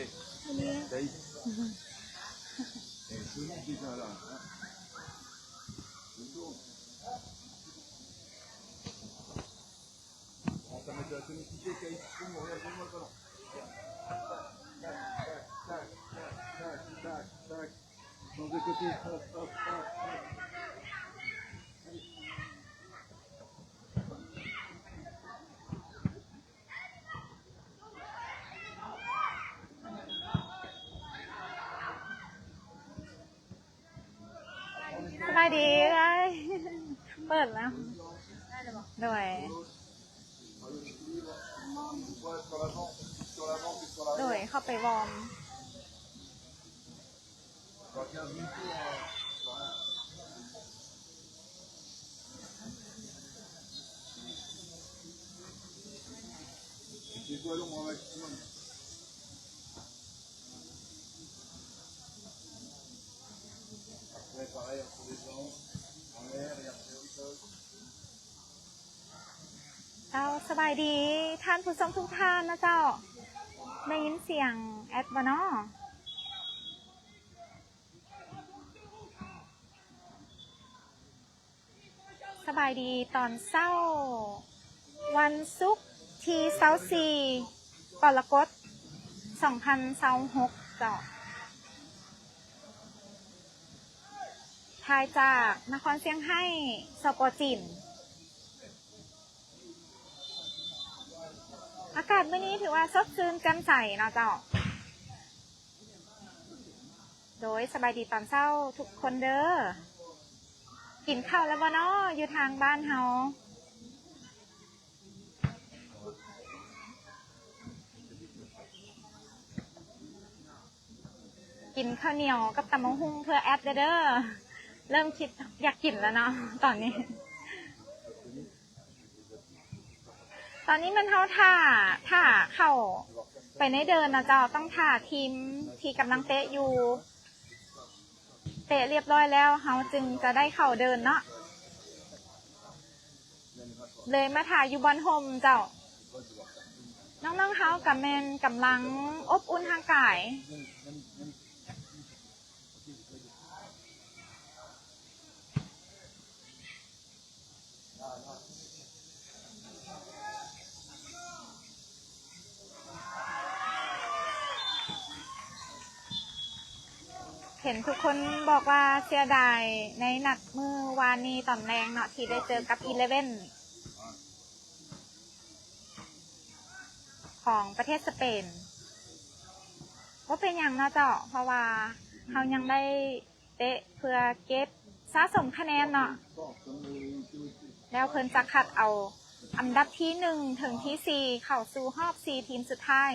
Salut. Eh, solide déjà là, hein. C'est bon. Commence à mettre de la tonicité, Caïd. Regarde, donne-moi le ballon. Tac, tac, tac. Change de côté. Hop, hop, hop, hop. Allez. ສະບາຍດີເອື້ອຍ ເປີດແລ້ວ ໂດຍ ໂດຍ ເຂົ້າໄປວອມ. Mettez-vous à l'ombre un maximum. Après, pareil, entre les jambes, en l'air et après au sol. ເຈົ້າ ສະບາຍດີທ່ານຜູ້ຊົມທຸກທ່ານນະເຈົ້າ. ໄດ້ຍິນສຽງແອັດບໍ່ນໍ? ສະບາຍດີຕອນເຊົ້າ ວັນສຸກທີຊາວສີ່ ກໍລະກົດ ສອງພັນຊາວຫົກ ເຈົ້າ. ຖ່າຍຈາກນະຄອນຊຽງໄຮ້ ສປ ຈີນ. ອາກາດມື້ນີ້ຖືວ່າສົດຊື່ນແຈ່ມໃສເນາະເຈົ້າ. ໂດຍ ສະບາຍດີຕອນເຊົ້າທຸກຄົນເດີ. ກິນເຂົ້າແລ້ວບໍ່ນໍ ຢູ່ທາງບ້ານເຮົາ? ກິນເຂົ້າໜຽວກັບຕຳບັກຫຸ່ງເພື່ອແອັດເດີ. ເລີ່ມຄິດຢາກກິນແລ້ວເນາະຕອນນີ້. ຕອນນີ້ແມ່ນເຮົາຖ້າ ຖ້າເຂົ້າໄປໃນເດີ່ນເນາະເຈົ້າ, ຕ້ອງຖ້າທີມທີ່ກຳລັງເຕະຢູ່ ເຕະລຽບຮ້ອຍແລ້ວ ເຮົາຈຶ່ງຈະໄດ້ເຂົ້າເດີ່ນເນາະ. ເລີຍມາຖ້າຢູ່ບ່ອນຮົ່ມເຈົ້າ. ນ້ອງໆເຮົາກະແມ່ນກຳລັງອົບອຸ່ນຮ່າງກາຍ. ເຫັນທຸກຄົນບອກວ່າເສຍດາຍໃນນັດມື້ວານນີ້ຕອນແລງເນາະ ທີ່ໄດ້ເຈີກັບອີເລເວັນຂອງປະເທດສະເປນ. ບໍ່ເປັນຫຍັງເນາະເຈົ້າ ເພາະວ່າເຮົາຍັງໄດ້ ເຕະເພື່ອເກັບສະສົມຄະແນນເນາະ ແລ້ວເພິ່ນຈະຄັດເອົາອັນດັບທີໜຶ່ງເຖິງທີສີ່ເຂົ້າສູ່ຮອບສີ່ທີມສຸດທ້າຍ.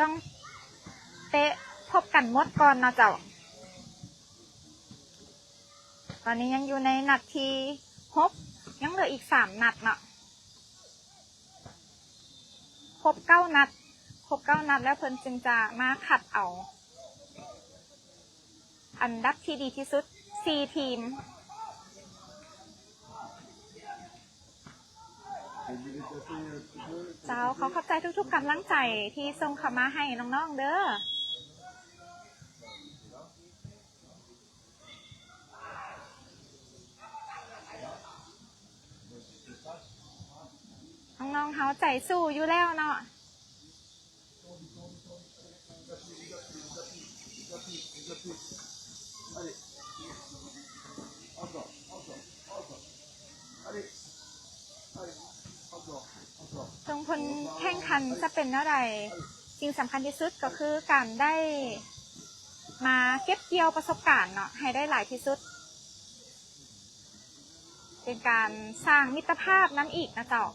ຕ້ອງເຕະພົບກັນໝົດກ່ອນເນາະເຈົ້າ. ຕອນນີ້ຍັງຢູ່ໃນນັດທີຫົກ ຍັງເຫຼືອອີກສາມນັດເນາະ. ຄົບເກົ້ານັດ ຄົບເກົ້ານັດແລ້ວເພິ່ນຈຶ່ງຈະມາຄັດເອົາອັນດັບທີ່ດີທີ່ສຸດສີ່ທີມ. ເຈົ້າ ຂໍຂອບໃຈທຸກໆກຳລັງໃຈທີ່ສົ່ງເຂົ້າມາໃຫ້ນ້ອງໆເດີ. ນ້ອງໆເຮົາໃຈສູ້ຢູ່ແລ້ວເນາະ. ເຖິງຜົນແຂ່ງຂັນຈະເປັນແນວໃດ, ສິ່ງສຳຄັນທີ່ສຸດກໍຄືການໄດ້ມາເກັບກ່ຽວປະສົບການເນາະ ໃຫ້ໄດ້ຫຼາຍທີ່ສຸດ. ເປັນການສ້າງມິດຕະພາບນຳອີກນະເຈົ້າ.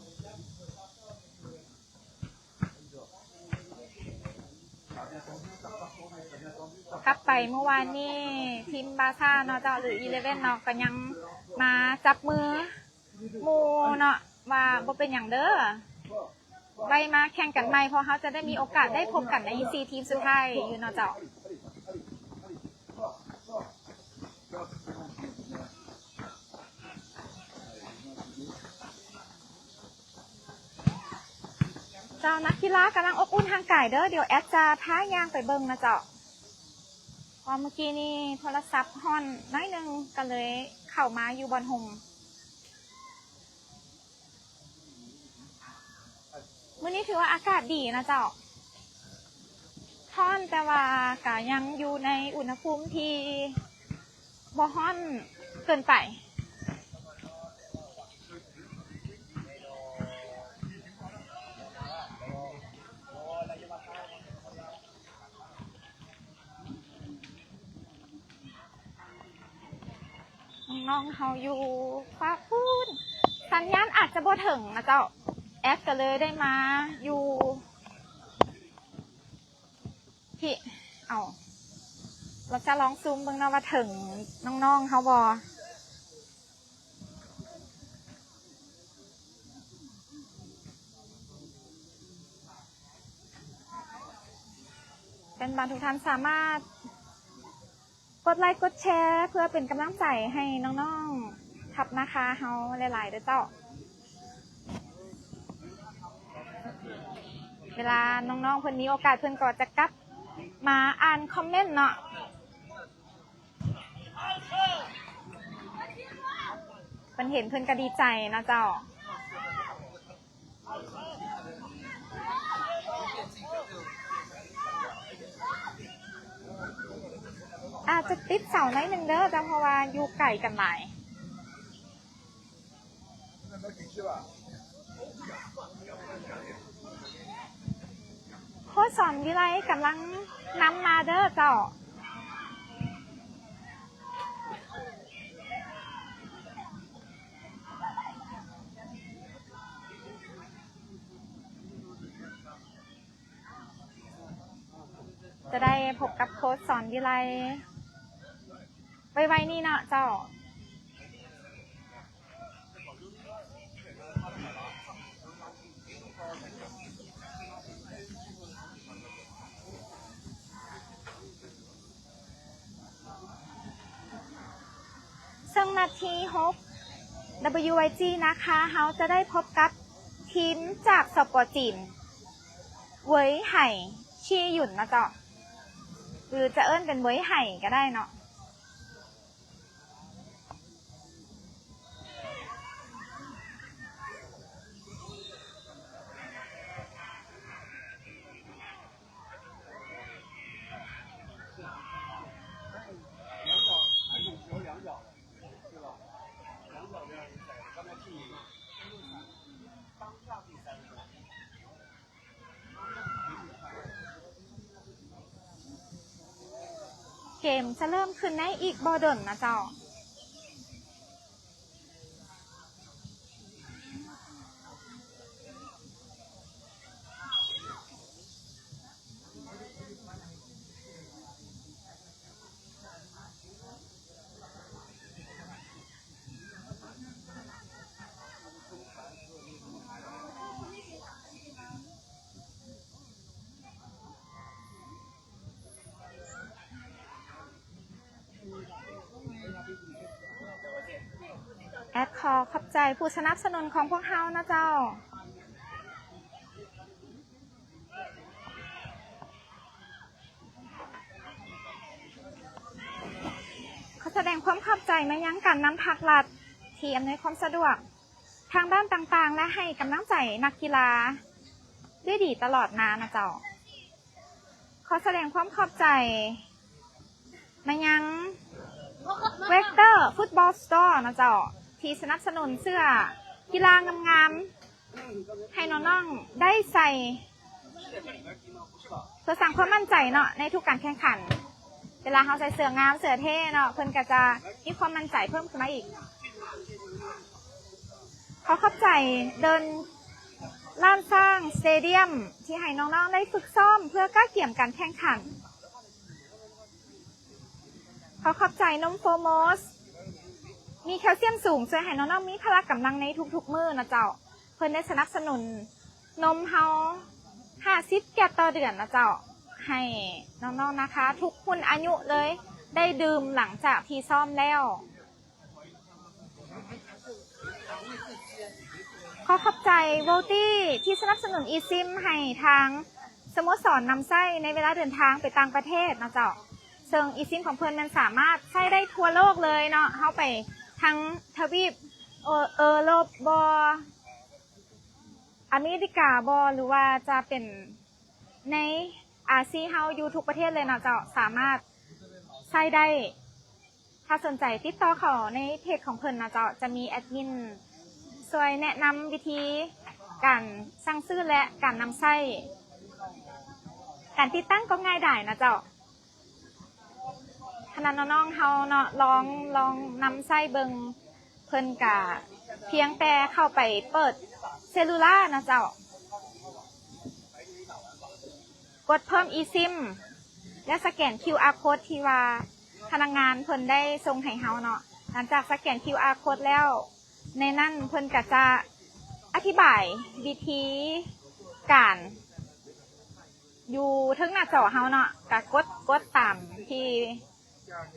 ກັບໄປເມື່ອວານນີ້ ທີມບາຊາເນາະເຈົ້າ ຫຼື ອີເລເວັນເນາະ ກໍຍັງມາຈັບມືໝູ່ເນາະ ວ່າບໍ່ເປັນຫຍັງເດີ ໄວ້ມາແຂ່ງກັນໃໝ່ ເພາະເຮົາຈະໄດ້ມີໂອກາດໄດ້ພົບກັນໃນສີ່ທີມສຸດທ້າຍຢູ່ເນາະເຈົ້າ. ເຈົ້າ ນັກກິລາກຳລັງອົບອຸ່ນຮ່າງກາຍເດີ້. ດຽວແອດຈະພາຍ່າງໄປເບິ່ງນະເຈົ້າ. ເພາະເມື່ອກີ້ນີ້ໂທລະສັບຮ້ອນໜ້ອຍໜຶ່ງ ກໍເລີຍເຂົ້າມາຢູ່ບ່ອນຮົ່ມ. ມື້ນີ້ຖືວ່າອາກາດດີນະເຈົ້າ. ຮ້ອນ ແຕ່ວ່າກະຍັງຢູ່ໃນອຸນຫະພູມທີ່ບໍ່ຮ້ອນເກີນໄປ. ນ້ອງໆເຮົາຢູ່ຟາກພຸ້ນ ສັນຍານອາດຈະບໍ່ເຖິງນະເຈົ້າ. ແອດກໍເລີຍໄດ້ມາຢູ່ພີ້. ເອົາ ລະຈະລອງຊູມເບິ່ງເນາະວ່າເຖິງນ້ອງໆເຮົາບໍ່. ແຟນບານທຸກທ່ານສາມາດກົດໄລກົດແຊເພື່ອເປັນກຳລັງໃຈໃຫ້ນ້ອງໆທັບນາຄາເຮົາຫຼາຍໆເດີ້ເຈົ້າ. ເວລານ້ອງໆເພິ່ນມີໂອກາດ ເພິ່ນກໍຈະກັບມາອ່ານຄອມເມັນເນາະ. ເພິ່ນເຫັນເພິ່ນກໍດີໃຈເນາະເຈົ້າ. ອາດຈະຕິດເສົາໜ້ອຍໜຶ່ງເດີ້ເຈົ້າ ເພາະວ່າຢູ່ໄກກັນຫຼາຍ. ໂຄດສອນວິໄລກຳລັງນຳມາເດີ້ເຈົ້າ. ຈະໄດ້ພົບກັບໂຄດສອນວິໄລໄວໆນີ້ເນາະເຈົ້າ. ເຊິ່ງນັດທີຫົກ WYG ນາຄາເຮົາຈະໄດ້ພົບກັບທີມຈາກ ສປ ຈີນ ເຫວີຍໄຫ່ ຊີຢຸນ ນະເຈົ້າ ຫຼືຈະເອີ້ນເປັນເຫວີຍໄຫ່ກໍໄດ້ເນາະ. ເກມຈະເລີ່ມຂຶ້ນໃນອີກບໍ່ດົນນະເຈົ້າ. ແອດຂໍຂອບໃຈຜູ້ສະໜັບສະໜູນຂອງພວກເຮົານະເຈົ້າ. ຂໍສະແດງຄວາມຂອບໃຈມາຍັງການນຳພາກລັດທີ່ອຳນວຍຄວາມສະດວກທາງດ້ານຕ່າງໆ ແລະ ໃຫ້ກຳລັງໃຈນັກກິລາດ້ວຍດີຕະຫຼອດມານະເຈົ້າ. ຂໍສະແດງຄວາມຂອບໃຈມາຍັງ Vector Football Store ນະເຈົ້າ ທີ່ສະໜັບສະໜູນເສື້ອກິລາງາມໆ ໃຫ້ນ້ອງໆໄດ້ໃສ່ ເພື່ອສ້າງຄວາມໝັ້ນໃຈເນາະ ໃນທຸກການແຂ່ງຂັນ. ເວລາເຮົາໃສ່ເສື້ອງາມ ເສື້ອເທ່ເນາະ ເພິ່ນກໍຈະມີຄວາມໝັ້ນໃຈເພີ່ມຂຶ້ນມາອີກ. ຂໍຂອບໃຈເດີ່ນລ້ານຊ້າງສະເຕດຽມ ທີ່ໃຫ້ນ້ອງໆໄດ້ຝຶກຊ້ອມເພື່ອກະກຽມການແຂ່ງຂັນ. ຂໍຂອບໃຈນົມໂຟມອສ ມີແຄລຊຽມສູງ ຊ່ວຍໃຫ້ນ້ອງໆມີພະລະກຳລັງໃນທຸກໆມື້ນະເຈົ້າ. ເພິ່ນໄດ້ສະໜັບສະໜູນນົມເຮົາຫ້າສິບແກັດຕໍ່ເດືອນນະເຈົ້າ ໃຫ້ນ້ອງໆນາຄາທຸກຮຸ່ນອາຍຸເລີຍໄດ້ດື່ມຫຼັງຈາກທີ່ຊ້ອມແລ້ວ. ຂໍຂອບໃຈ Volty ທີ່ສະໜັບສະໜູນ eSIM ໃຫ້ທາງສະໂມສອນນຳໃຊ້ໃນເວລາເດີນທາງໄປຕ່າງປະເທດເນາະເຈົ້າ. ເຊິ່ງ eSIM ຂອງເພິ່ນແມ່ນສາມາດໃຊ້ໄດ້ທົ່ວໂລກເລີຍເນາະ, ເຮົາໄປທັງທະວີບເອີ ເອີຣົບບໍ ອາເມລິກາບໍ ຫຼືວ່າຈະເປັນໃນອາຊີເຮົາ ຢູ່ທຸກປະເທດເລີຍເນາະເຈົ້າ, ສາມາດໃຊ້ໄດ້. ຖ້າສົນໃຈຕິດຕໍ່ເຂົ້າໃນເພຈຂອງເພິ່ນເນາະເຈົ້າ, ຈະມີແອດມິນຊ່ວຍແນະນຳວິທີການສັ່ງຊື້ ແລະ ການນຳໃຊ້. ການຕິດຕັ້ງກໍງ່າຍດາຍເນາະເຈົ້າ. ຂະໜາດນ້ອງໆເຮົາເນາະ ລອງ ລອງນຳໃຊ້ເບິ່ງ, ເພິ່ນກະພຽງແຕ່ເຂົ້າໄປເປີດເຊລູລາເນາະເຈົ້າ, ກົດເພີ່ມ eSIM ແລະ ສະແກນ QR code ທີ່ວ່າພະນັກງານເພິ່ນໄດ້ສົ່ງໃຫ້ເຮົາເນາະ. ຫຼັງຈາກສະແກນ QR code ແລ້ວ, ໃນນັ້ນເພິ່ນກະຈະອະທິບາຍວິທີການ ຢູ່ເທິງໜ້າຈໍເຮົາເນາະ, ກະກົດ ກົດຕາມທີ່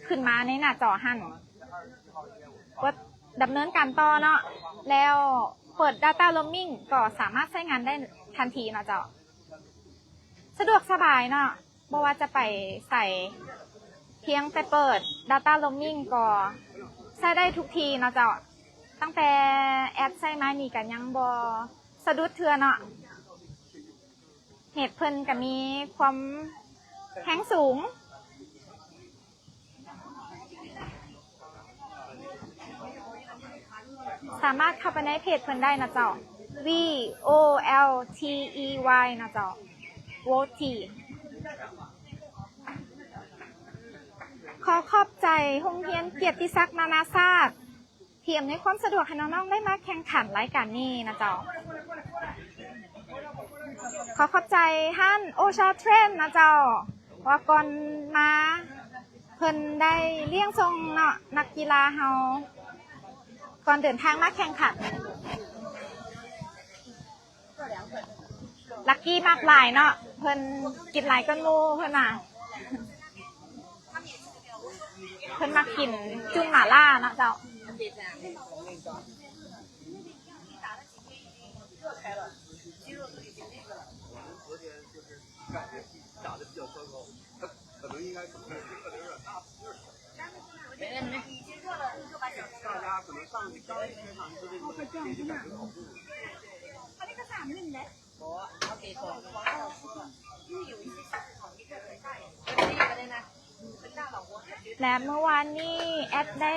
ຂຶ້ນມາໃນໜ້າຈໍຫັ້ນ, ກົດດຳເນີນການຕໍ່ເນາະ, ແລ້ວເປີດ data roaming ກໍສາມາດໃຊ້ງານໄດ້ທັນທີເນາະເຈົ້າ. ສະດວກສະບາຍເນາະ, ບໍ່ວ່າຈະໄປໃສ ພຽງແຕ່ເປີດ data roaming ກໍໃຊ້ໄດ້ທຸກທີ່ເນາະເຈົ້າ. ຕັ້ງແຕ່ແອັດໃຊ້ມານີ້ກະຍັງບໍ່ສະດຸດເທື່ອເນາະ. ເນັດເພິ່ນກະມີຄວາມແຮງສູງ. ສາມາດເຂົ້າໄປໃນເພຈເພິ່ນໄດ້ເນາະເຈົ້າ, V O L T E Y ເນາະເຈົ້າ, Volty. ຂໍຂອບໃຈໂຮງຮຽນກຽດຕິສັກນານາຊາດ ທີ່ອຳນວຍຄວາມສະດວກໃຫ້ນ້ອງໆໄດ້ມາແຂ່ງຂັນລາຍການນີ້ນະເຈົ້າ. ຂໍຂອບໃຈຮ້ານໂອຊາເທຣນນະເຈົ້າ ວ່າກ່ອນມາເພິ່ນໄດ້ລ້ຽງສົ່ງເນາະ ນັກກິລາເຮົາ ກ່ອນເດີນທາງມາແຂ່ງຂັນ. ລັກກີ້ມັກຫຼາຍເນາະ, ເພິ່ນກິນຫຼາຍກວ່າໝູ່ເພິ່ນວ່າ. ເພິ່ນມັກກິນຈຸ້ນໝາລ່າເນາະເຈົ້າ. ແລະ ເມື່ອວານນີ້ແອັດໄດ້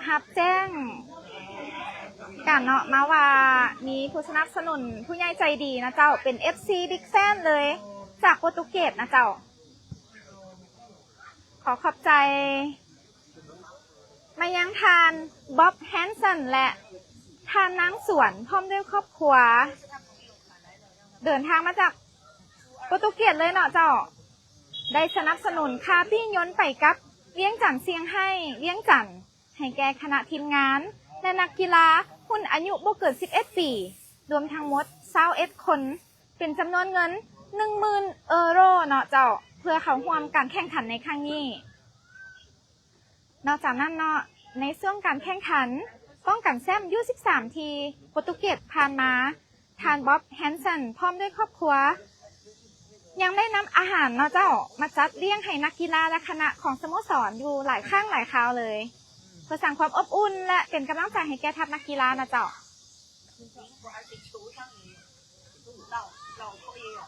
ຮັບແຈ້ງການເນາະ ມາວ່າມີຜູ້ສະໜັບສະໜູນຜູ້ໃຫຍ່ໃຈດີນະເຈົ້າ, ເປັນເອັຟຊີ ບິກແຟນເລີຍ ຈາກໂປຣຕຸເກດນະເຈົ້າ. ຂໍຂອບໃຈມາຍັງທ່ານ ບັອບ ແຮນສັນ ແລະ ທ່ານນາງສວນ ພ້ອມດ້ວຍຄອບຄົວ ເດີນທາງມາຈາກໂປຣຕຸເກດເລີຍເນາະເຈົ້າ, ໄດ້ສະໜັບສະໜູນຄ່າປີ້ຍົນໄປກັບວຽງຈັນ ຊຽງໄຮ້ ວຽງຈັນ ໃຫ້ແກ່ຄະນະທີມງານ ແລະ ນັກກິລາຮຸ່ນອາຍຸບໍ່ເກີນສິບເອັດປີ ລວມທັງໝົດຊາວເອັດຄົນ ເປັນຈຳນວນເງິນໜຶ່ງໝື່ນເອີໂຣເນາະເຈົ້າ, ເພື່ອເຂົ້າຮ່ວມການແຂ່ງຂັນໃນຄັ້ງນີ້. ນອກຈາກນັ້ນເນາະ, ໃນຊ່ວງການແຂ່ງຂັນປ້ອງກັນແຊ້ມ ຢູສິບສາມ ທີ່ໂປຣຕຸເກດຜ່ານມາ, ທ່ານ ບັອບ ແຮນສັນ ພ້ອມດ້ວຍຄອບຄົວ ຍັງໄດ້ນຳອາຫານເນາະເຈົ້າ ມາຈັດລ້ຽງໃຫ້ນັກກິລາ ແລະ ຄະນະຂອງສະໂມສອນຢູ່ຫຼາຍຄັ້ງຫຼາຍຄາວເລີຍ, ເພື່ອສ້າງຄວາມອົບອຸ່ນ ແລະ ເປັນກຳລັງໃຈໃຫ້ແກ່ທັບນັກກິລານະເຈົ້າ.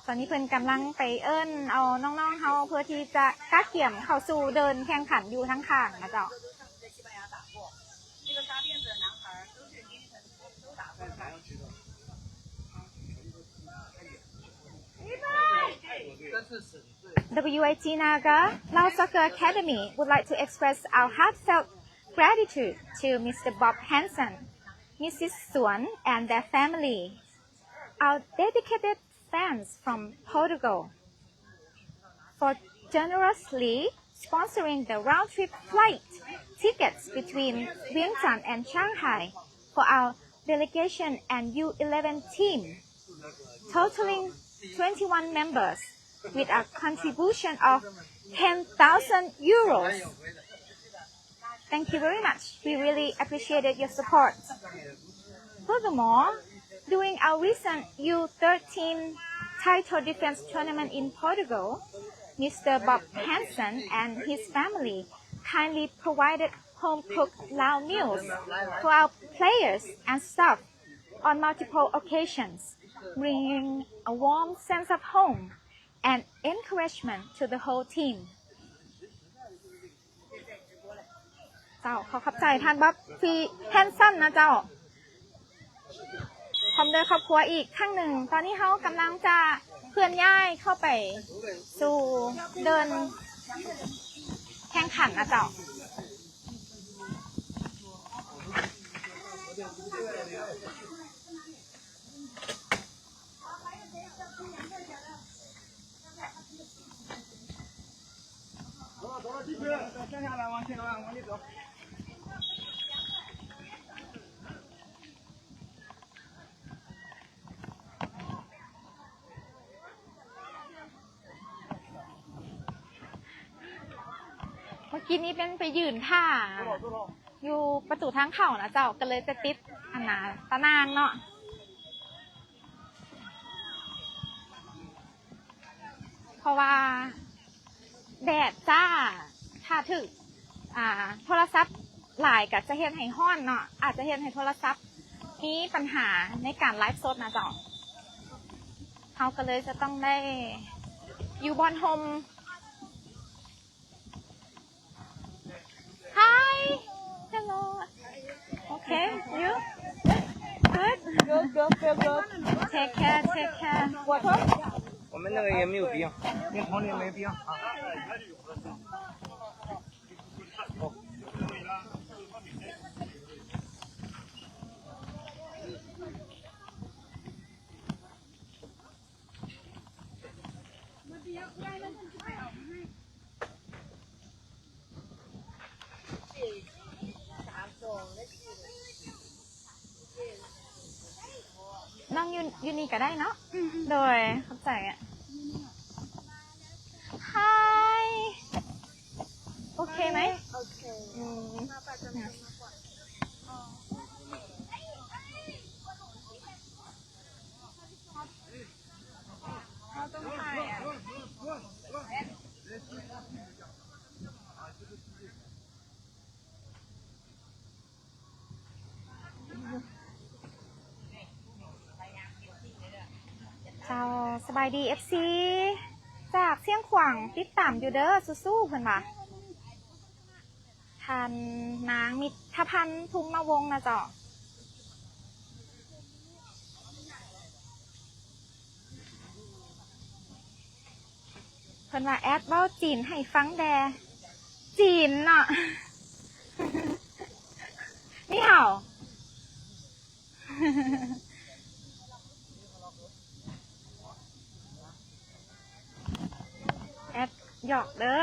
ຕອນນີ້ເພິ່ນກຳລັງໄປເອີ້ນເອົານ້ອງໆເຮົາ ເພື່ອທີ່ຈະກະກຽມເຂົ້າສູ່ເດີ່ນແຂ່ງຂັນຢູ່ທາງຂ້າງນະເຈົ້າ. W A T Naga Lao Soccer Academy would like to express our heartfelt gratitude to Mister Bob Hansen, Missus Suan, and their family, our dedicated fans from Portugal, for generously sponsoring the round-trip flight tickets between Vientiane and Shanghai for our delegation and U eleven team, totaling twenty-one members, with a contribution of ten thousand euros. Thank you very much. We really appreciated your support. Furthermore, during our recent U thirteen title defense tournament in Portugal, Mister Bob Hansen and his family kindly provided home-cooked Lao meals for our players and staff on multiple occasions, bringing a warm sense of home and encouragement to the whole team. ເຈົ້າ ຂໍຂອບໃຈທ່ານບັອບ ຟຣີ ແຮນສັນນະເຈົ້າ ພ້ອມດ້ວຍຄອບຄົວອີກຄັ້ງໜຶ່ງ. ຕອນນີ້ເຮົາກຳລັງຈະເຄື່ອນຍ້າຍເຂົ້າໄປສູ່ເດີ່ນແຂ່ງຂັນນະເຈົ້າ. ເມື່ອກີ້ນີ້ເປັນໄປຢືນຖ້າຢູ່ປະຕູທາງເຂົ້ານະເຈົ້າ ກໍເລີຍຈະຕິດອັນນາຕາໜ່າງເນາະ ເພາະວ່າແດດຈ້າ ຖ້າຖືກ ອ່າ ໂທລະສັບຫຼາຍກໍຈະເຮັດໃຫ້ຮ້ອນເນາະ ອາດຈະເຮັດໃຫ້ໂທລະສັບມີບັນຫາໃນການໄລຟ໌ສົດນະເຈົ້າ. ເຮົາກໍເລີຍຈະຕ້ອງໄດ້ຢູ່ບ່ອນຮົ່ມ. Hi. Hello. Okay. You? Good? Good, good, good, good. Take care, take care. Water? 我们那个也没有冰。冰桶里没冰。 ນັ່ງຢູ່ ຢູ່ນີ້ກໍໄດ້ເນາະ. ອືມໆ ໂດຍ ຂອບໃຈ. Hi. ໂອເຄໄໝ? ໂອເຄ. ອືມ. ເຈົ້າ ສະບາຍດີ ເອັຟຊີ ຈາກຊຽງຂວາງ ຕິດຕາມຢູ່ເດີ ສູ້ໆ ເພິ່ນວ່າ. ທ່ານນາງມິດທະພັນ ທຸມມະວົງນະເຈົ້າ. ເພິ່ນວ່າແອດເວົ້າຈີນໃຫ້ຟັງແດ່. ຈີນເນາະ. ນີ້ເຮົາ ແອດຫຍອກເດີ.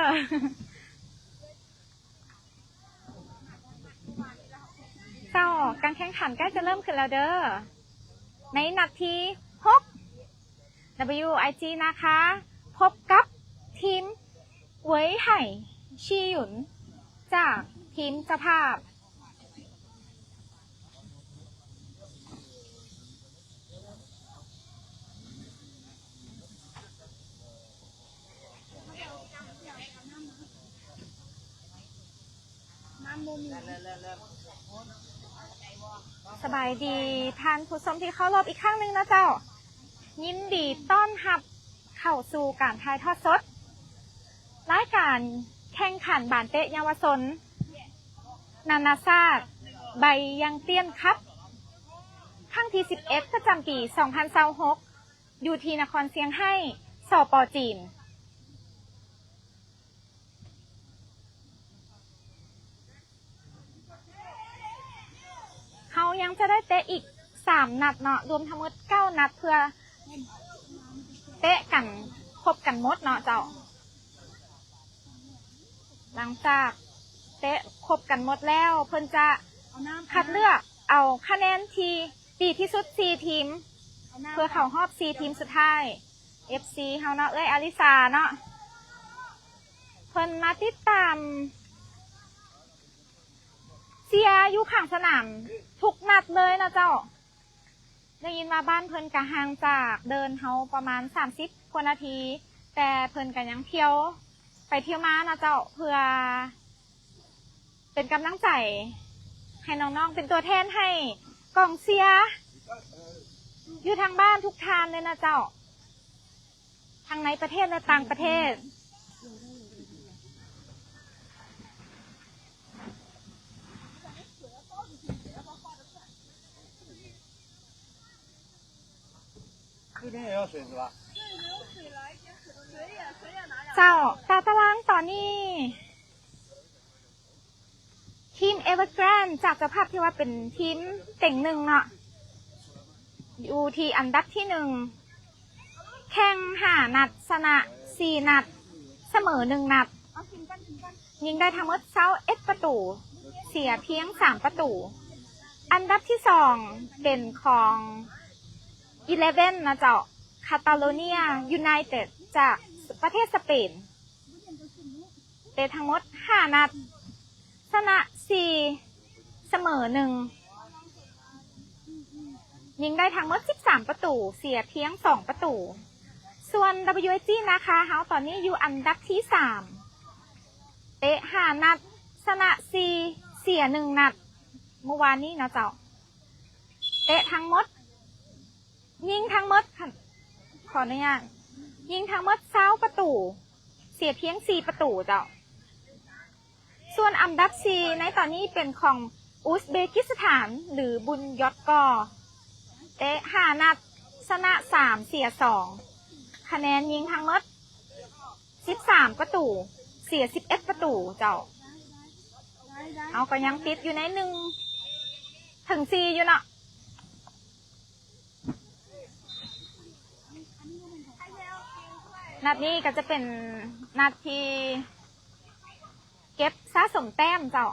ເຈົ້າ ການແຂ່ງຂັນໃກ້ຈະເລີ່ມຂຶ້ນແລ້ວເດີ. ໃນນັດທີຫົກ ດັບເບິນຢູໄອຈີ ນາຄາ ພົບກັບທີມເຫວີຍໄຫ່ ຊີຢຸນ ຈາກທີມເຈົ້າພາບ. ສະບາຍດີທ່ານຜູ້ຊົມທີ່ເຄົາລົບອີກຄັ້ງໜຶ່ງນະເຈົ້າ. ຍິນດີຕ້ອນຮັບເຂົ້າສູ່ການຖ່າຍທອດສົດ ລາຍການແຂ່ງຂັນບານເຕະເຍົາວະຊົນນານາຊາດ ໄບຢາງຕຽນຄັບ ຄັ້ງທີສິບເອັດ ປະຈຳປີສອງພັນຊາວຫົກ ຢູ່ທີ່ນະຄອນຊຽງໄຮ້ ສປ ຈີນ. ເຮົາຍັງຈະໄດ້ເຕະອີກສາມນັດເນາະ ລວມທັງໝົດເກົ້ານັດ ເພື່ອເຕະກັນຄົບກັນໝົດເນາະເຈົ້າ. ຫຼັງຈາກເຕະຄົບກັນໝົດແລ້ວ ເພິ່ນຈະຄັດເລືອກເອົາຄະແນນທີ່ດີທີ່ສຸດສີ່ທີມ ເພື່ອເຂົ້າຮອບສີ່ທີມສຸດທ້າຍ. ເອັຟຊີ ເຮົາເນາະ ເອື້ອຍອາລິສາເນາະ ເພິ່ນມາຕິດຕາມ ຢູ່ຂ້າງສະໜາມທຸກນັດເລີຍນະເຈົ້າ. ໄດ້ຍິນວ່າບ້ານເພິ່ນກະຫ່າງຈາກເດີ່ນເຮົາປະມານສາມສິບກວ່ານາທີ, ແຕ່ເພິ່ນກະຍັງທ່ຽວ ໄປທ່ຽວມານະເຈົ້າ ເພື່ອເປັນກຳລັງໃຈໃຫ້ນ້ອງໆ ເປັນຕົວແທນໃຫ້ກອງເຊຍຢູ່ທາງບ້ານທຸກທ່ານເລີຍນະເຈົ້າ. ທັງໃນປະເທດ ແລະ ຕ່າງປະເທດ. ເຈົ້າ, ຕາຕະລາງຕອນນີ້ ທີມ Evergrande ຈາກເຈົ້າພາບທີ່ວ່າເປັນທີມເຕັງໜຶ່ງເນາະ ຢູ່ທີ່ອັນດັບທີໜຶ່ງ ແຂ່ງຫ້ານັດ ຊະນະສີ່ນັດ ສະເໝີໜຶ່ງນັດ ຍິງໄດ້ທັງໝົດຊາວເອັດປະຕູ ເສຍພຽງສາມປະຕູ. ອັນດັບທີສອງເປັນຂອງ Eleven ນະເຈົ້າ Catalonia United ຈາກປະເທດສະເປນ ເຕະທັງໝົດຫ້ານັດ ຊະນະສີ່ ສະເໝີໜຶ່ງ ຍິງໄດ້ທັງໝົດສິບສາມປະຕູ ເສຍພຽງສອງປະຕູ. ສ່ວນ WSG ນາຄາເຮົາຕອນນີ້ຢູ່ອັນດັບທີສາມ ເຕະຫ້ານັດ ຊະນະສີ່ ເສຍໜຶ່ງນັດ ມື້ວານນີ້ເນາະເຈົ້າ ເຕະທັງໝົດ ຍິງທັງໝົດ ຂໍອະນຸຍາດ ຍິງທັງໝົດຊາວປະຕູ ເສຍພຽງສີ່ປະຕູເຈົ້າ. ສ່ວນອັນດັບສີ່ໃນຕອນນີ້ເປັນຂອງອຸສເບກິສຖານ ຫຼື ບຸນຢອດກໍ ເຕະຫ້ານັດ ຊະນະສາມ ເສຍສອງ ຄະແນນຍິງທັງໝົດສິບສາມປະຕູ ເສຍສິບເອັດປະຕູເຈົ້າ. ເຮົາກໍຍັງຕິດຢູ່ໃນໜຶ່ງເຖິງສີ່ຢູ່ເນາະ. ນັດນີ້ກໍຈະເປັນນັດທີ່ເກັບສະສົມແຕ້ມເຈົ້າ.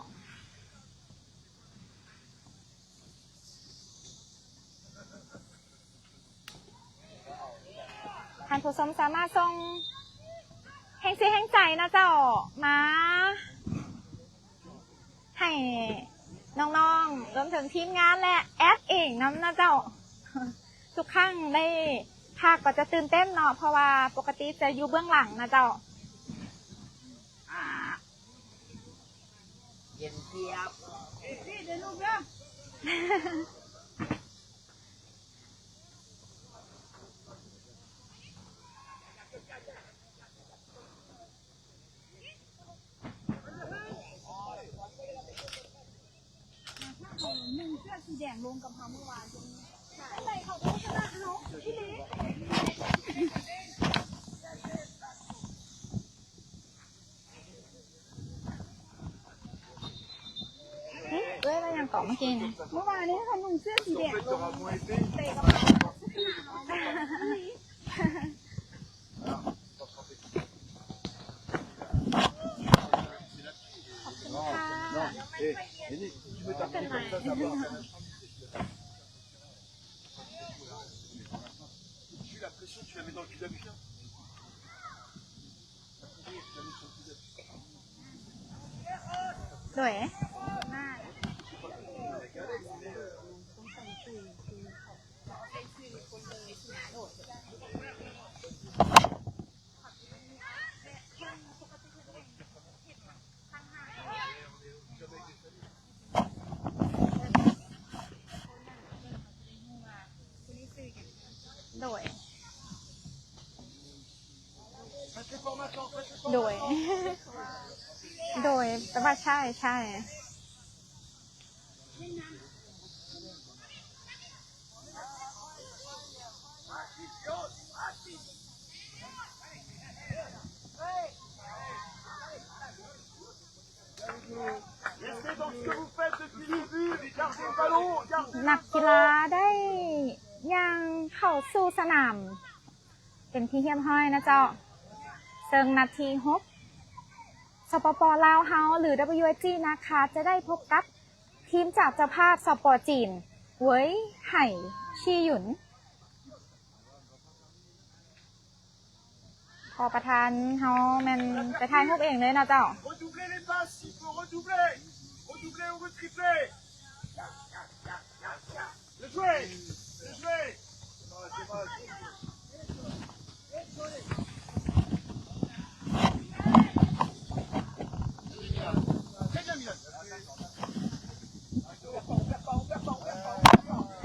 ທ່ານຜູ້ຊົມສາມາດສົ່ງແຮງເຊຍແຮງໃຈນະເຈົ້າ ມາໃຫ້ນ້ອງໆ ລວມເຖິງທີມງານ ແລະ ແອດເອງນຳນະເຈົ້າ. ທຸກຄັ້ງໄດ້ພາກກໍຈະຕື່ນເຕັ້ນເນາະ ເພາະວ່າປົກກະຕິຈະຢູ່ເບື້ອງຫຼັງນະເຈົ້າ. ເຢັນຈຽບ. ໜຸ່ງເສື້ອສີແດງລົງກັບເຮົາເມື່ອວານນີ້ ຈັ່ງໃດເຂົາກໍຊະນະເຮົາອີ່ຫຼີ. ເອີຍ ວ່າຫຍັງເກາະເມື່ອກີ້ນີ້? ເມື່ອວານນີ້ເຂົານຸ່ງເສື້ອສີແດງລົງເຕະກັບເຮົາ ອີ່ຫຼີ. ຂອບຄຸນຄ່ະ. ໂດຍ ໂດຍ ໂດຍ ໂດຍ ແປວ່າ ໃຊ່ ໃຊ່. ນັກກິລາໄດ້ຍ່າງເຂົ້າສູ່ສະໜາມເປັນທີ່ຮຽບຮ້ອຍນະເຈົ້າ. ເຊິ່ງນັດທີຫົກ ສປປ ລາວເຮົາ ຫຼື WSG ນາຄາ ຈະໄດ້ພົບກັບທີມຈາກເຈົ້າພາບ ສປ ຈີນ ເຫວີຍໄຫ່ ຊີຢຸນ. ພໍ່ປະທານເຮົາແມ່ນໄປຖ່າຍຮູບເອງເລີຍເນາະເຈົ້າ. Redoubler les passes, il faut redoubler. Redoubler ou retripler.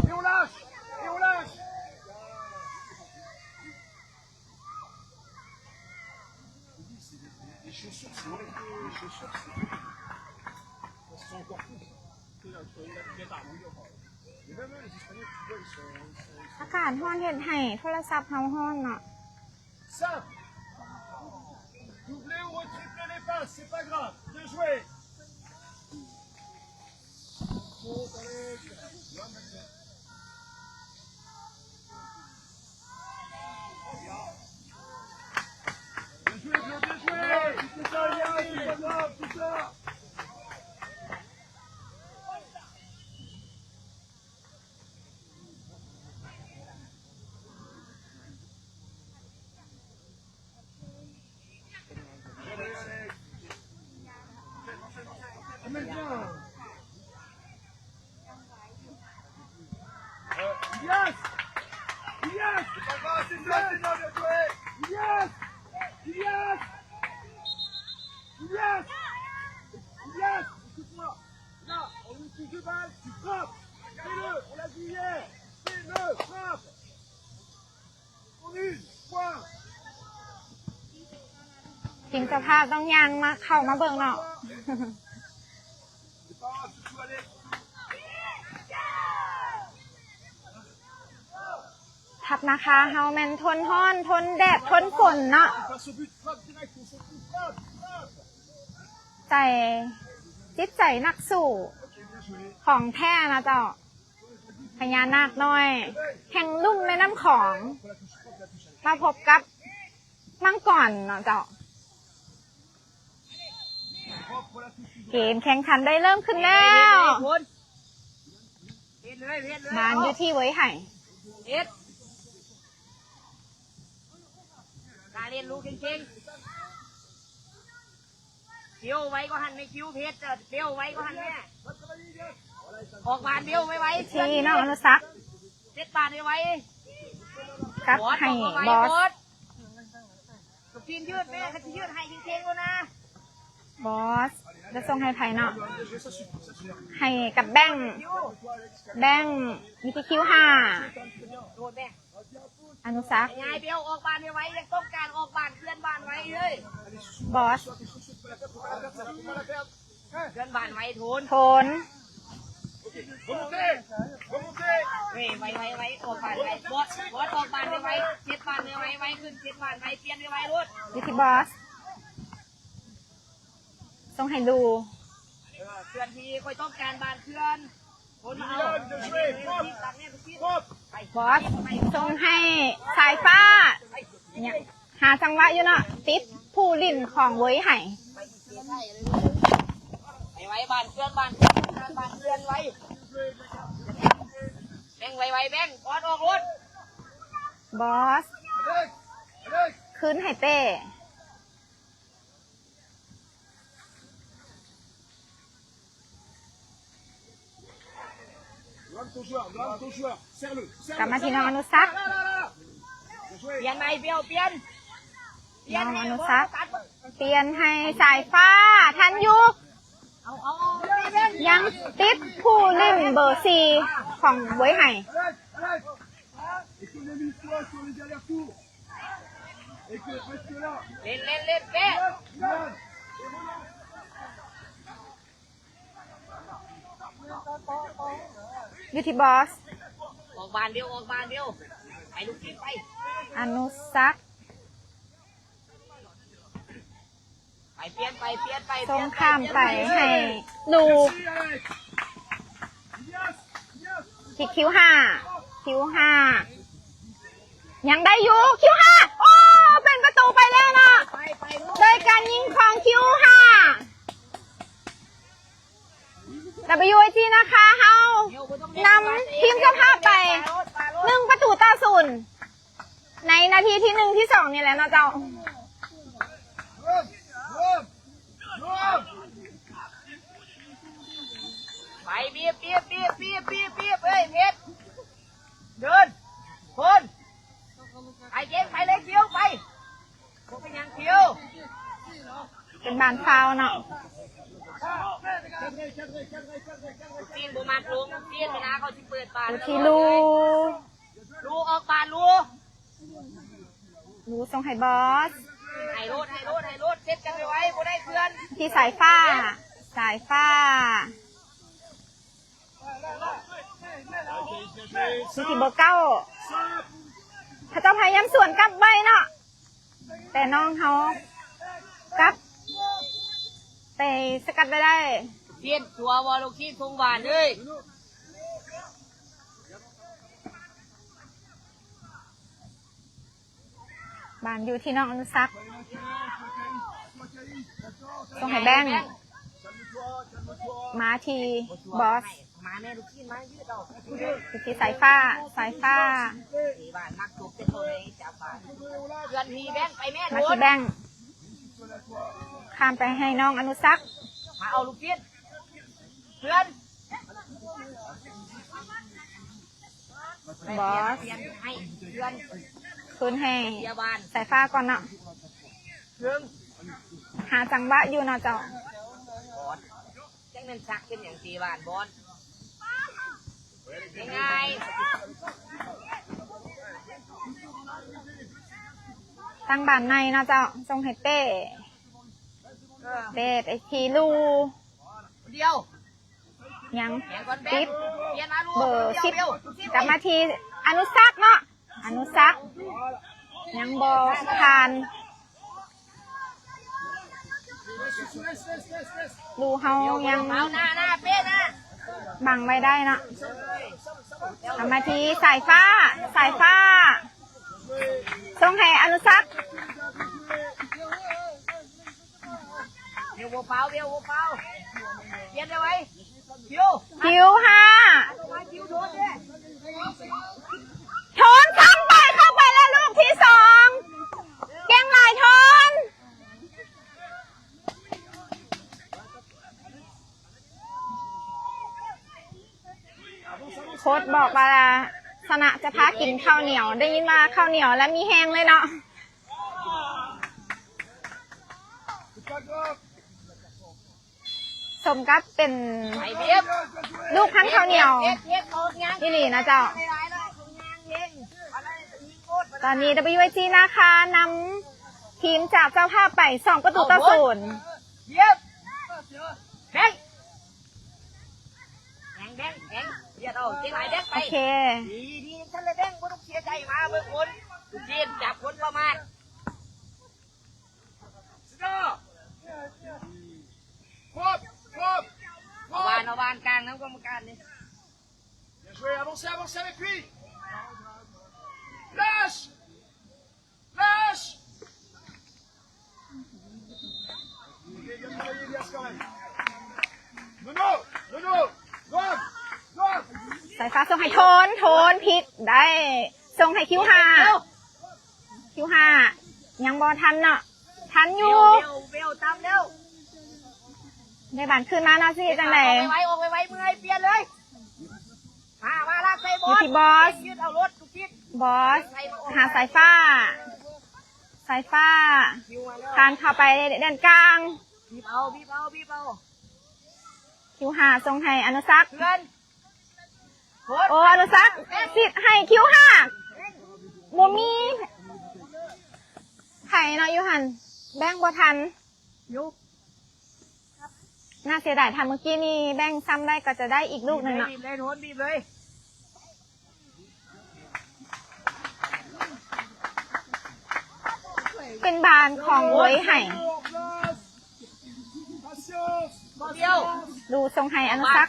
Et on lâche, et on lâche. Les chaussures, c'est horrible. Les chaussures, c'est horrible. Elles sont encore plus. ອາກາດຮ້ອນເຮັດໃຫ້ໂທລະສັບເຮົາຮ້ອນເນາະ. Simple. Doubler ou retripler les passes, c'est pas grave. Bien joué. Yes! Yes! Yes! Yes! Yes! Yes! Écoute-moi. Là, on nous touche de balle, tu frappes. Fais-le, on l'a dit hier. Fais-le, frappe. ທີມເຈົ້າພາບຕ້ອງຍ່າງມາ ເຂົ້າມາເບິ່ງເນາະ. ທັບນາຄາເຮົາແມ່ນທົນຮ້ອນ ທົນແດດ ທົນຝົນເນາະ. ໃຈ ຈິດໃຈນັກສູ້ຂອງແທ້ນະເຈົ້າ. ພະຍານາກນ້ອຍແຫ່ງລຸ່ມແມ່ນ້ຳຂອງ ມາພົບກັບມັງກອນເນາະເຈົ້າ. ເກມແຂ່ງຂັນໄດ້ເລີ່ມຂຶ້ນແລ້ວ. ເຮັດເລີຍ ເຮັດເລີຍ ບານຢູ່ທີ່ເຫວີຍໄຫ່. ເຮັດ ການເລ່ນລູກເກັ່ງໆ. ເບວໄວກວ່າຫັ້ນແມ່ ຄິວເພດ ເບວໄວກວ່າຫັ້ນແມ່. ອອກບານເບວໄວໆ ທີ່ນ້ອງອະນຸສັກ ເຊັດບານໄວໆ. ກັບໃຫ້ບອສ ບອສ ຈະສົ່ງໃຫ້ໃຜເນາະ? ໃຫ້ກັບແບັງ ແບັງ ມີທີ່ຄິວຫ້າ. ອະນຸສັກ ຍາຍເບວ ອອກບານໄວໆ ຍັງຕ້ອງການອອກບານ ເຄື່ອນບານໄວເອີຍ. ບອສ ເຄື່ອນບານໄວໂທນ ໂທນ. ເອີຍ ໄວໆ ອອກບານໄວ ບອສ ບອສ ອອກບານໄວໆ ເຊັດບານໄວໆ ໄວຂຶ້ນ ເຊັດບານໄວ ປ່ຽນໄວໆໂລດ. ຢູ່ທີ່ບອສ ສົ່ງໃຫ້ລູ ເອີ ເຄື່ອນທີ່ຂ້ອຍຕ້ອງການບານເຄື່ອນ. ບອສ ສົ່ງໃຫ້ສາຍຟ້າ ຫາຈັງຫວະຢູ່ເນາະ ຕິດຜູ້ຫຼິ້ນຂອງເຫວີຍໄຫ່. ໄວໆ ບານເຄື່ອນ ບານເຄື່ອນ ບານເຄື່ອນໄວ ແບັງໄວໆ ແບັງ ອອດອອກໂລດ. ບອສ ຄືນໃຫ້ເປ້. ກັບມາທີ່ນ້ອງອະນຸສັກ ປ່ຽນໃໝ່ ປ່ຽນ ປ່ຽນ ປ່ຽນ ນ້ອງອະນຸສັກ ປ່ຽນໃຫ້ສາຍຟ້າ ທັນຢູ່ ເອົາ ເອົາ ເອົາ ຍັງຕິດຜູ້ຫຼິ້ນເບີສີ່ຂອງເຫວີຍໄຫ່. ເລ່ນ ເລ່ນ ເລ່ນ ເປ້. ຢູ່ທີ່ບອສ ອອກບານດຽວ ອອກບານດຽວ ໄປລູກທີມໄປ. ອະນຸສັກ ໄປ ປ່ຽນໄປ ປ່ຽນໄປ ສົ່ງຂ້າມໄປໃຫ້ລູ ທີ່ຄິວຫ້າ ຄິວຫ້າ ຍັງໄດ້ຢູ່ ຄິວຫ້າ. ໂອ້ ເປັນປະຕູໄປແລ້ວເນາະ ໂດຍການຍິງຂອງຄິວຫ້າ. ດັບເບິນຢູເອຈີ ນາຄາເຮົານຳທີມເຈົ້າພາບໄປ ໜຶ່ງປະຕູຕໍ່ສູນ ໃນນາທີທີໜຶ່ງ ທີສອງນີ້ແຫຼະເນາະເຈົ້າ. ໄປ ບີບ ບີບ ບີບ ເອີຍ ເພັດ. ເດີນ ຄົນ ໄປເກມ ໄປເລີຍຄິວ ໄປ ບໍ່ເປັນຫຍັງຄິວ ເປັນບານຟາວເນາະ ຈີນບໍ່ມັກລົງ ຈີນເວລາເຂົາຊິເປີດບານ ຢູ່ທີ່ລູ ລູອອກບານລູ ລູສົ່ງໃຫ້ບອສ ໃຫ້ໂລດ ໃຫ້ໂລດ ໃຫ້ໂລດ ເຊັດກັນໄວໆ ບໍ່ໄດ້ເພື່ອນ ທີ່ສາຍຟ້າ ສາຍຟ້າ ຢູ່ທີ່ເບີເກົ້າ ເຂົາເຈົ້າພະຍາຍາມສວນກັບໄວເນາະ ແຕ່ນ້ອງເຮົາກັບໄປສະກັດໄວ້ໄດ້ ເຈັບຕົວບໍ່ລູກທີມ ສົງຫວານເອີຍ. ບານຢູ່ທີ່ນ້ອງອະນຸສັກ ສົ່ງໃຫ້ແບງ ມາທີ່ບອສ ມາແມ່ລູກທີມ ມາຢືດເອົາ ຢູ່ທີ່ສາຍຟ້າ ສາຍຟ້າ ເອີ ບານມັກຕົກເປັນໂຕໃນຈັບບານ ເພື່ອນທີ່ແບງ ໄປແມ່ ມາທີ່ແບງ ຂ້າມໄປໃຫ້ນ້ອງອະນຸສັກ ມາເອົາລູກທີມ ເພື່ອນ ບອສ ຄືນໃຫ້ສາຍຟ້າກ່ອນເນາະ ຫາຈັງຫວະຢູ່ເນາະເຈົ້າ ຈັກແມ່ນສັກເປັນຫຍັງຕີບານບອນ ງ່າຍໆ ຕັ້ງບານໃນເນາະເຈົ້າ ສົ່ງໃຫ້ເປ້ ເອີ ເປ້ໄປທີ່ລູ ດຽວ ຍັງຕິດເບີສິບ ກັບມາທີ່ອະນຸສັກເນາະ ອະນຸສັກ ຍັງບໍ່ຜ່ານ ລູເຮົາຍັງບັງໄວ້ໄດ້ເນາະ ກັບມາທີ່ສາຍຟ້າ ສາຍຟ້າ ສົ່ງໃຫ້ອະນຸສັກ ເວວບໍ່ຟາວ ເວວບໍ່ຟາວ ປ່ຽນໄດ້ໄວ ຄິວ ຄິວຫ້າ ມາຄິວໂດນເດ້ ໂທນ ຊ້ຳໄປ ເຂົ້າໄປແລ້ວລູກທີສອງ ເກັ່ງຫຼາຍໂທນ ໂຄດບອກວ່າຊະນະຈະພາກິນເຂົ້າໜຽວ ໄດ້ຍິນວ່າເຂົ້າໜຽວແລ້ວມີແຮງເລີຍເນາະ ສົມກັບເປັນລູກພັນເຂົ້າໜຽວອີ່ຫຼີນະເຈົ້າ. ຕອນນີ້ WIG ນາຄານຳທີມຈາກເຈົ້າພາບໄປສອງປະຕູຕໍ່ສູນ. ແບງ ແບງ ແບງ ແບງ ເຮັດເອົາ ເກັ່ງຫຼາຍ ແບງໄປ ໂອເຄ ດີ ດີ ຊັ້ນແຫຼະ ແບງ ບໍ່ຕ້ອງເສຍໃຈ ມາເບິ່ງຜົນ ລູກທີມຈັບຄົນປະມາດ ເອົາວານ ເອົາວານກາງນຳກຳມະການນີ້. Bien joué, avancez, avancez avec lui. Lâche. Lâche. Bien travaillé, Elias, quand même. Nono, Nono, Noam, Noam. ສາຍຟ້າສົ່ງໃຫ້ໂທນ ໂທນພິກໄດ້ ສົ່ງໃຫ້ຄິວຫ້າ ຄິວຫ້າ ຍັງບໍ່ທັນເນາະ ທັນຢູ່ ເບວ ເບວ ເບວ ຕາມແລ້ວ ໄດ້ບານຄືນມາເນາະ ຊິເຮັດຈັ່ງໃດ ອອກໄວໆ ອອກໄວໆ ເມື່ອຍ ປ່ຽນເລີຍ ມາ ມາ ລາກໃສ່ບອສ ຢູ່ທີ່ບອສ ຢືດເອົາໂລດ ບອສ ຫາສາຍຟ້າ ສາຍຟ້າ ຜ່ານເຂົ້າໄປແດນກາງ ບີບເອົາ ບີບເອົາ ບີບເອົາ ຄິວຫ້າ ສົ່ງໃຫ້ອະນຸສັກ ເພື່ອນ ໂອ້ ອະນຸສັກ ສິດໃຫ້ຄິວຫ້າ ບໍ່ມີໃຜເນາະຢູ່ຫັ້ນ ແບງບໍ່ທັນ ຍຸບ ໜ້າເສຍດາຍ ຖ້າເມື່ອກີ້ນີ້ແບງຊ້ຳໄດ້ກໍຈະໄດ້ອີກລູກໜຶ່ງເນາະ ບີບເລີຍ ໂທນ ບີບເລີຍ. ເປັນບານຂອງເວີຍໄຫ່ ລູສົ່ງໃຫ້ອະນຸສັກ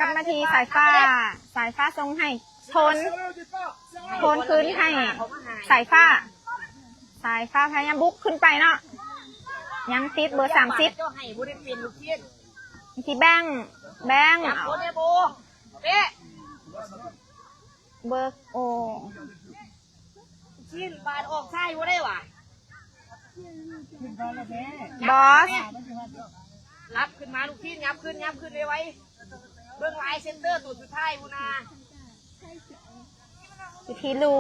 ກັບມາທີ່ສາຍຟ້າ ສາຍຟ້າສົ່ງໃຫ້ໂທນ ໂທນຄືນໃຫ້ສາຍຟ້າ ສາຍຟ້າພະຍາຍາມບຸກຂຶ້ນໄປເນາະ ຍັງຕິດເບີສາມສິບ ທີ່ແບງ ແບງ ເບີ ໂອ້ ຊີ້ນບາດອອກຊ້າຍບໍ່ໄດ້ຫວາ ບອສ ລັບຂຶ້ນມາລູກທີມ ຫຍັບຂຶ້ນ ຫຍັບຂຶ້ນໄວໆ ເບິ່ງລາຍເຊັນເຕີຕົວສຸດທ້າຍພຸ້ນນາ ວິທີລູ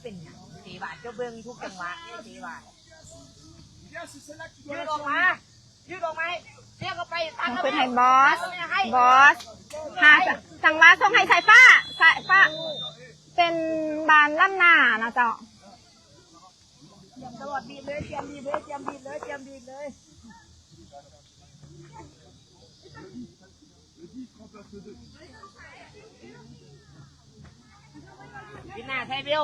ເປັນຫຍັງເຕະບານ ເຈົ້າເບິ່ງທຸກຈັງຫວະເດ້ເຕະບານ ຢືດອອກມາ ຢືດອອກມາ ລ້ຽວກໍໄປ ຕັ້ງຄືນໃຫ້ບອສ ບອສ ຫາ ຈັງຫວະສົ່ງໃຫ້ສາຍຟ້າ ສາຍຟ້າ ເປັນບານລ້ຳໜ້ານະເຈົ້າ. ຕະຫຼອດ ບີບເລີຍ ຕຽມບີບເລີຍ ຕຽມບີບເລີຍ ຕຽມບີບເລີຍ ບິດໜ້າໃສ່ເບວ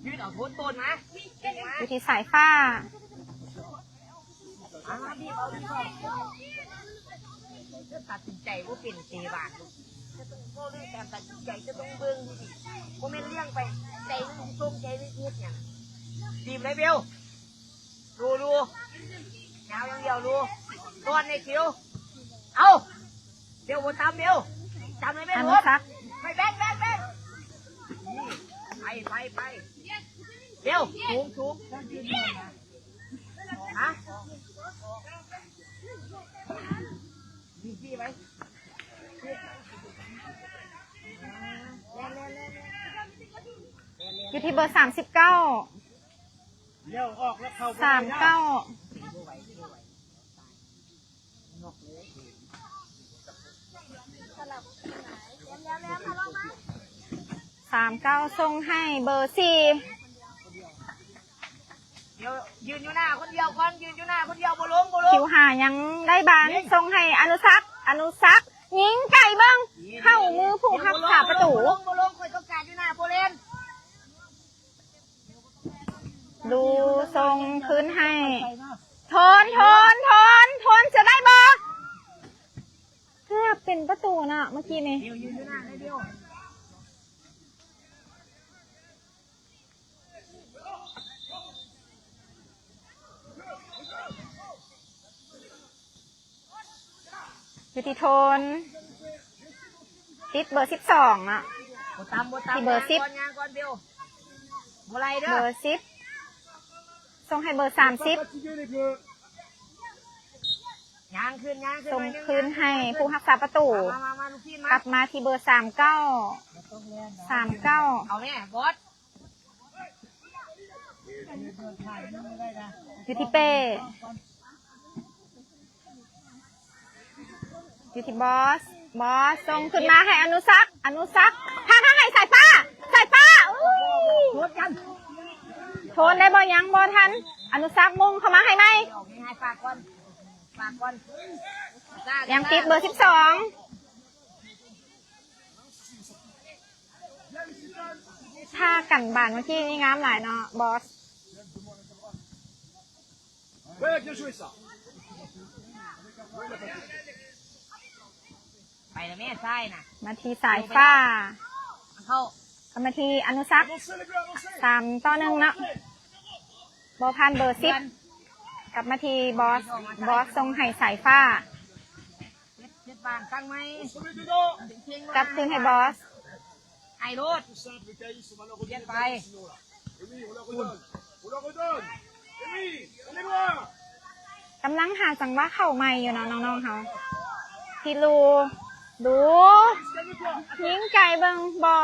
ຢືດເອົາໂທນໂຕນມາ ຢູ່ທີ່ສາຍຟ້າ. ຕັດສິນໃຈບໍ່ເປັນເຕະບານ ເວົ້າເລື່ອງການຕັດສິນໃຈຈະຕ້ອງເບິ່ງດີໆ ບໍ່ແມ່ນລ້ຽງໄປ ໃຈໜຶ່ງສົ່ງໃຈໜຶ່ງເຮັດຫຍັງ ຕີບໄດ້ເບວ ດູໆ ຍາວຢ່າງດຽວ ດູກ່ອນໃນຄິວ ເອົາ ເບວບໍ່ຕຳເບວ ຕຳໃນແມ່ນ ອະນຸສັກ ໄປແບັກແບັກແບັກ ໄປໄປໄປ ເບວ ສູງສູງ ຮະ ມີທີ່ໄວ້ ຢູ່ທີ່ເບີສາມສິບເກົ້າ ສາມເກົ້າ ສາມເກົ້າ ສົ່ງໃຫ້ເບີສີ່ ດຽວ ຢືນຢູ່ໜ້າຄົນດຽວກ່ອນ ຢືນຢູ່ໜ້າຄົນດຽວ ບໍ່ລົງ ບໍ່ລົງ ຄິວຫ້າ ຍັງໄດ້ບານ ຍິງ ສົ່ງໃຫ້ອະນຸສັກ ອະນຸສັກ ຍິງໄກເບິ່ງ ເຂົ້າມືຜູ້ຮັກສາປະຕູ ບໍ່ລົງ ບໍ່ລົງ ຂ້ອຍຕ້ອງການຢູ່ໜ້າຜູ້ຫຼິ້ນ ດູສົ່ງຄືນໃຫ້ ໂທນ ໂທນ ໂທນ ໂທນ ຈະໄດ້ບໍ່? ເກືອບເປັນປະຕູນະ ເມື່ອກີ້ນີ້. ຢູ່ທີ່ໂທນ ຕິດເບີສິບສອງເນາະ ບໍ່ຕຳ ບໍ່ຕຳ ທີ່ເບີສິບ ຍ່າງກ່ອນ ຍ່າງກ່ອນ ເບວ ບໍ່ໄລ່ເດີ ເບີສິບ ສົ່ງໃຫ້ເບີສາມສິບ ຍ່າງຂຶ້ນ ຍ່າງຂຶ້ນ ສົ່ງຄືນໃຫ້ຜູ້ຮັກສາປະຕູ ມາ ມາ ມາ ລູກທີມມາ ກັບມາທີ່ເບີສາມເກົ້າ ສາມເກົ້າ ເອົາແມ່ ບອສ ຢູ່ທີ່ເປ້ ຢູ່ທີ່ບອສ ບອສສົ່ງຂຶ້ນມາໃຫ້ອະນຸສັກ ອະນຸສັກ ພາມາໃຫ້ສາຍຟ້າ ສາຍຟ້າ ໂອ້ຍ ໂທນໄດ້ບໍ່? ຍັງບໍ່ທັນ ອະນຸສັກມຸ່ງເຂົ້າມາໃຫ້ໃໝ່ ຍັງຕິດເບີສິບສອງ. ຖ້າກັນບານເມື່ອກີ້ນີ້ງາມຫຼາຍເນາະ ບອສ ໄປລະແມ່ຊ້າຍນະ ມາທີ່ສາຍຟ້າ ເຂົ້າ ກັບມາທີ່ອະນຸສັກ ສາມຕໍ່ໜຶ່ງເນາະ ບໍ່ຜ່ານເບີສິບ ກັບມາທີ່ບອສ ບອສສົ່ງໃຫ້ສາຍຟ້າ ເຮັດ ເຮັດບາງຕັ້ງໃໝ່ ກັບຄືນໃຫ້ບອສ ໃຫ້ໂລດ ປ່ຽນໄປ ກຳລັງຫາຈັງຫວະເຂົ້າໃໝ່ຢູ່ເນາະ ນ້ອງໆເຮົາ ທີ່ລູ ດູ ຍິງໄກເບິ່ງບໍ່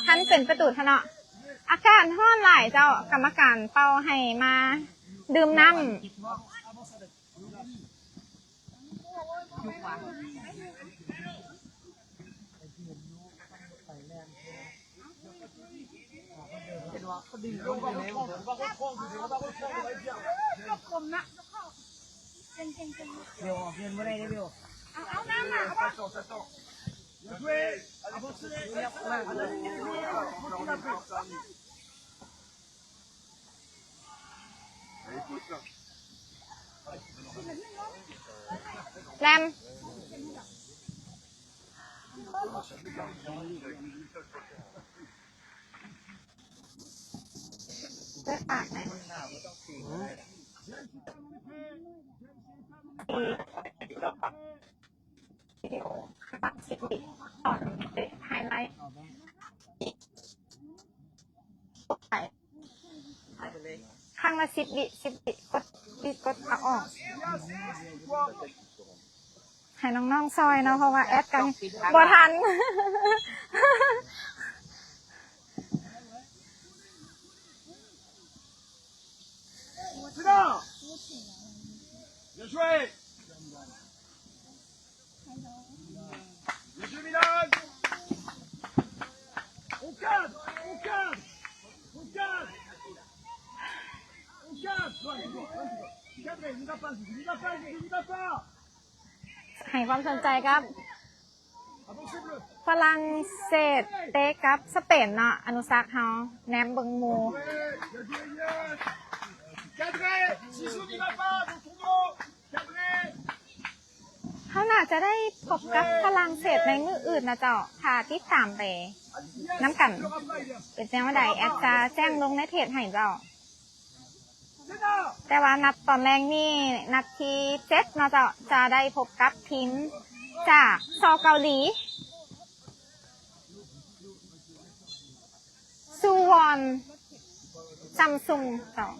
ທັນເປັນປະຕູເນາະ ອາກາດຮ້ອນຫຼາຍເຈົ້າ ກຳມະການເປົ່າໃຫ້ມາດື່ມນ້ຳ. ແລມ ເປີດປາກໄດ້ ວິດີໂອ ໄຮໄລ ໄປ ໄປເລີຍ. ຄັ້ງລະສິບວິ ສິບວິ ກົດ ປິດ ກົດ ເອົາອອກ. ໃຫ້ນ້ອງໆຊ່ອຍເນາະ ເພາະວ່າແອັດກັນບໍ່ທັນ. C'est là. Bien joué. Bien joué, Milan. On cadre, on cadre, on cadre. On cadre. Ouais, ouais, ouais. Cadré, n'y va pas, n'y va pas, n'y va pas. ໃຫ້ຄວາມສົນໃຈກັບຝຣັ່ງເສດເຕະກັບສະເປນເນາະ. ອະນຸສັກເຮົາແນມເບິ່ງໝູ່. Cadré, Zizou, n'y va pas, dans ton dos. Cadré. ເຮົາໜ້າຈະໄດ້ພົບກັບຝຣັ່ງເສດໃນມື້ອື່ນນະເຈົ້າ. ຖ້າຕິດຕາມໄປນຳກັນເປັນແນວໃດ ແອັດຈະແຈ້ງລົງໃນເພຈໃຫ້ເຈົ້າ. ແຕ່ວ່ານັດຕອນແລງນີ້ ນັດທີເຈັດເນາະເຈົ້າ ຈະໄດ້ພົບກັບທີມຈາກ ຊ ເກົາຫຼີ ຊູວອນ ຊຳຊຸງເຈົ້າ.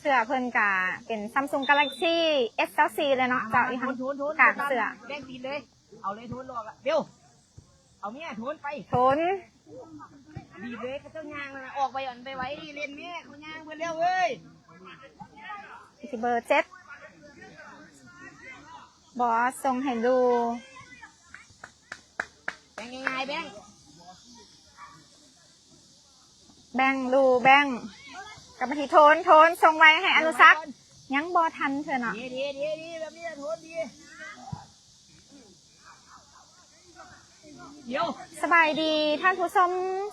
ເສື້ອເພິ່ນກະເປັນ ຊຳຊຸງ ກາແລັກຊີ ເອັສຊາວສີ່ ເລີຍເນາະເຈົ້າ. ຢູ່ທາງກາງເສື້ອ ແບ່ງຕີນເລີຍ. ເອົາເລີຍ ໂທນ ລອກລະ ເບວ ເອົາແມ່ ໂທນ ໄປ ໂທນ ບີບເລີຍ. ເຂົາເຈົ້າຍ່າງນັ້ນນະ ອອກໄປ ອັນໄປໄວ ເລ່ນແມ່ ເຂົາຍ່າງເບິດແລ້ວເວີຍ. ທີ່ເບີເຈັດ ບອສ ສົ່ງໃຫ້ລູ ແບ່ງງ່າຍໆ ແບ່ງ ແບ່ງລູ ແບ່ງ ກັບມາທີ່ໂທນ ໂທນ ສົ່ງໄວໃຫ້ອະນຸສັກ ຍັງບໍ່ທັນເທື່ອເນາະ. ດີ ດີ ດີ ດີ ແບບນີ້ແຫຼະ ໂທນ ດີ. ສະບາຍດີທ່ານຜູ້ຊົມ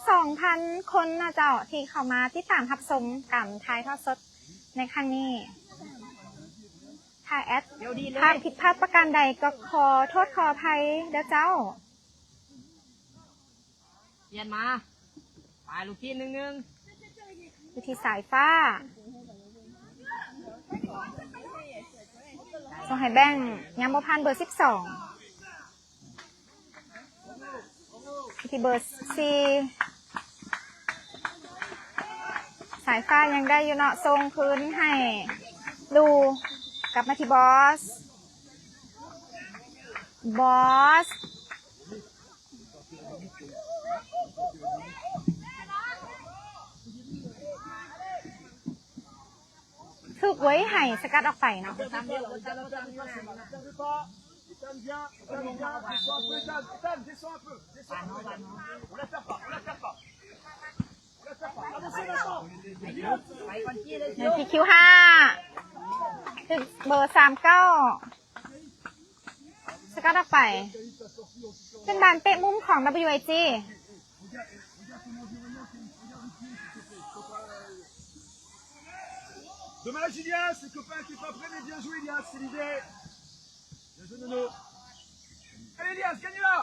ສອງພັນຄົນນະເຈົ້າ ທີ່ເຂົ້າມາຕິດຕາມຮັບຊົມການຖ່າຍທອດສົດໃນຄັ້ງນີ້. ຖ້າແອັດພາດຜິດພາດປະການໃດກໍຂໍໂທດຂໍອະໄພເດີເຈົ້າ. ປ່ຽນມາ ໄປລູກທີນ ໜຶ່ງໜຶ່ງ ຢູ່ທີ່ສາຍຟ້າ ສົ່ງໃຫ້ແບ່ງ ຍັງບໍ່ຜ່ານເບີສິບສອງ ຢູ່ທີ່ເບີສີ່ ສາຍຟ້າຍັງໄດ້ຢູ່ເນາະ ສົ່ງຄືນໃຫ້ລູ ກັບມາທີ່ບອສ ບອສ ຖືກເວີຍ ໃຫ້ສະກັດອອກໄປເນາະ. Ethan, viens, Ethan, viens, descends un peu, Ethan, descends un peu, descends un peu, Ethan. On la tape pas, on la tape pas. On la tape pas. Avancez maintenant. Elias. ໃນທີ່ຄິວຫ້າ ຖືກເບີສາມເກົ້າ ສະກັດອອກໄປ ເປັນບານເຕະມຸມຂອງ WIG. Dommage, Elias, le copain qui est pas prêt, mais bien joué, Elias, c'est l'idée. Bien joué, Nono. Allez, Elias, gagne là.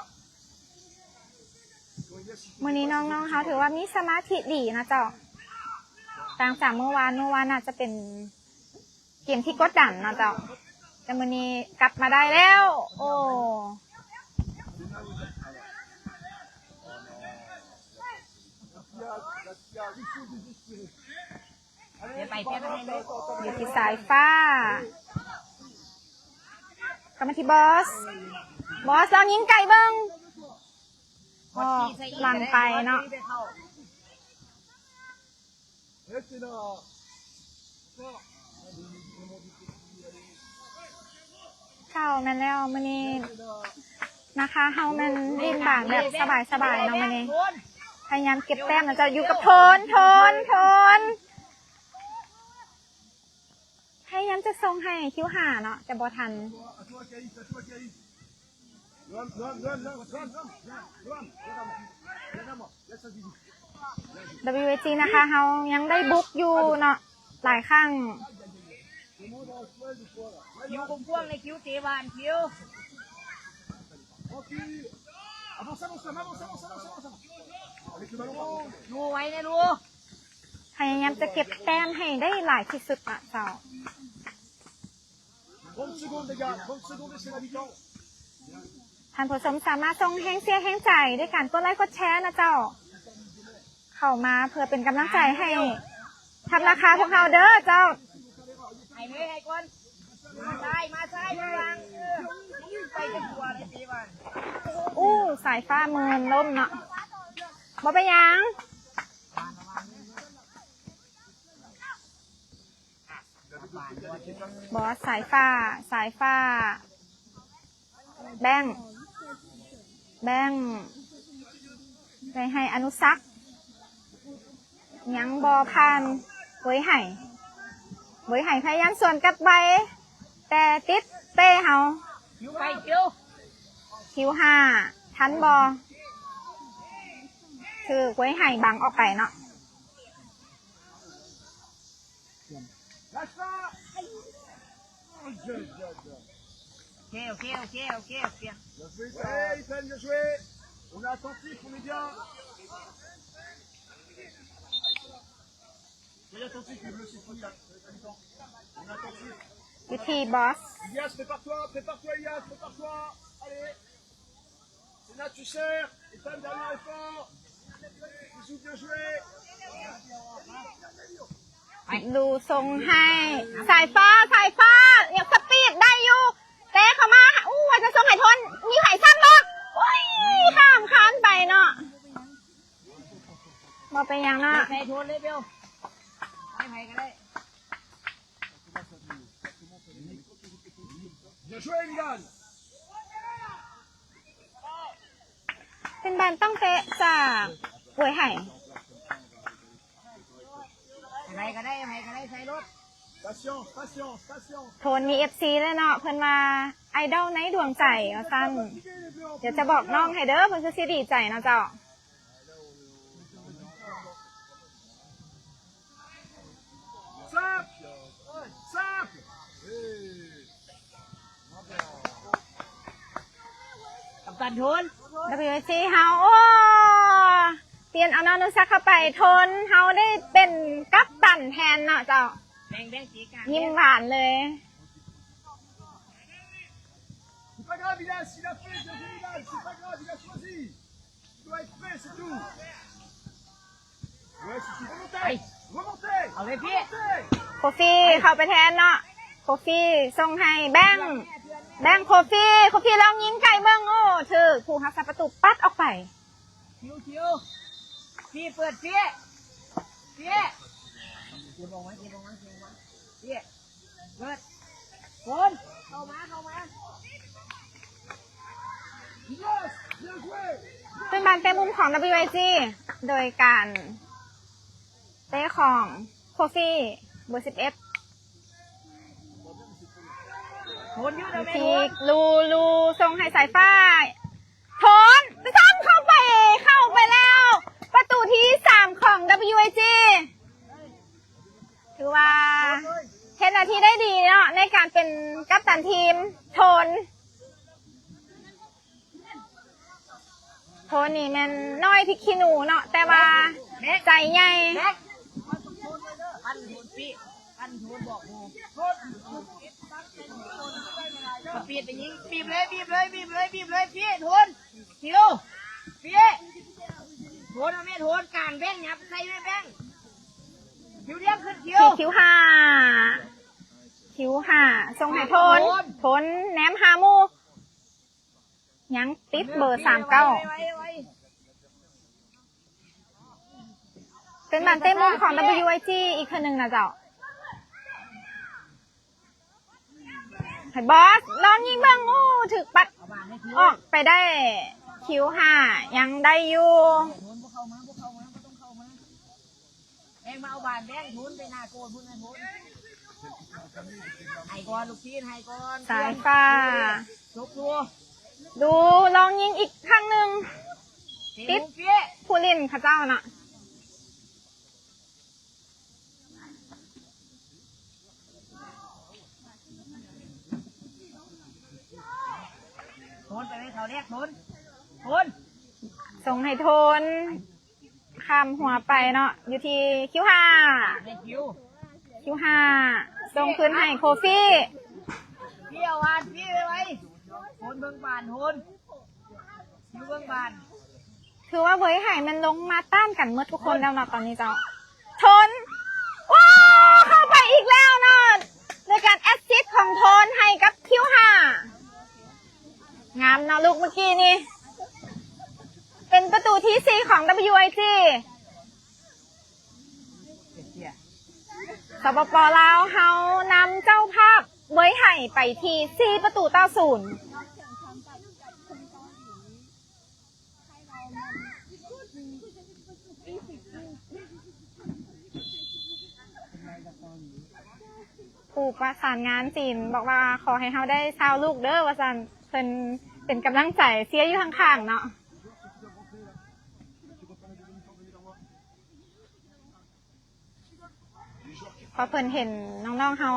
ມື້ນີ້ນ້ອງໆເຮົາຖືວ່າມີສະມາທິດີນະເຈົ້າ ຕ່າງຈາກມື້ວານ ມື້ວານອາດຈະເປັນ ເກມທີ່ກົດດັນເນາະເຈົ້າ ແຕ່ມື້ນີ້ກັບມາໄດ້ແລ້ວ. ໂອ້ ຢູ່ທີ່ສາຍຟ້າ ກັບມາທີ່ບອສ ບອສລອງຍິງໄກເບິ່ງ ກໍຫຼັງໄປເນາະ. ເຈົ້າ ແມ່ນແລ້ວ ມື້ນີ້ນາຄາເຮົາແມ່ນຫຼິ້ນບານແບບສະບາຍໆເນາະມື້ນີ້ ພະຍາຍາມເກັບແຕ້ມນະເຈົ້າ ຢູ່ກັບໂທນ ໂທນ ໂທນ ພະຍາຍາມຈະສົ່ງໃຫ້ຄິວຫ້າເນາະ ແຕ່ບໍ່ທັນ. WIG ນາຄາເຮົາຍັງໄດ້ບຸກຢູ່ເນາະ ຫຼາຍຄັ້ງ. ຄິວກວ້າງໆ ເລີຍ ຄິວເຕະບານ ຄິວ ຢູ່ໄວແນ່ລູກ ພະຍາຍາມຈະເກັບແຕ້ມໃຫ້ໄດ້ຫຼາຍທີ່ສຸດນະເຈົ້າ. ທ່ານຜູ້ຊົມສາມາດສົ່ງແຮງເຊຍແຮງໃຈດ້ວຍການກົດໄລກົດແຊນະເຈົ້າ ເຂົ້າມາເພື່ອເປັນກຳລັງໃຈໃຫ້ ທຳລາຄາພວກເຮົາເດີເຈົ້າ. ໃຫ້ເລີຍ ໃຫ້ກ່ອນ. ມາຊ້າຍ ມາຊ້າຍ ລະວັງ. ເອີ ໄປຈະຕົວເລີຍຕິວ່າ. ອູ້ ສາຍຟ້າເມີນລົ້ມເນາະ. ບໍ່ເປັນຫຍັງ. ບອສ ສາຍຟ້າ ສາຍຟ້າ ແບງ ແບງ ໄປໃຫ້ອະນຸສັກ ຍັງບໍ່ຜ່ານ. ເວີຍໄຫ ເວີຍໄຫພະຍາຍາມສວນກັບໄວ ແຕ່ຕິດເຕະເຮົາ. ຄິວໄປ ຄິວ ຄິວຫ້າ ທັນບໍ່? ຖືກເວີຍໄຫບັງອອກໄປເນາະ. Lâche pas. Aïe, aïe, aïe. Ok, ok, ok, ok, ok. Bien joué, Ethan, bien joué. On est attentif, on est bien. Soyez attentifs, les bleus, c'est fou, là. On est attentif. ວິທີບອສ. Ilias, prépare-toi, prépare-toi, Ilias, prépare-toi. Allez. Senna, tu sers. Ethan, dernier effort. Bisous, bien joué. ລູສົ່ງໃຫ້ສາຍຟ້າ ສາຍຟ້າ ຍັງສະປີດໄດ້ຢູ່ ແຕ່ເຂົ້າມາ. ອູ້ ວ່າຈະສົ່ງໃຫ້ທົນ ມີໃຜຊ້ຳບໍ່? ໂອ້ຍ ຂ້າມຄານໄປເນາະ. ບໍ່ເປັນຫຍັງເນາະ. ໃສ່ໂທນເລີຍ ເບວ ໃຫ້ໃຜກໍໄດ້. Bien joué, Milan. ເປັນບານຕ້ອງເຕະຈາກເວີຍໄຫ. ໃຜກໍໄດ້ ໃຜກໍໄດ້ ໃສ່ໂລດ. Patience, patience, patience. ໂທນມີເອັຟຊີແລ້ວເນາະ ເພິ່ນວ່າໄອດອລໃນດວງໃຈວ່າຊັ້ນ. ດຽວຈະບອກນ້ອງໃຫ້ເດີ ເພິ່ນຄືຊິດີໃຈເນາະເຈົ້າ. Simple, simple. ກັບຕັນໂທນ ດັບເບິນຢູໄອຈີເຮົາ ໂອ້ ປ່ຽນເອົາອະນຸສັກເຂົ້າໄປ. ໂທນເຮົາໄດ້ເປັນກັບຕັນແທນເນາະເຈົ້າ. ແບ່ງ ແບ່ງ ຊີ້ກາງ ຍິ້ມຫວານເລີຍ. C'est pas grave, il a, il a fait, il a fait, c'est pas grave, il a choisi. ເອົາເລີຍພີ່ ໂຄຟີເຂົ້າໄປແທນເນາະ. ໂຄຟີສົ່ງໃຫ້ແບງ ແບງ ໂຄຟີ ໂຄຟີລອງຍິງໄກເບິ່ງ ໂອ້ ຖືກຜູ້ຮັກສາປະຕູປັດອອກໄປ. ຄິວ ຄິວ ຟີເປີດ ຟີ ຟີ ເກັບອອກມາ ເກັບອອກມາ ເກັບອອກມາ ຟີ ເປີດ ໂທນ ເຂົ້າມາ ເຂົ້າມາ. ເປັນບານເຕະມຸມຂອງ ດັບເບິນຢູໄອຈີ ໂດຍການເຕະຂອງໂຄຟີ ເບີສິບເອັດ. ໂທນ ຢູ່ ທີ່ ໂທນ ລູ ລູສົ່ງໃຫ້ສາຍຟ້າ. ໂທນຊ້ຳເຂົ້າໄປ ເຂົ້າໄປແລ້ວ ປະຕູທີສາມຂອງ ດັບເບິນຢູໄອຈີ ຖືວ່າເຮັດໜ້າທີ່ໄດ້ດີເນາະ ໃນການເປັນກັບຕັນທີມ. ໂທນ ໂທນນີ້ແມ່ນນ້ອຍພິກຂີ້ໜູເນາະ ແຕ່ວ່າໃຈໃຫຍ່. ສະປີດໄປຍິງ ບີບເລີຍ ບີບເລີຍ ບີບເລີຍ ບີບເລີຍ ພີ້ ໂທນ ພີ້ ໂທນ ເອົາແມ່ ໂທນ ກາງແບງ ຫຍັບໃສ່ແມ່ແບງ ຄິວດຽວຂຶ້ນ ຄິວ ຄິວຫ້າ ຄິວຫ້າ ສົ່ງໃຫ້ໂທນ ໂທນແນມຫາໝູ່ ຍັງຕິດເບີສາມເກົ້າ. ເປັນບານເຕະມຸມຂອງ ດັບເບິນຢູໄອຈີ ອີກເທື່ອໜຶ່ງນະເຈົ້າ. ໃຫ້ບອສລອງຍິງເບິ່ງ ໂອ້ ຖືກປັດອອກໄປໄດ້. ຄິວຫ້າ ຍັງໄດ້ຢູ່. ແບງມາເອົາບານ ແບງ ໂທນໄປໜ້າໂກນພຸ້ນນະ ໂທນ ໃຫ້ກ່ອນລູກທີນ ໃຫ້ກ່ອນ. ສາຍຟ້າ ຈົບຕົວ ດູລອງຍິງອີກຄັ້ງໜຶ່ງ ຕິດຜູ້ຫຼິ້ນເຂົາເຈົ້າເນາະ. ໂທນ ໄປເລີຍ ເຂົາແລກ ໂທນ ໂທນ ສົ່ງໃຫ້ໂທນ. ຂ້າມຫົວໄປເນາະ ຢູ່ທີ່ຄິວຫ້າ ໃຫ້ຄິວ ຄິວຫ້າ ສົ່ງຄືນໃຫ້ໂຄຟີ ພີ່ເອົາບານ ພີ່ໄວໆ ໂທນເບິ່ງບານ ໂທນ ຢູ່ເບິ່ງບານ. ຖືວ່າເວີຍໄຫແມ່ນລົງມາຕ້ານກັນໝົດທຸກຄົນແລ້ວເນາະ ຕອນນີ້ເຈົ້າ. ໂທນ ໂອ້ ໂທນໃຫ້ກັບຄິວຫ້າ ງາມເນາະລູກເມື່ອກີ້ນີ້ ເປັນປະຕູທີສີ່ຂອງ WIG ສປປ ລາວ ເຮົານຳເຈົ້າພາບເວີຍໄຫ່ໄປທີ່ສີ່ປະຕູຕໍ່ສູນ. ຜູ້ປະສານງານຈີນບອກວ່າ ຂໍໃຫ້ເຮົາໄດ້ຊາວລູກເດີ ວ່າຊັ້ນ. ເພິ່ນເປັນກຳລັງໃຈເຊຍຢູ່ຂ້າງໆເນາະ. ເພາະເພິ່ນເຫັນນ້ອງໆເຮົາ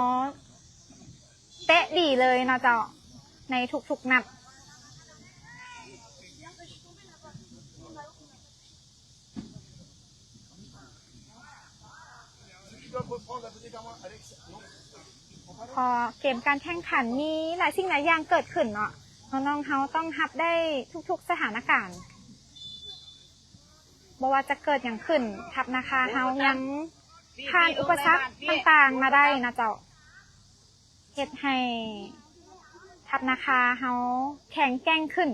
ເຕະດີເລີຍເນາະເຈົ້າ ໃນທຸກໆນັດ. ເພາະເກມການແຂ່ງຂັນມີຫຼາຍສິ່ງຫຼາຍຢ່າງເກີດຂຶ້ນເນາະ, ນ້ອງໆເຮົາຕ້ອງຮັບໄດ້ທຸກໆສະຖານະການ. ບໍ່ວ່າຈະເກີດຫຍັງຂຶ້ນ, ທັບນາຄາເຮົາຍັງຜ່ານອຸປະສັກຕ່າງໆມາໄດ້ນະເຈົ້າ, ເຮັດໃຫ້ທັບນາຄາເຮົາແຂງແກ່ງຂຶ້ນ.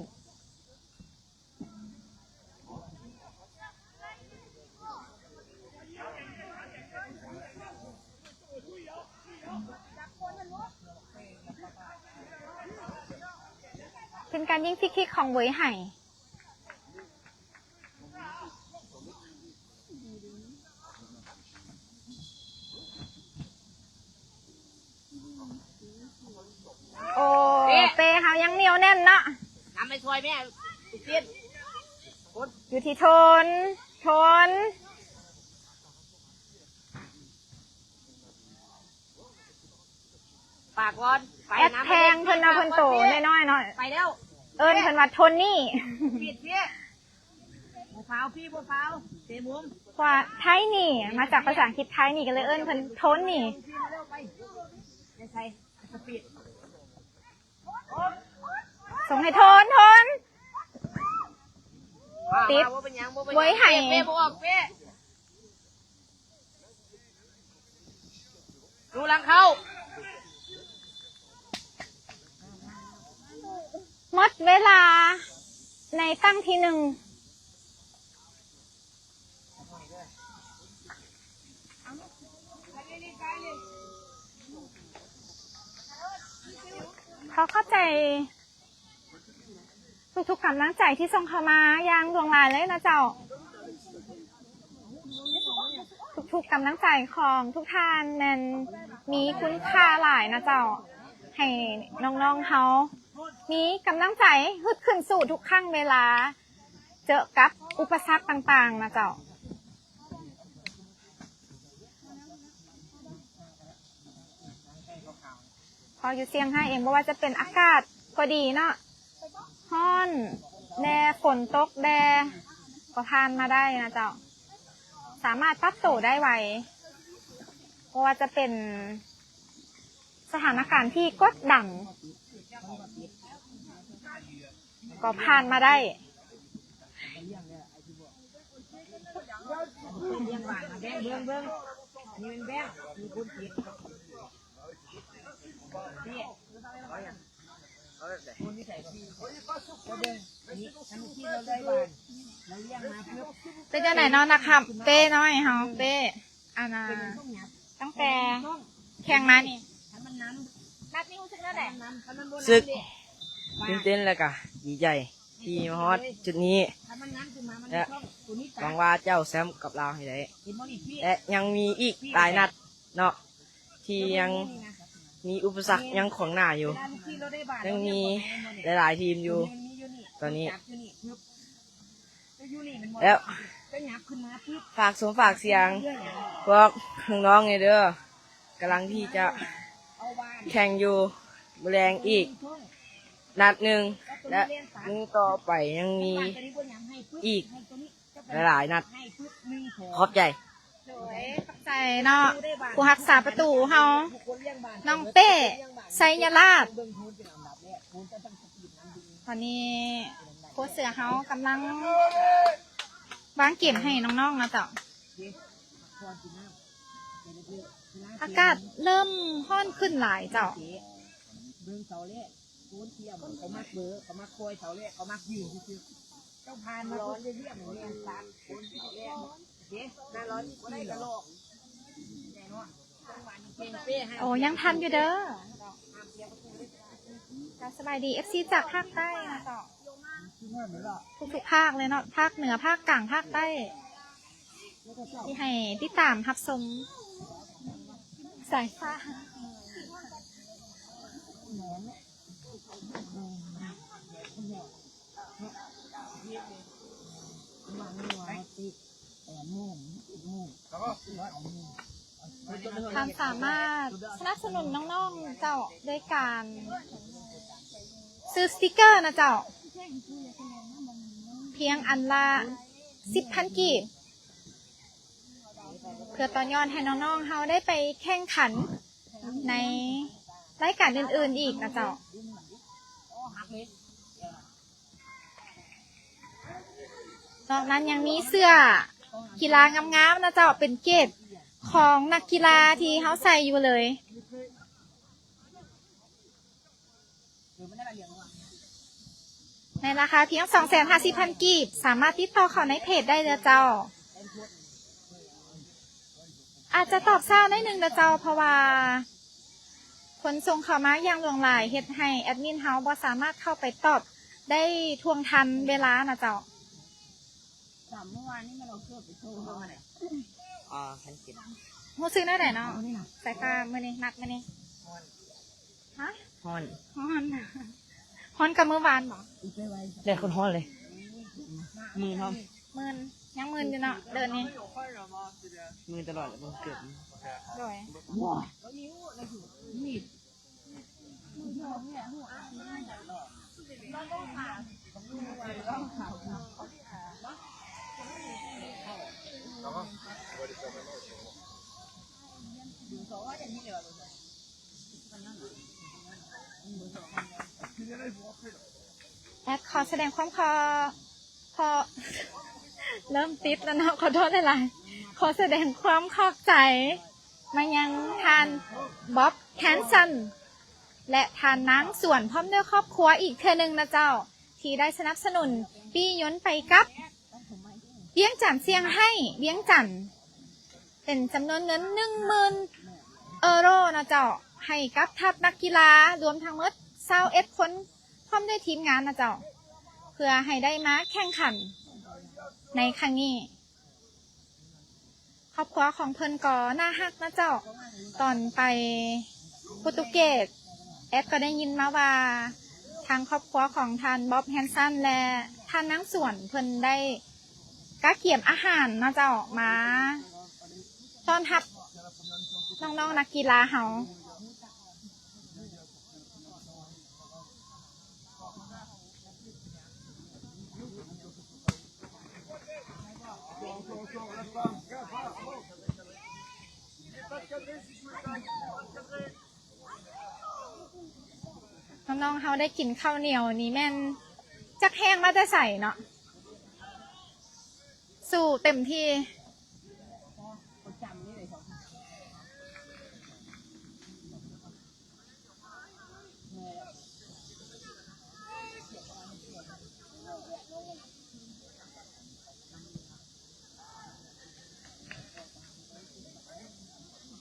ເປັນການຍິງຟຣີຄິກຂອງເຫວີຍໄຫ່. ໂອ້ ເປ້ ເປ້ເຮົາຍັງໜຽວແໜ້ນເນາະ. ນຳໄປຊ່ອຍແມ່ ລູກຊີ້ນ ຄົນ ຢູ່ທີ່ໂທນ ໂທນ. ປາກກ່ອນ ໄປ ແອັດແພງເພິ່ນເນາະ, ເພິ່ນໂຕນ້ອຍໆເນາະ. ໄປແລ້ວ ເອີ້ນເພິ່ນວ່າໂທນີ້. ປິດພີ່ ບໍ່ຟາວພີ່ ບໍ່ຟາວ ເຕະມຸມ. ວ່າໄທນີ້ ມາຈາກພາສາອັງກິດໄທນີ້ ກໍເລີຍເອີ້ນເພິ່ນໂທນີ້. ໄປ ໄປໃສ່ ສະປີດ. ສົ່ງໃຫ້ໂທນ ໂທນ ຕິດ ເວີຍໄຫ່. ເປ້ ເປ້ບໍ່ອອກ ເປ້ ດູຫຼັງເຂົ້າ. ໝົດເວລາໃນຕັ້ງທີໜຶ່ງ. ຂໍຂອບໃຈທຸກໆກຳລັງໃຈທີ່ສົ່ງເຂົ້າມາຢ່າງຫຼວງຫຼາຍເລີຍນະເຈົ້າ. ທຸກໆກຳລັງໃຈຂອງທຸກທ່ານແມ່ນມີຄຸນຄ່າຫຼາຍນະເຈົ້າ, ໃຫ້ນ້ອງໆເຮົາມີກຳລັງໃຈຮຶດຂຶ້ນສູ້ທຸກຄັ້ງເວລາ ເຈີກັບອຸປະສັກຕ່າງໆນະເຈົ້າ. ເພາະຢູ່ຊຽງໄຮ້ເອງ ບໍ່ວ່າຈະເປັນອາກາດກໍດີເນາະ, ຮ້ອນແດ່ ຝົນຕົກແດ່ ກໍຜ່ານມາໄດ້ນະເຈົ້າ, ສາມາດປັບໂຕໄດ້ໄວ. ບໍ່ວ່າຈະເປັນສະຖານະການທີ່ກົດດັນ ກໍຜ່ານມາໄດ້. ເປັນຈັ່ງໃດເນາະ ນັກຮັບເປ້ນ້ອຍເຮົາ ເປ້ ອັນນ່າ ຕັ້ງແຕ່ແຂ່ງມານີ້ ນັດນີ້ຮູ້ສຶກແນວໃດ? ຮູ້ສຶກຕື່ນເຕັ້ນ ແລະກະດີໃຈທີ່ມາຮອດຈຸດນີ້ ແລະຫວັງວ່າຈະເອົາແຊ້ມກັບລາວໃຫ້ໄດ້ ແລະຍັງມີອີກຫຼາຍນັດເນາະ ທີ່ຍັງມີອຸປະສັກຍັງຂວາງໜ້າຢູ່, ຍັງມີຫຼາຍໆທີມຢູ່ຕອນນີ້. ແລ້ວຝາກສົ່ງຝາກສຽງພວກນ້ອງໆແດ່ເດີ, ກຳລັງທີ່ຈະແຂ່ງຢູ່ມື້ແລງອີກນັດໜຶ່ງ ແລະມື້ຕໍ່ໄປຍັງມີອີກຫຼາຍໆນັດ. ຂອບໃຈ. ໂດຍ ຂອບໃຈເນາະ ຜູ້ຮັກສາປະຕູເຮົາ ນ້ອງເປ້ ໄຊຍະລາດ. ຕອນນີ້ໂຄ້ດເສືອເຮົາກຳລັງວາງເກມໃຫ້ນ້ອງໆເນາະເຈົ້າ. ອາກາດເລີ່ມຮ້ອນຂຶ້ນຫຼາຍເຈົ້າ. ເບິ່ງເສົາແລະໂກນທຽມ ເຂົາມັກເບີ ເຂົາມັກຄອຍເສົາແລະ ເຂົາມັກຢືນຊື່ໆ ເຈົ້າຜ່ານມາ ເຂົາຈະລ້ຽງແມ່ນສາມຄົນເສົາແລະເດ້ ໜ້າຮ້ອນບໍ່ໄດ້ກະຫຼອກແນ່ເນາະ. ໂອ້ ຍັງທັນຢູ່ເດີ. ເຈົ້າ ສະບາຍດີ ເອັຟຊີ ຈາກພາກໃຕ້ນະເຈົ້າ ທຸກໆພາກເລີຍເນາະ ພາກເໜືອ ພາກກາງ ພາກໃຕ້ ທີ່ໃຫ້ຕິດຕາມຮັບຊົມສາຍຟ້າ. ທ່ານສາມາດສະໜັບສະໜູນນ້ອງໆເຈົ້າ ດ້ວຍການຊື້ສະຕິກເກີນະເຈົ້າ ພຽງອັນລະສິບພັນກີບ ເພື່ອຕໍ່ຍອດໃຫ້ນ້ອງໆເຮົາໄດ້ໄປແຂ່ງຂັນໃນລາຍການອື່ນໆອີກນະເຈົ້າ. ນອກນັ້ນຍັງມີເສື້ອກິລາງາມໆນະເຈົ້າ ເປັນເກດຂອງນັກກິລາທີ່ເຮົາໃສ່ຢູ່ເລີຍ ໃນລາຄາພຽງສອງແສນຫ້າສິບພັນກີບ ສາມາດຕິດຕໍ່ເຂົ້າໃນເພຈໄດ້ເດີເຈົ້າ. ອາດຈະຕອບຊ້າໜ້ອຍໜຶ່ງເດີເຈົ້າ ເພາະວ່າຄົນສົ່ງເຂົ້າມາຢ່າງຫຼວງຫຼາຍ ເຮັດໃຫ້ແອດມິນເຮົາບໍ່ສາມາດເຂົ້າໄປຕອບໄດ້ທ່ວງທັນເວລານະເຈົ້າ. ສາມມື້ວານນີ້ມັນເອົາເກີບໄປໂຊເຮົາຫັ້ນແຫຼະ. ອໍ ພັນເຈັດ. ຮູ້ສຶກແນວໃດເນາະ? ສາຍຕາມື້ນີ້ ນັດມື້ນີ້. ຮະ? ຮ້ອນ. ຮ້ອນ. ຮ້ອນກວ່າມື້ວານບໍ? ແດດໂຄດຮ້ອນເລີຍ. ມື່ນພ້ອມ. ມື່ນ. ຍັງມຶນຢູ່ເນາະ ເດີນນີ້. ມຶນຕະຫຼອດແຫຼະ ບໍ່ເກີດ. ໂດຍ. ແອັດຂໍສະແດງຄວາມຂໍ ຂໍ ເລີ່ມຕິດແລ້ວເນາະ ຂໍໂທດຫຼາຍໆ. ຂໍສະແດງຄວາມຂອບໃຈມາຍັງທ່ານ ບອບ ແຮນສັນ ແລະ ທ່ານນາງສວນ ພ້ອມດ້ວຍຄອບຄົວອີກເທື່ອໜຶ່ງນະເຈົ້າ ທີ່ໄດ້ສະໜັບສະໜູນປີ້ຍົນໄປກັບວຽງຈັນ ຊຽງໄຮ້ ວຽງຈັນ ເປັນຈຳນວນເງິນໜຶ່ງໝື່ນເອີໂຣນະເຈົ້າ ໃຫ້ກັບທັບນັກກິລາ ລວມທັງໝົດຊາວເອັດຄົນ ພ້ອມດ້ວຍທີມງານນະເຈົ້າ ເພື່ອໃຫ້ໄດ້ມາແຂ່ງຂັນໃນຄັ້ງນີ້. ຄອບຄົວຂອງເພິ່ນກໍໜ້າຮັກນະເຈົ້າ. ຕອນໄປໂປຣຕຸເກດ ແອັດກໍໄດ້ຍິນມາວ່າ ທາງຄອບຄົວຂອງທ່ານ ບອບ ແຮນສັນ ແລະ ທ່ານນາງສວນ ເພິ່ນໄດ້ກະກຽມອາຫານນະເຈົ້າ ມາຕ້ອນຮັບນ້ອງໆນັກກິລາເຮົາ. ນ້ອງໆເຮົາໄດ້ກິນເຂົ້າໜຽວນີ້ແມ່ນຈັກແຮງມາແຕ່ໃສເນາະ ສູ້ເຕັມທີ່.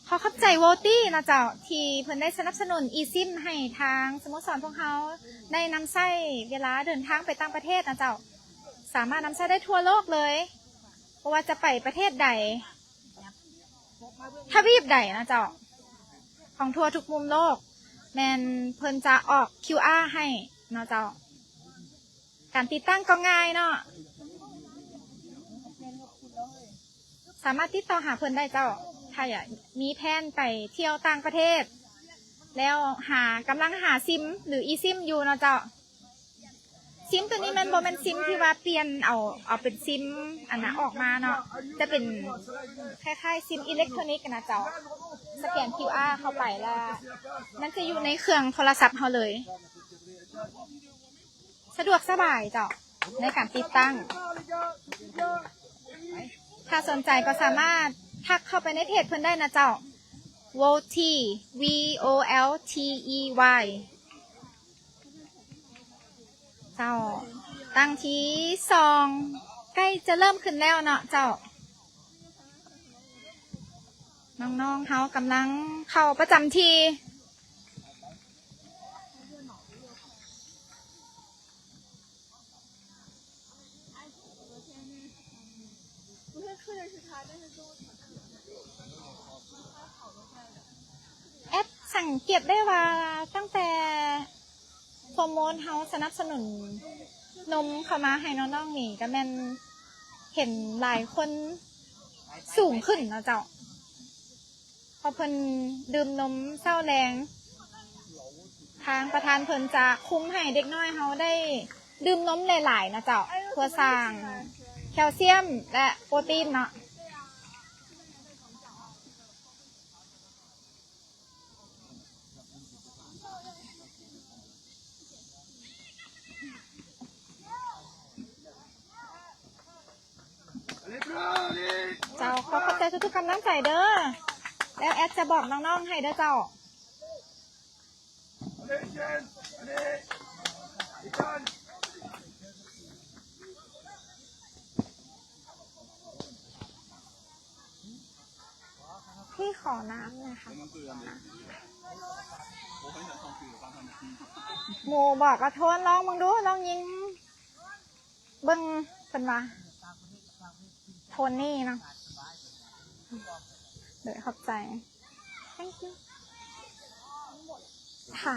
ຂໍຂອບໃຈ Volty ນະເຈົ້າ ທີ່ເພິ່ນໄດ້ສະໜັບສະໜູນອີຊິມໃຫ້ທາງສະໂມສອນພວກເຮົາໄດ້ນຳໃຊ້ເວລາເດີນທາງໄປຕ່າງປະເທດນະເຈົ້າ ສາມາດນຳໃຊ້ໄດ້ທົ່ວໂລກເລີຍ ບໍ່ວ່າຈະໄປປະເທດໃດ ທະວີບໃດນະເຈົ້າ ຂອງທົ່ວທຸກມຸມໂລກ ແມ່ນເພິ່ນຈະອອກ QR ໃຫ້ເນາະເຈົ້າ. ການຕິດຕັ້ງກໍງ່າຍເນາະ ສາມາດຕິດຕໍ່ຫາເພິ່ນໄດ້ເຈົ້າ ຖ້າຢາກມີແຜນໄປທ່ຽວຕ່າງປະເທດ ແລ້ວຫາ ກຳລັງຫາຊິມ ຫຼື ອີຊິມຢູ່ເນາະເຈົ້າ. ຊິມໂຕນີ້ແມ່ນບໍ່ແມ່ນຊິມທີ່ວ່າປ່ຽນເອົາ ເອົາເປັນຊິມອັນນະອອກມາເນາະ ຈະເປັນຄ້າຍໆຊິມອີເລັກໂທຣນິກນະເຈົ້າ ສະແກນ QR ເຂົ້າໄປລະ ມັນຈະຢູ່ໃນເຄື່ອງໂທລະສັບເຮົາເລີຍ ສະດວກສະບາຍເຈົ້າ ໃນການຕິດຕັ້ງ. ຖ້າສົນໃຈກໍສາມາດທັກເຂົ້າໄປໃນເພຈເພິ່ນໄດ້ນະເຈົ້າ Volty V O L T E Y. ເຈົ້າ ຕັ້ງທີສອງ ໃກ້ຈະເລີ່ມຂຶ້ນແລ້ວເນາະເຈົ້າ. ນ້ອງໆເຮົາກຳລັງເຂົ້າປະຈຳທີ່. ແອັດສັງເກດໄດ້ວ່າຕັ້ງແຕ່ໂປຣໂມດເຮົາສະໜັບສະໜູນນົມເຂົ້າມາໃຫ້ນ້ອງໆນີ້ ກະແມ່ນເຫັນຫຼາຍຄົນສູງຂຶ້ນເນາະເຈົ້າ. ເພາະເພິ່ນດື່ມນົມເຊົ້າແລງ ທາງປະທານເພິ່ນຈະຄຸມໃຫ້ເດັກນ້ອຍເຮົາໄດ້ດື່ມນົມຫຼາຍໆນະເຈົ້າ ເພື່ອສ້າງແຄວຊຽມ ແລະ ໂປຣຕີນເນາະ. ເຈົ້າ ຂໍຂອບໃຈທຸກໆກຳລັງໃຈເດີ ແລ້ວແອັດຈະບອກນ້ອງໆໃຫ້ເດີເຈົ້າ. ພີ່ຂໍນ້ຳໜ່ອຍຄ່ະ. ໝູ່ບອກວ່າ ໂທນ ລອງເບິ່ງດູ ລອງຍິງເບິ່ງ ເພິ່ນວ່າ ໂທນນີ້ເນາະ. ໂດຍ ຂອບໃຈ. Thank you ຄ່ະ.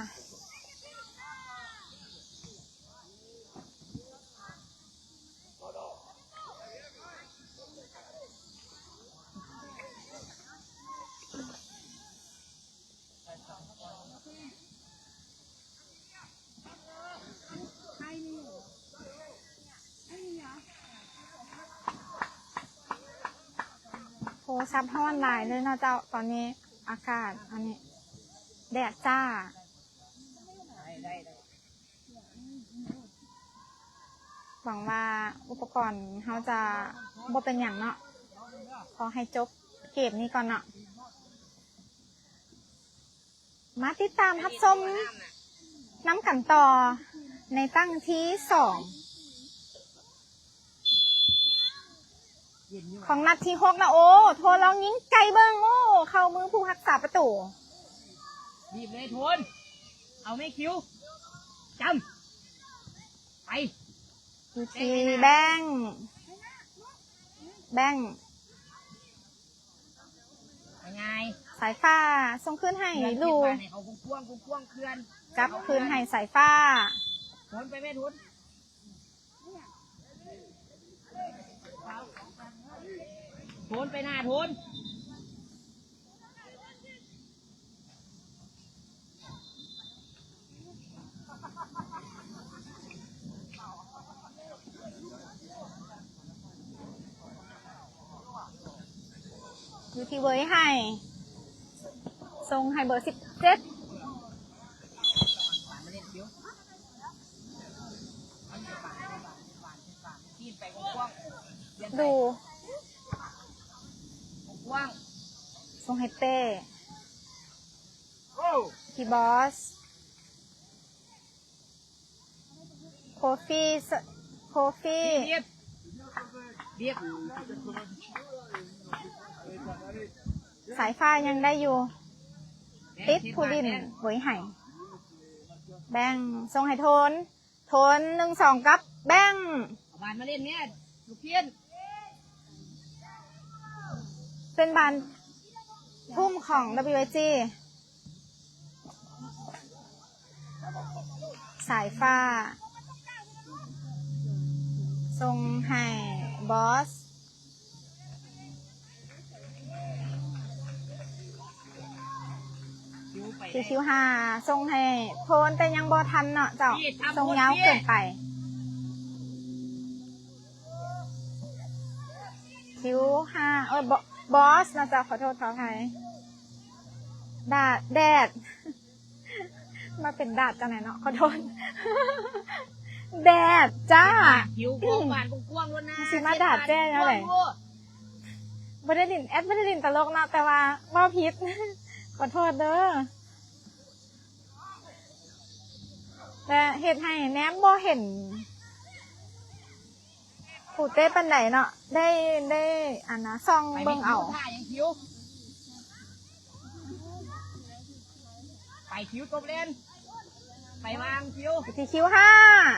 ໂທລະສັບຮ້ອນຫຼາຍເລີຍເນາະເຈົ້າ ຕອນນີ້ອາກາດອັນນີ້ ແດດຈ້າ. ຫວັງວ່າອຸປະກອນເຮົາຈະບໍ່ເປັນຫຍັງເນາະ. ຂໍໃຫ້ຈົບເກມນີ້ກ່ອນເນາະ. ມາຕິດຕາມຮັບຊົມນຳກັນຕໍ່ໃນຕັ້ງທີສອງ ຂອງນັດທີຫົກນະ. ໂອ້ ໂທລອງຍິງໄກເບິ່ງ ໂອ້ ເຂົ້າມືຜູ້ຮັກສາປະຕູ. ບີບເລີຍໂທນ ເອົາແມ່ຄິວ ຈຳ ໄປ ຢູ່ທີ່ແບງ ແບງ ສາຍຟ້າສົ່ງຄືນໃຫ້ລູ ຈັບຄືນໃຫ້ສາຍຟ້າ ໂທນ ໄປແມ່ໂທນ. ໂທນໄປໜ້າໂທນ ຢູ່ທີ່ເວີຍໄຮ ສົ່ງໃຫ້ເບີສິບເຈັດ. ດູ ສົ່ງໃຫ້ເປ້ ທີ່ບອສ ໂຄຟີ ໂຄຟີ ສາຍຟ້າຍັງໄດ້ຢູ່ ຕິດຜູ້ຫຼິ້ນ ເວີຍໄຮ ແບງ ສົ່ງໃຫ້ໂທນ ໂທນ ໜຶ່ງສອງ ກັບແບງ ເອົາບານມາຫຼິ້ນແມ່ ລູກເພນ ເປັນບານທຸ່ມຂອງ WIG ສາຍຟ້າ ສົ່ງໃຫ້ບອສ ຄິວຄິວຫ້າ ສົ່ງໃຫ້ໂທນ ແຕ່ຍັງບໍ່ທັນເນາະເຈົ້າ ສົ່ງຍາວເກີນໄປ ຄິວຫ້າ ເອີ ບອສເນາະເຈົ້າ ຂໍໂທດຂໍອະໄພ ດາດ ແດດ ມາເປັນດາດຈັ່ງໃດເນາະ ຂໍໂທດ ແດດຈ້າ ຜິວຂອງຫວານກວ້າງໆໂລດນະ ຊິມາດາດແຈ້ແນວໃດ ບໍ່ໄດ້ຫຼິ້ນ ແອັດບໍ່ໄດ້ຫຼິ້ນຕະຫຼົກເນາະ ແຕ່ວ່າເວົ້າຜິດ ຂໍໂທດເດີ. ແລະເຮັດໃຫ້ແນມບໍ່ເຫັນຜູ້ເຕະປານໃດເນາະ ໄດ້ ໄດ້ອັນນ່າ ສ່ອງເບິ່ງເອົາ. ໄປຄິວ ຕົບແລ່ນ ໄປວາງຄິວ ໄປທີ່ຄິວຫ້າ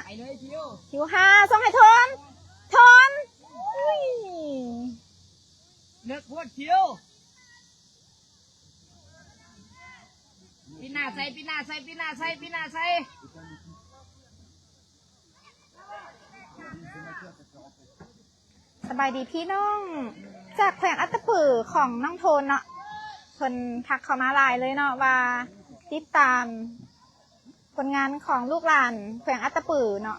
ໄປເລີຍຄິວ ຄິວຫ້າ ສົ່ງໃຫ້ໂທນ ໂທນ ອຸ້ຍ ເລິກໂພດຄິວ ປິດໜ້າໃສ່ ປິດໜ້າໃສ່ ປິດໜ້າໃສ່ ປິດໜ້າໃສ່. ສະບາຍດີພີ່ນ້ອງ ຈາກແຂວງອັດຕະປືຂອງນ້ອງໂທນເນາະ ເພິ່ນທັກເຂົ້າມາຫຼາຍເລີຍເນາະ ວ່າຕິດຕາມຜົນງານຂອງລູກຫຼານແຂວງອັດຕະປືເນາະ.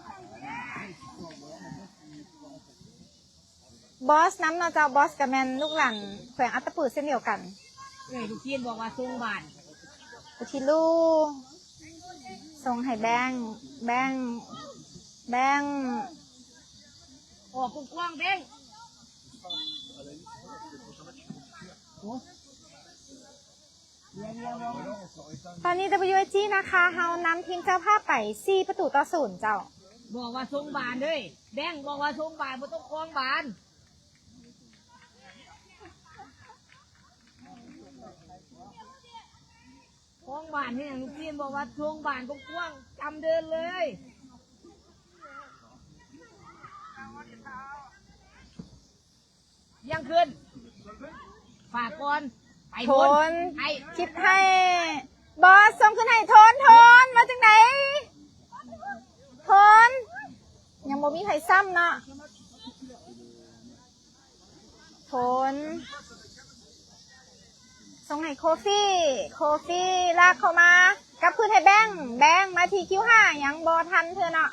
ບອສນຳເນາະເຈົ້າ ບອສກໍແມ່ນລູກຫຼານແຂວງອັດຕະປືເຊັ່ນດຽວກັນ. ເອີຍ ລູກຈີນບອກວ່າສົ່ງບານ ອຸທິລູ ສົ່ງໃຫ້ແບງ ແບງ ແບງ ອອກກວ້າງໆ ແບງ. ຕອນນີ້ ດັບເບິນຢູເອສຈີ ນາຄາ ເຮົານຳທີມເຈົ້າພາບໄປ ສີ່ປະຕູຕໍ່ສູນເຈົ້າ. ບອກວ່າສົ່ງບານເດີ ແບງ ບອກວ່າສົ່ງບານ ບໍ່ຕ້ອງຄອງບານ ຄອງບານເຮັດຫຍັງ? ລູກທີມບອກວ່າໂຄງບານກວ້າງໆ ຈຳເດີນເລີຍ. ຍັງຂຶ້ນ ຝາກກ່ອນ ໄປ ໂທນ ໃຫ້ ຄິດໃຫ້ ບອສ ສົ່ງຂຶ້ນໃຫ້ໂທນ ໂທນ ມາຈັ່ງໃດ? ໂທນ ຍັງບໍ່ມີໃຜຊ້ຳເນາະ. ໂທນ ສົ່ງໃຫ້ໂຄຟີ ໂຄຟີ ລາກເຂົ້າມາ ກັບຄືນໃຫ້ແບງ ແບງມາທີ່ຄິວຫ້າ ຍັງບໍ່ທັນເທື່ອເນາະ.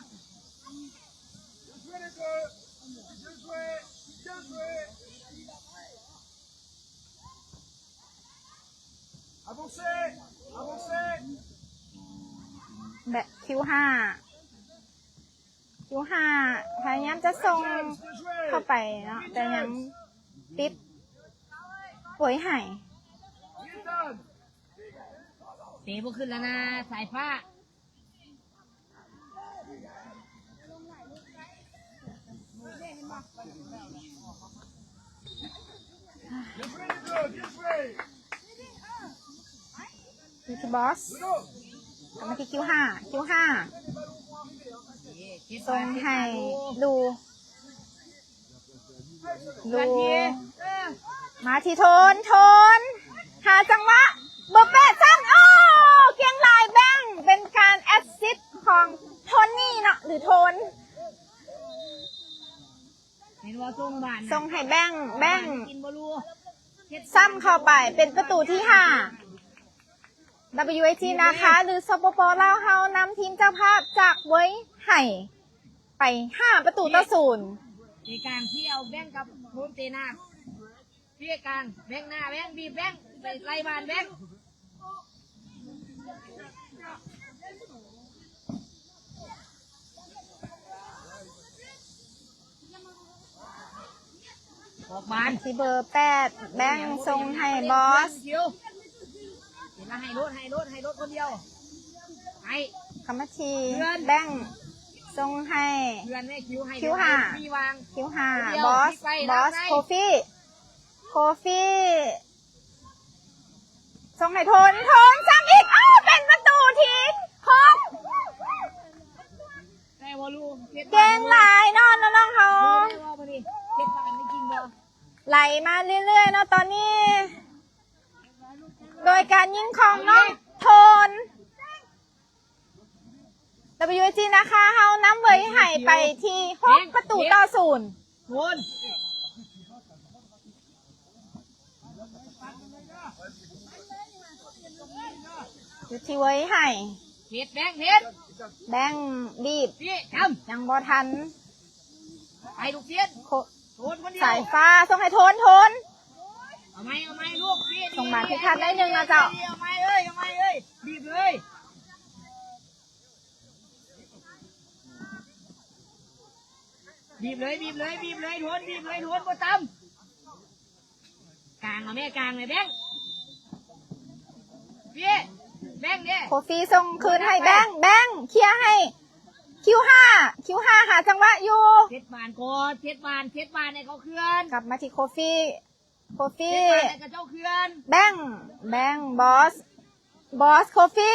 ແບງ ຄິວຫ້າ ຄິວຫ້າ ພະຍາຍາມຈະສົ່ງເຂົ້າໄປເນາະ ແຕ່ຍັງຕິດໂປຍໃຫ້. ເຕະບໍ່ຂຶ້ນແລ້ວນະ ສາຍຟ້າ. ຢູ່ທີ່ບອສ ກັບມາທີ່ຄິວຫ້າ ຄິວຫ້າ ສົ່ງໃຫ້ລູ ລູ ມາທີ່ໂທນ ໂທນ ຫາຈັງຫວະ ເບີແປດ ຊັ້ນ ໂອ້ ເກັ່ງຫຼາຍແບງ ເປັນການແອັດຊິດຂອງໂທນນີ້ເນາະ ຫຼື ໂທນ. ເຫັນບໍ່ ສົ່ງບານ ສົ່ງໃຫ້ແບງ ແບງ ກິນບໍ່ຮູ້ ຊ້ຳເຂົ້າໄປ ເປັນປະຕູທີຫ້າ ດັບເບິນຢູເອສຈີ ນາຄາ ຫຼື ສປປ ລາວ ເຮົານຳທີມເຈົ້າພາບຈາກເວີຍໄຫ່ ໄປຫ້າປະຕູຕໍ່ສູນ. ເອກາງທີ່ເອົາແບງກັບໂຮມເຕະໜ້າ ເອກາງ ແບງໜ້າ ແບງ ບີບແບງ ໄປໄລ່ບານແບງ. ອອກບານ ທີ່ເບີແປດ ແບງສົ່ງໃຫ້ບອສ ເຫັນລະ ໃຫ້ໂລດ ໃຫ້ໂລດ ໃຫ້ໂລດຄົນດຽວ ໃຫ້ ຄຳມະທີ ເພື່ອນ ແບງສົ່ງໃຫ້ ເພື່ອນແມ່ ຄິວ ໃຫ້ ຄິວຫ້າ ມີວາງ ຄິວຫ້າ ບອສ ບອສ ໂຄຟີ ໂຄຟີ ສົ່ງໃຫ້ໂທນ ໂທນຊ້ຳອີກ ອ້າວ ເປັນປະຕູທີຫົກ ແຕ່ບໍ່ຮູ້ ເກັ່ງຫຼາຍເນາະ ນ້ອງໆເຮົາ ເຮັດບານໄດ້ຈິງບໍ່ ໄຫຼມາເລື້ອຍໆເນາະ ຕອນນີ້ ໂດຍການຍິງຂອງນ້ອງໂທນ. ດັບເບິນຢູເອສຈີ ນາຄາ ເຮົານຳເວີຍໄຫ່ໄປທີ່ຫົກປະຕູຕໍ່ສູນ. ໂທນ ຢູ່ທີ່ເວີຍໄຫ່ ເຮັດ ແບງ ເຮັດ ແບງ ບີບ ນີ້ ຈຳ ຍັງບໍ່ທັນ ໄປລູກເຊນ ໂຄ ໂທນຄົນດຽວ ສາຍຟ້າ ສົ່ງໃຫ້ໂທນ ໂທນ ເອົາໃໝ່ ເອົາໃໝ່ລູກ ນີ້ ສົ່ງບານຜິດພາດໜ້ອຍໜຶ່ງເນາະເຈົ້າ ເອົາໃໝ່ເອີຍ ເອົາໃໝ່ເອີຍ ບີບເລີຍ ບີບເລີຍ ບີບເລີຍ ບີບເລີຍ ໂທນ ບີບເລີຍ ໂທນ ບໍ່ຕຳ ກາງເອົາແມ່ ກາງແມ່ແບງ ເປ້ ແບງເດ້ ໂຄຟີສົ່ງຄືນໃຫ້ແບງ ແບງເຄຍໃຫ້ຄິວຫ້າ ຄິວຫ້າຫາຈັງຫວະຢູ່ ເຊັດບານກ່ອນ ເຊັດບານ ເຊັດບານໃຫ້ເຂົາເຄື່ອນ ກັບມາທີ່ໂຄຟີ ໂຄຟີ ເຊັດບານໃຫ້ເຂົາເຈົ້າເຄື່ອນ ແບງ ແບງ ບອສ ບອສ ໂຄຟີ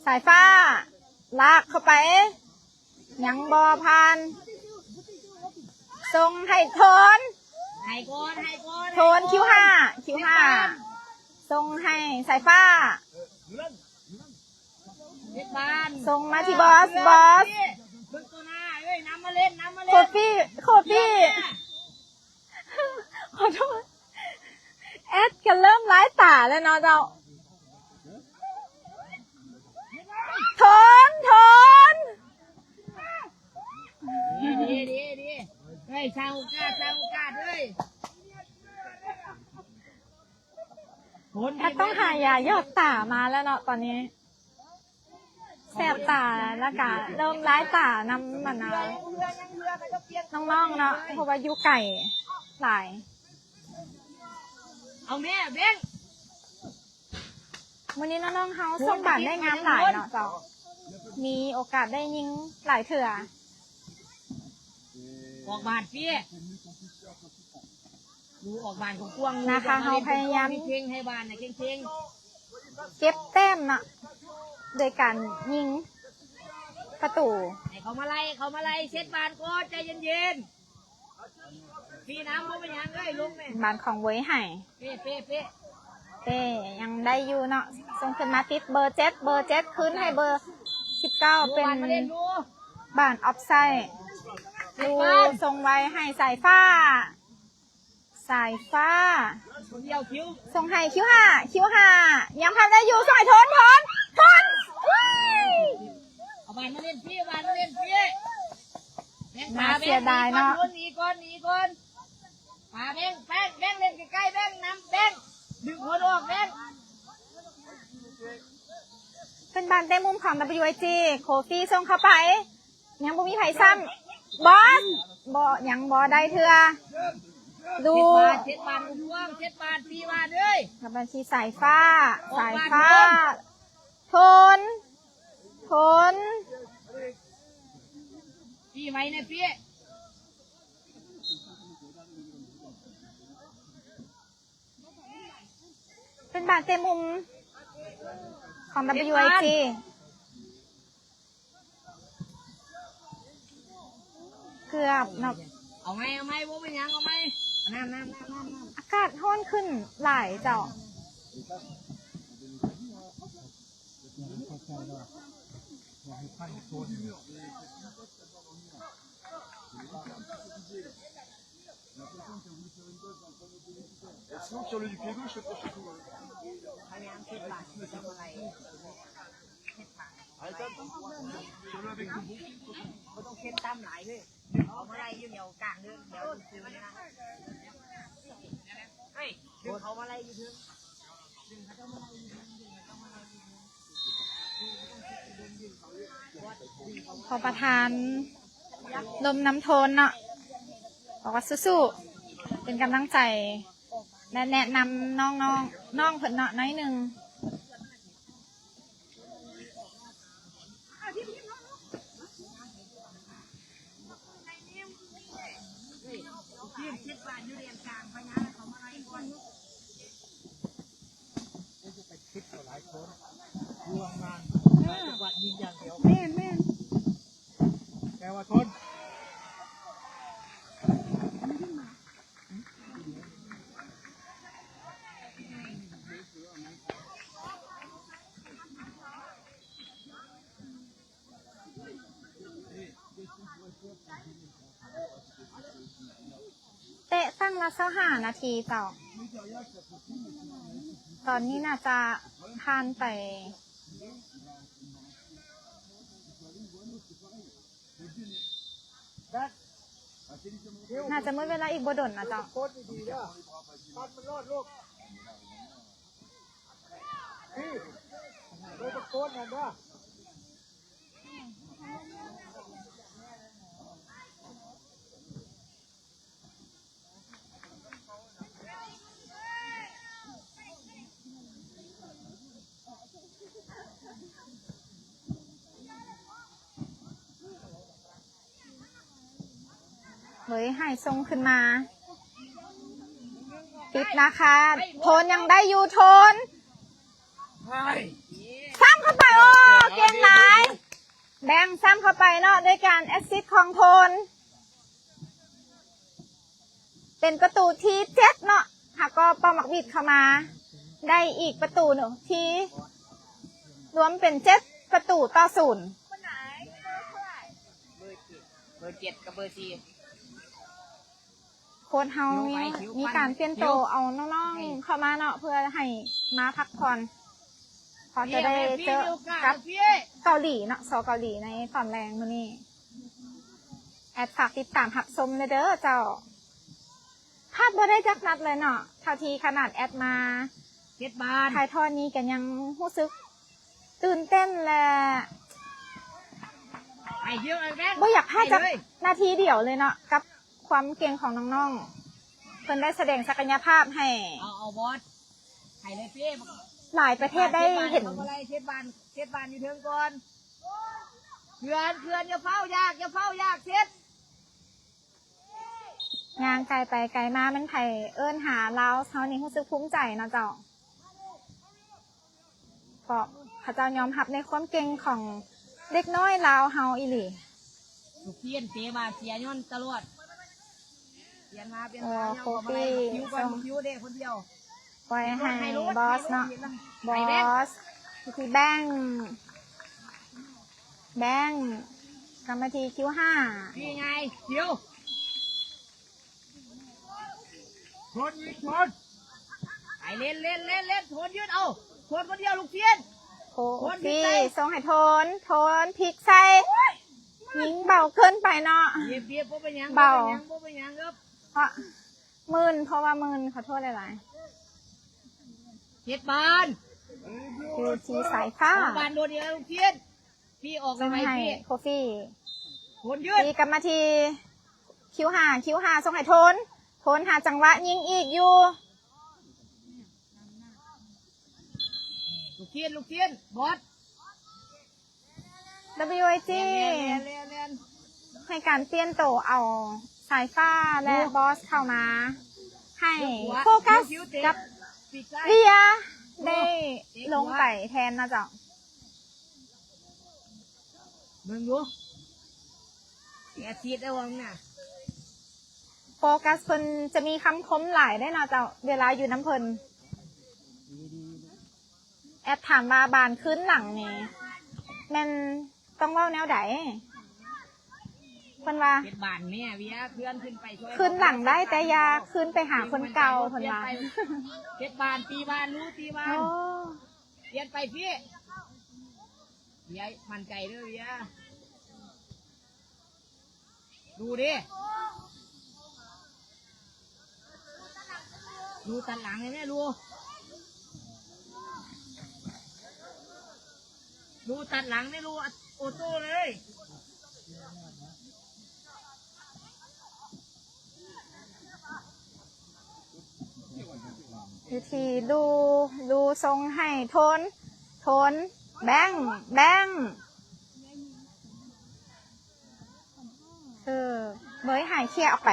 ສາຍຟ້າ ລາກເຂົ້າໄປ ຍັງບໍ່ຜ່ານ ສົ່ງໃຫ້ໂທນ ໃຫ້ກ່ອນ ໃຫ້ກ່ອນ ໂທນ ໃຫ້ກ່ອນ ຄິວຫ້າ ຄິວຫ້າ ສົ່ງໃຫ້ສາຍຟ້າ ເຮັດບານ ສົ່ງມາທີ່ບອສ ບອສ ເບິ່ງໂຕໜ້າເອີຍ ນຳມາເຫຼັ້ນ ນຳມາເຫຼັ້ນ ໂຄຟີ ໂຄຟີ ຂໍໂທດ ແອັດກໍເລີ່ມລາຍຕາແລ້ວເນາະເຈົ້າ ໂທນ ໂທນ ດີ ດີ ດີ ເຮີ້ຍ ສ້າງໂອກາດ ສ້າງໂອກາດເຮີ້ຍ ແອັດຕ້ອງຫາຢາຢອດຕາມາແລ້ວເນາະຕອນນີ້ ແສບຕາ ແລ້ວກະເລີ່ມລາຍຕານຳ ອັນນ່າ ນ້ອງໆເນາະ ເພາະວ່າຢູ່ໄກຫຼາຍ ເອົາແມ່ເບັງ ມື້ນີ້ນ້ອງໆເຮົາສົ່ງບານໄດ້ງາມຫຼາຍເນາະເຈົ້າ ມີໂອກາດໄດ້ຍິງຫຼາຍເທື່ອ ອອກບານເຟຍ ອອກບານກວ້າງໆ ນາຄາເຮົາພະຍາຍາມ ເກັ່ງໆ ໃຫ້ບານນະເກັ່ງໆ ເກັບແຕ້ມເນາະ ໂດຍການຍິງປະຕູ ໃຫ້ເຂົາມາໄລ່ ເຂົາມາໄລ່ ເຊັດບານກ່ອນ ໃຈເຢັນໆ ຟຣີນຳ ບໍ່ເປັນຫຍັງເອີຍ ລົງແມ່ ບານຂອງເຫວີຍໄຫ່ ເປ້ ເປ້ ເປ້ ເປ້ ຍັງໄດ້ຢູ່ເນາະ ສົ່ງຂຶ້ນມາຕິດເບີເຈັດ ເບີເຈັດ ຄືນໃຫ້ເບີສິບເກົ້າ ເປັນບານອອບໄຊ ລູ ສົ່ງໄວໃຫ້ສາຍຟ້າ ສາຍຟ້າ ສົ່ງໃຫ້ຄິວຫ້າ ຄິວຫ້າ ຍັງພັນໄດ້ຢູ່ ສົ່ງໃຫ້ໂທນ ໂທນ ໂທນ ອຸ້ຍ ເອົາບານມາເຫຼັ້ນພີ້ ເອົາບານມາເຫຼັ້ນພີ້ ແບງ ໜ້າເສຍດາຍເນາະ ໜີກ່ອນ ໜີກ່ອນ ປາແບງ ແບງ ແບງເຫຼັ້ນໃກ້ໆ ແບງນຳ ແບງ ດຶງຄົນອອກ ແບງ ເປັນບານເຕະມຸມຂອງ ດັບເບິນຢູໄອຈີ ໂຄຟີສົ່ງເຂົ້າໄປ ຍັງບໍ່ມີໃຜຊ້ຳ ບອສ ບໍ່ ຍັງບໍ່ໄດ້ເທື່ອ ດູ ເຈັດບາດ ເຈັດບາດ ເຈັດບາດ ສີ່ບາດເອີຍ ກັບມາທີ່ສາຍຟ້າ ສາຍຟ້າ ໂທນ ໂທນ ປີໄວແນ່ ປີ ເປັນບານເຕະມຸມຂອງ ດັບເບິນຢູໄອຈີ ເກືອບເນາະ ເອົາໃໝ່ ເອົາໃໝ່ ບໍ່ເປັນຫຍັງ ເອົາໃໝ່ ນ້ຳ ນ້ຳ ນ້ຳ ນ້ຳ ອາກາດຮ້ອນຂຶ້ນຫຼາຍເຈົ້າ. Sinon, tire-le du pied gauche, le prochain tour. Tire-le avec ton bon pied, le prochain tour. ບໍ່ຕ້ອງເຄັດຕ່ຳຫຼາຍເລີຍ ດຶງເຂົາມາໄລ່ຢູ່ແນວກາງເດີ ແນວ ເຮີ້ຍ ດຶງເຂົາມາໄລ່ຢູ່ເທິງ. ຂໍປະທານລົມນຳໂທນເນາະ ບອກວ່າສູ້ໆ ເປັນກຳລັງໃຈ ແລະ ແນະນຳນ້ອງໆ ນ້ອງເພິ່ນເນາະໜ້ອຍໜຶ່ງ. ເຕະຕັ້ງລະຊາວຫ້ານາທີເຈົ້າ. ຕອນນີ້ໜ້າຈະຜ່ານໄປ ໜ້າຈະໝົດເວລາອີກບໍ່ດົນນະເຈົ້າ. ເ ເຮີ້ຍ ໃຫ້ສົ່ງຂຶ້ນມາ ຕິດນາຄາ ໂທນຍັງໄດ້ຢູ່ ໂທນ ຊ້ຳເຂົ້າໄປ ໂອ້ ເກັ່ງຫຼາຍ ແບ່ງຊ້ຳເຂົ້າໄປເນາະ ດ້ວຍການແອັດຊິດຂອງໂທນ ເປັນປະຕູທີເຈັດເນາະ ຫາກໍເປົ່າໝາກຫວີດເຂົ້າມາ ໄດ້ອີກປະຕູໜຶ່ງທີ ລວມເປັນເຈັດປະຕູຕໍ່ສູນ. ເບີເຈັດ ເບີເຈັດກັບເບີສີ່ ໂຄດເຮົາມີ ມີການປ່ຽນໂຕເອົານ້ອງໆເຂົ້າມາເນາະ ເພື່ອໃຫ້ມາພັກຜ່ອນ ເພາະຈະໄດ້ເຈີກັບເກົາຫຼີເນາະ ຊໍເກົາຫຼີໃນຕອນແລງມື້ນີ້. ແອັດຝາກຕິດຕາມຮັບຊົມແດ່ເດີເຈົ້າ. ພາດບໍ່ໄດ້ຈັກນັດເລີຍເນາະ ເທົ່າທີ່ຂະໜາດແອັດມາເຮັດບ້ານຖ່າຍທອດນີ້ກໍຍັງຮູ້ສຶກຕື່ນເຕັ້ນ ແລະ ບໍ່ຢາກພາດຈັກນາທີດຽວເລີຍເນາະ ກັບຄວາມເກັ່ງຂອງນ້ອງໆ ເພິ່ນໄດ້ສະແດງສັກກະຍະພາບໃຫ້ ເອົາ ເອົາບອສ ໃຫ້ເລີຍເປ້ ຫຼາຍປະເທດໄດ້ເຫັນ. ເຮັດບ້ານ ເຮັດບ້ານຢູ່ເທິງກ່ອນ ເພື່ອນ ເພື່ອນ ຢ່າຟ້າວຢາກ ຢ່າຟ້າວຢາກ ເຊັດ. ຍ່າງໄກໄປໄກມາ ແມ່ນໃຜເອີ້ນຫາລາວເຮົານີ້ ຮູ້ສຶກພູມໃຈເນາະເຈົ້າ ເພາະເຂົາເຈົ້າຍອມຮັບໃນຄວາມເກັ່ງຂອງເດັກນ້ອຍລາວເຮົາອີ່ຫຼີ. ລູກເຊຍນເຕະບາເສຍຍ້ອນຕະຫຼອດ ປ່ຽນມາ ປ່ຽນມາ ໂອ້ ໂຄຟີ ເອົາມາໃຫ້ຄິວກ່ອນ ຄິວເດ້ຄົນດຽວ. ປ່ອຍໃຫ້ບອສເນາະ ບອສ ທີ່ແບ່ງ ແບ່ງ ກຳມາທີຄິວຫ້າ ນີ້ໄງ ຄິວ ໂທນຍິງ ໂທນ ໄປ ເຫຼັ້ນ ເຫຼັ້ນ ເຫຼັ້ນ ເຫຼັ້ນ ໂທນຢືດເອົາ ໂທນຄົນດຽວ ລູກຊຽນ ໂຄຟີ ໂທນຍິງໃສ່ ສົ່ງໃຫ້ໂທນ ໂທນພິກໃສ່ ໂອ້ຍ ຍິງເບົາເກີນໄປເນາະ ບຽບ ບຽບ ບໍ່ເປັນຫຍັງ ເບົາ ບໍ່ເປັນຫຍັງ ບໍ່ເປັນຫຍັງ ເອີ ເພາະ ໝື່ນ ເພາະວ່າໝື່ນ ຂໍໂທດຫຼາຍໆ ເຮັດບ້ານ ຢູ່ທີ່ສາຍຟ້າ ເອົາບ້ານໂດດດຽວ ເຈັດ ປີ້ອອກ ສົ່ງໃຫ້ ໄວໆ ໂຄຟີ ໂທນຢືດ ຕີກັບມາທີ່ຄິວຫ້າ ຄິວຫ້າ ສົ່ງໃຫ້ໂທນ ໂທນຫາຈັງຫວະຍິງອີກຢູ່ ລູກຊຽນ ລູກຊຽນ ບອສ ດັບເບິນຢູໄອຈີ ແລ່ນ ແລ່ນ ແລ່ນ ແລ່ນ ໃຫ້ການປ່ຽນໂຕເອົາສາຍຟ້າ ແລະ ບອສເຂົ້າມາ ໃຫ້ໂຟກັສກັບເລຍ ໄດ້ລົງໄປແທນເນາະເຈົ້າ. ເບິ່ງດູ ແອດຊີດໄດ້ບໍ່ນະ ໂຟກັສເພິ່ນຈະມີຄຳຄົມຫຼາຍເດ້ເນາະເຈົ້າ ເວລາຢູ່ນຳເພິ່ນ. ແອັດຖາມວ່າບານຄືນຫຼັງນີ້ ແມ່ນຕ້ອງເວົ້າແນວໃດ? ເພິ່ນວ່າ ເຮັດບານແມ່ເວຍ ເພື່ອນຂຶ້ນໄປຊ່ວຍ ຄືນຫຼັງໄດ້ ແຕ່ຢ່າຄືນໄປຫາຄົນເກົ່າ ເພິ່ນວ່າ ເຮັດບານ ຕີບານ ຮູ້ຕີບານ ໂອ້ ປ່ຽນໄປພີ້ ເວຍ ໝັ້ນໃຈເດີເວຍ. ລູເດ້ ລູຕັດຫຼັງໃຫ້ແມ່ ລູ ລູຕັດຫຼັງໃຫ້ລູ ໂອໂຕ້ເລີຍ. ຢູ່ທີ່ລູ ລູສົ່ງໃຫ້ໂທນ ໂທນ ແບ່ງ ແບ່ງ ເອີ ເບີຍຫາຍເຄຍອອກໄປ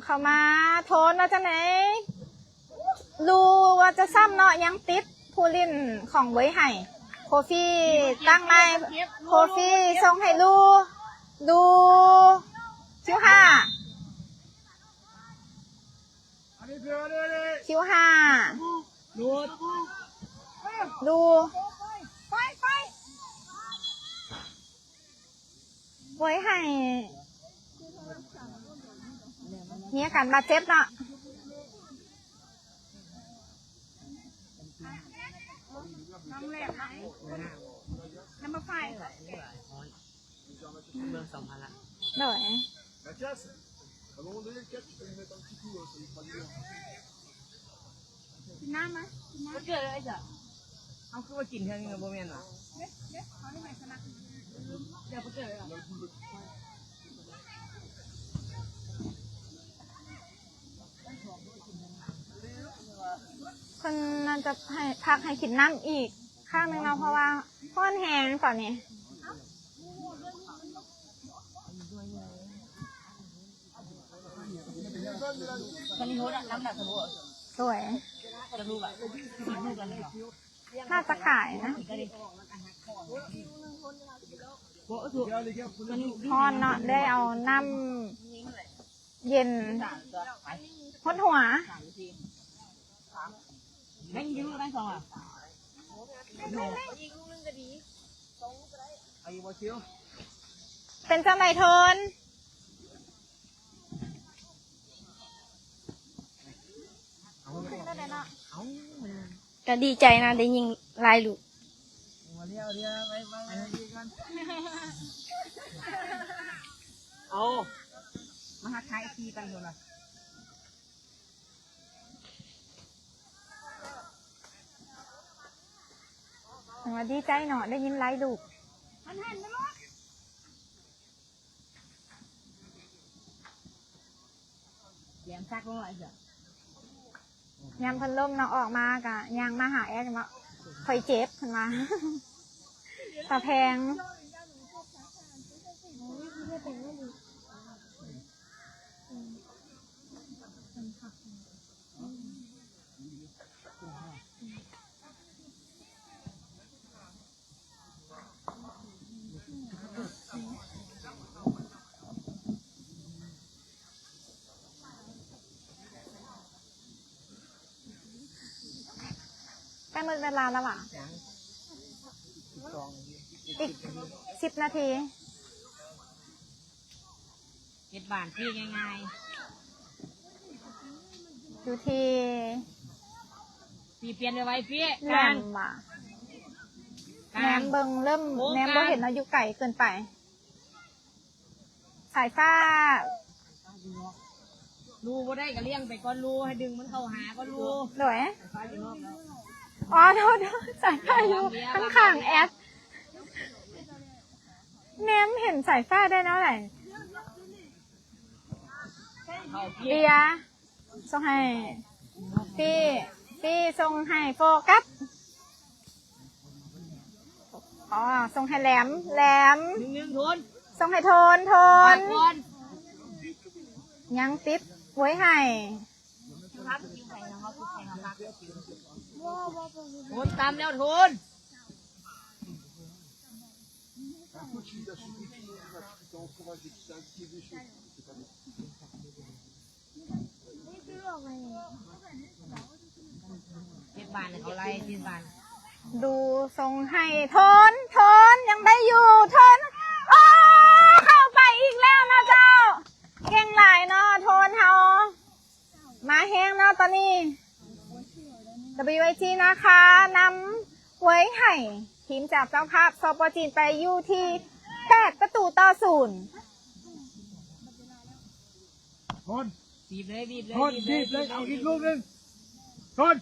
ເຂົ້າມາ ໂທນວ່າຈັ່ງໃດ? ລູວ່າຈະຊ້ຳເນາະ ຍັງຕິດຜູ້ຫຼິ້ນຂອງເວີຍໄຫ ໂຄຟີຕັ້ງໃໝ່ ໂຄຟີສົ່ງໃຫ້ລູ ລູ ຄິວຫ້າ ຄິວຫ້າ ລູ ລູ ໂອ້ຍ ໃຫ້ມີອາການບາດເຈັບເນາະ ນ້ອງແລກໄດ້ ນຳມາໄຟ ເມືອງສອງພັນລະ ໂດຍ ກິນນ້ຳມາ ກິນນ້ຳ ມັນເກີດອະໄລຈະ ເອົາ ຄືວ່າກິນເທື່ອໜຶ່ງກໍບໍ່ແມ່ນຫວາ? ເດ້ ເດ້ ເຂົາໄດ້ໃຫ້ສະໝັກ ດຽວບໍ່ເກີດເລີຍຫວາ? ເພິ່ນໜ້າຈະໃຫ້ ພັກໃຫ້ກິນນ້ຳອີກຄັ້ງໜຶ່ງເນາະ ເພາະວ່າຮ້ອນແຮງຕອນນີ້. ໂດຍ ໜ້າຈະຂາຍນະ. ຮ້ອນເນາະ ໄດ້ເອົານ້ຳເຢັນຫົດຫົວ. ເປັນຈັ່ງໃດ ໂທນ? ກະດີໃຈນະ ໄດ້ຍິງຫຼາຍລູກ. ເອົາ ມາຫາຖ່າຍເອັຟຊີກັນພຸ້ນນະ. ຈັ່ງວ່າດີໃຈເນາະ ໄດ້ຍິງຫຼາຍລູກ. ຍາມເພິ່ນລົ້ມເນາະ ອອກມາກະຍ່າງມາຫາແອດເນາະ ຂ້ອຍເຈັບ ເພິ່ນວ່າ ຕາແພງ. ໃກ້ໝົດເວລາແລ້ວຫວາ? ອີກສິບນາທີ. ເຮັດບ້ານທີ່ງ່າຍໆ ຢູ່ທີ່ ປີປ່ຽນໄວໆ ປີ ແຫຼມຫວາ? ກາງ ແນມເບິ່ງ ເລີ່ມ ໂອ້ ແນມບໍ່ເຫັນເນາະ ຢູ່ໄກເກີນໄປ. ສາຍຟ້າ ລູບໍ່ໄດ້ກະລ້ຽງໄປກ່ອນ ລູໃຫ້ດຶງມັນເຂົ້າຫາກ່ອນ ລູ. ໂດຍ ສາຍຟ້າຢູ່ນອກແລ້ວ. ອໍ ໂທດໆ ສາຍຟ້າຢູ່ຂ້າງໆ ແອດ ແນມເຫັນສາຍຟ້າໄດ້ແນວໃດ? ເບຍ ສົ່ງໃຫ້ ປີ້ ປີ້ ສົ່ງໃຫ້ໂຟກັສ. ອໍ ສົ່ງໃຫ້ແຫຼມ ແຫຼມ ໜຶ່ງ ໜຶ່ງ ໂທນ ສົ່ງໃຫ້ໂທນ ໂທນ ຍັງຕິດ ໂຫຍໃຫ້ ໂທນ ຕາມແລ້ວ ໂທນ. Écoute, celui-là, celui qui va encourager tout ça, qui veut se ເຈັດບາດເຂົາໄລ່ເຈັດບາດ. ດູສົ່ງໃຫ້ໂທນ ໂທນ ຍັງໄດ້ຢູ່ ໂທນ ໂອ້ ເຂົ້າໄປອີກແລ້ວເນາະເຈົ້າ ເກັ່ງຫຼາຍເນາະ ໂທນເຮົາ ມາແຮງເນາະຕອນນີ້. ດັບເບິນຢູໄອຈີ ນາຄາ ນຳ ໂຫຍໃຫ້ ທີມຈາກເຈົ້າພາບ ສປ ຈີນ ໄປຢູ່ທີ່ ແປດປະຕູຕໍ່ສູນ. ໂທນ ບີບເລີຍ ບີບເລີຍ ໂທນ ບີບເລີຍ ບີບເລີຍ ເອົາອີກລູກໜຶ່ງ ໂທນ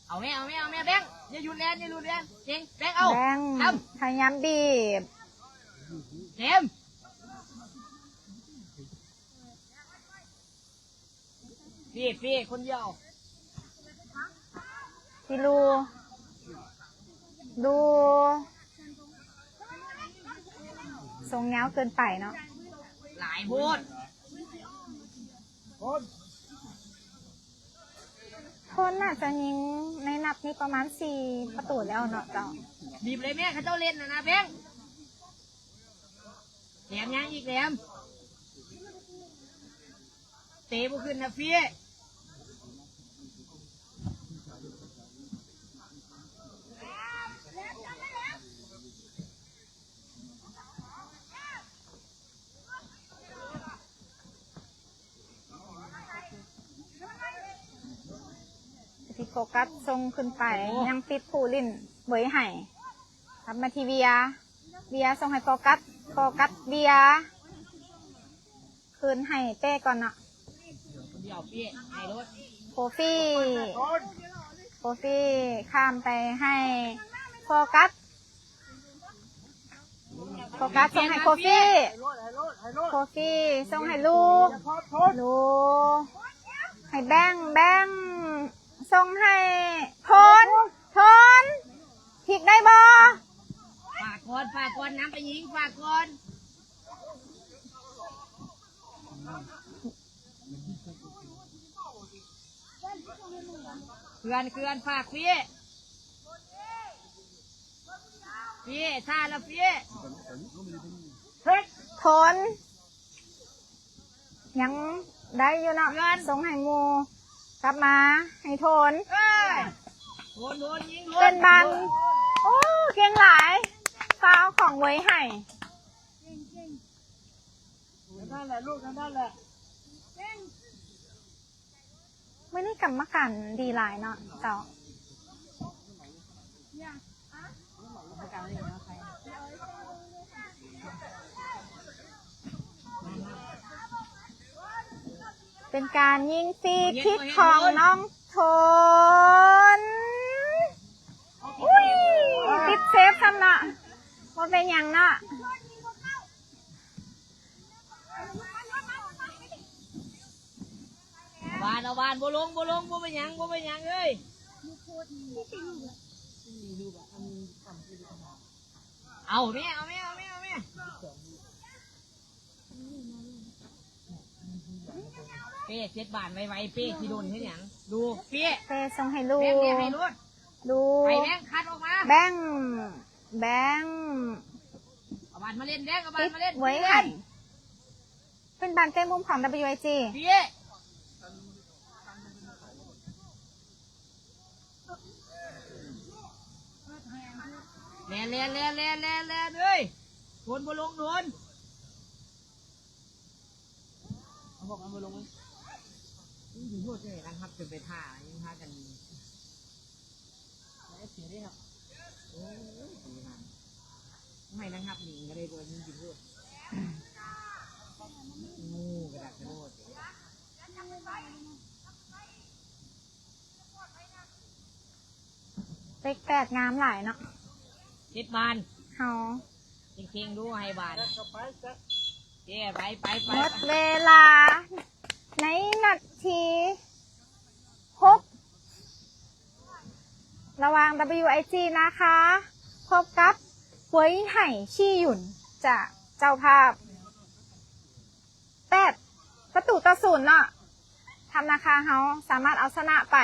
ເອົາແມ່ ເອົາແມ່ ເອົາແມ່ ແບງ ຢ່າຢຸດແລ່ນ ຢ່າຢຸດແລ່ນ ເກັ່ງ ແບງ ເອົາ ແບງ ທຳ ພະຍາຍາມບີບ ເຕັມ ປີ້ ປີ້ ຄົນດຽວ ພິລູ ດູ ສົ່ງຍາວເກີນໄປເນາະ ຫຼາຍໂພດ. ໂທນໜ້າຈະຍິງໃນນັດນີ້ປະມານສີ່ປະຕູແລ້ວເນາະເຈົ້າ. ບີບເລີຍແມ່ ເຂົາເຈົ້າເຫຼັ້ນນະນະ ແບງ ແຫຼມ ຍັງອີກ ແຫຼມ. ເຕະບໍ່ຂຶ້ນນະຟີ້. ທີ່ໂຟກັສສົ່ງຂຶ້ນໄປ ຍັງຕິດຜູ້ຫຼິ້ນເວີຍໄຫ້ ກັບມາທີ່ເວຍ ເວຍສົ່ງໃຫ້ໂຟກັສ ໂຟກັສ ເວຍ ຄືນໃຫ້ເປ້ກ່ອນເນາະ ໂຄຟີ ໂຄຟີ ຂ້າມໄປໃຫ້ໂຟກັສ ໂຟກັສສົ່ງໃຫ້ໂຄຟີ ໂຄຟີສົ່ງໃຫ້ລູ ລູ ໃຫ້ແບ່ງ ແບ່ງ ສົ່ງໃຫ້ໂທນ ໂທນ ພິກໄດ້ບໍ່? ຝາກກ່ອນ ຝາກກ່ອນ ນຳໄປຍິງ ຝາກກ່ອນ. ເຄື່ອນ ເຄື່ອນ ຝາກພີ້ ພີ້ ຖ້າລະພີ້ ໂທນ ຍັງໄດ້ຢູ່ເນາະ ເພື່ອນ ສົ່ງໃຫ້ໝູ່ ກັບມາໃຫ້ໂທນ ເອີຍ ໂທນ ໂທນ ຍິງໂທນ ເປັນບານ ໂອ້ ເກັ່ງຫຼາຍ ຟ້າວເອົາຂອງເວີຍໃຫ້ ນັ້ນແຫຼະລູກ ນັ້ນແຫຼະ. ມື້ນີ້ກຳມະການດີຫຼາຍເນາະເຈົ້າ. ເປັນການຍິງຟຣີຄິກຂອງນ້ອງໂທນ. ອຸ້ຍ ຕິດເຊຟຊ້ຳເນາະ ບໍ່ເປັນຫຍັງເນາະ. ບານ ເອົາບານ ບໍ່ລົງ ບໍ່ລົງ ບໍ່ເປັນຫຍັງ ບໍ່ເປັນຫຍັງເອີຍ. ເອົາແມ່ ເອົາແມ່ ເອົາແມ່ ເອົາແມ່. ເປ້ ເຈັດບານໄວໆ ເປ້ ຊິດົນເຮັດຫຍັງ? ລູກ ເປ້ ເປ້ສົ່ງໃຫ້ລູກ ແບ່ງໃຫ້ລູກ ລູກ ໄປແບ່ງ ຄັດອອກມາ ແບ່ງ ແບ່ງ ເອົາບານມາເລ່ນ ແບ່ງ ເອົາບານມາເລ່ນ ເປັນບານເຕະມຸມຂອງ WIG ເປ້ ແລ່ນ ແລ່ນ ແລ່ນ ແລ່ນ ແລ່ນ ແລ່ນເອີຍ ໂດນບໍ່ລົງ ໂດນ ເອົາພວກມັນບໍ່ລົງເວີຍ. ຍິງໂພດເລີຍ ນັກຮັບຈົນໄປທ່າ ຍັງພາກັນຍິງ ໄດ້ເສຍເດ້ເນາະ. ໂອ້ຍ ດີງາມ ໃຫ້ນັກຮັບຍິງກໍໄດ້ ບໍ່ຍິງກິນໂພດ ໂອ້ ກະດາກກະໂດດ. ເລກແປດງາມຫຼາຍເນາະ ເຈັດບານ ເຮົາ ເກັ່ງໆ ດູໃຫ້ບານ ເຈ້ ໄປ ໄປ ໄປ ໝົດເວລາໃນນາທີຫົກ ລະຫວ່າງ WIG ນາຄາ ພົບກັບ ເວີຍໄຫ່ ຂີ້ຫຍຸນ ຈາກເຈົ້າພາບ ແປດປະຕູຕໍ່ສູນເນາະ ທຳນາຄາເຮົາສາມາດເອົາຊະນະໄປ.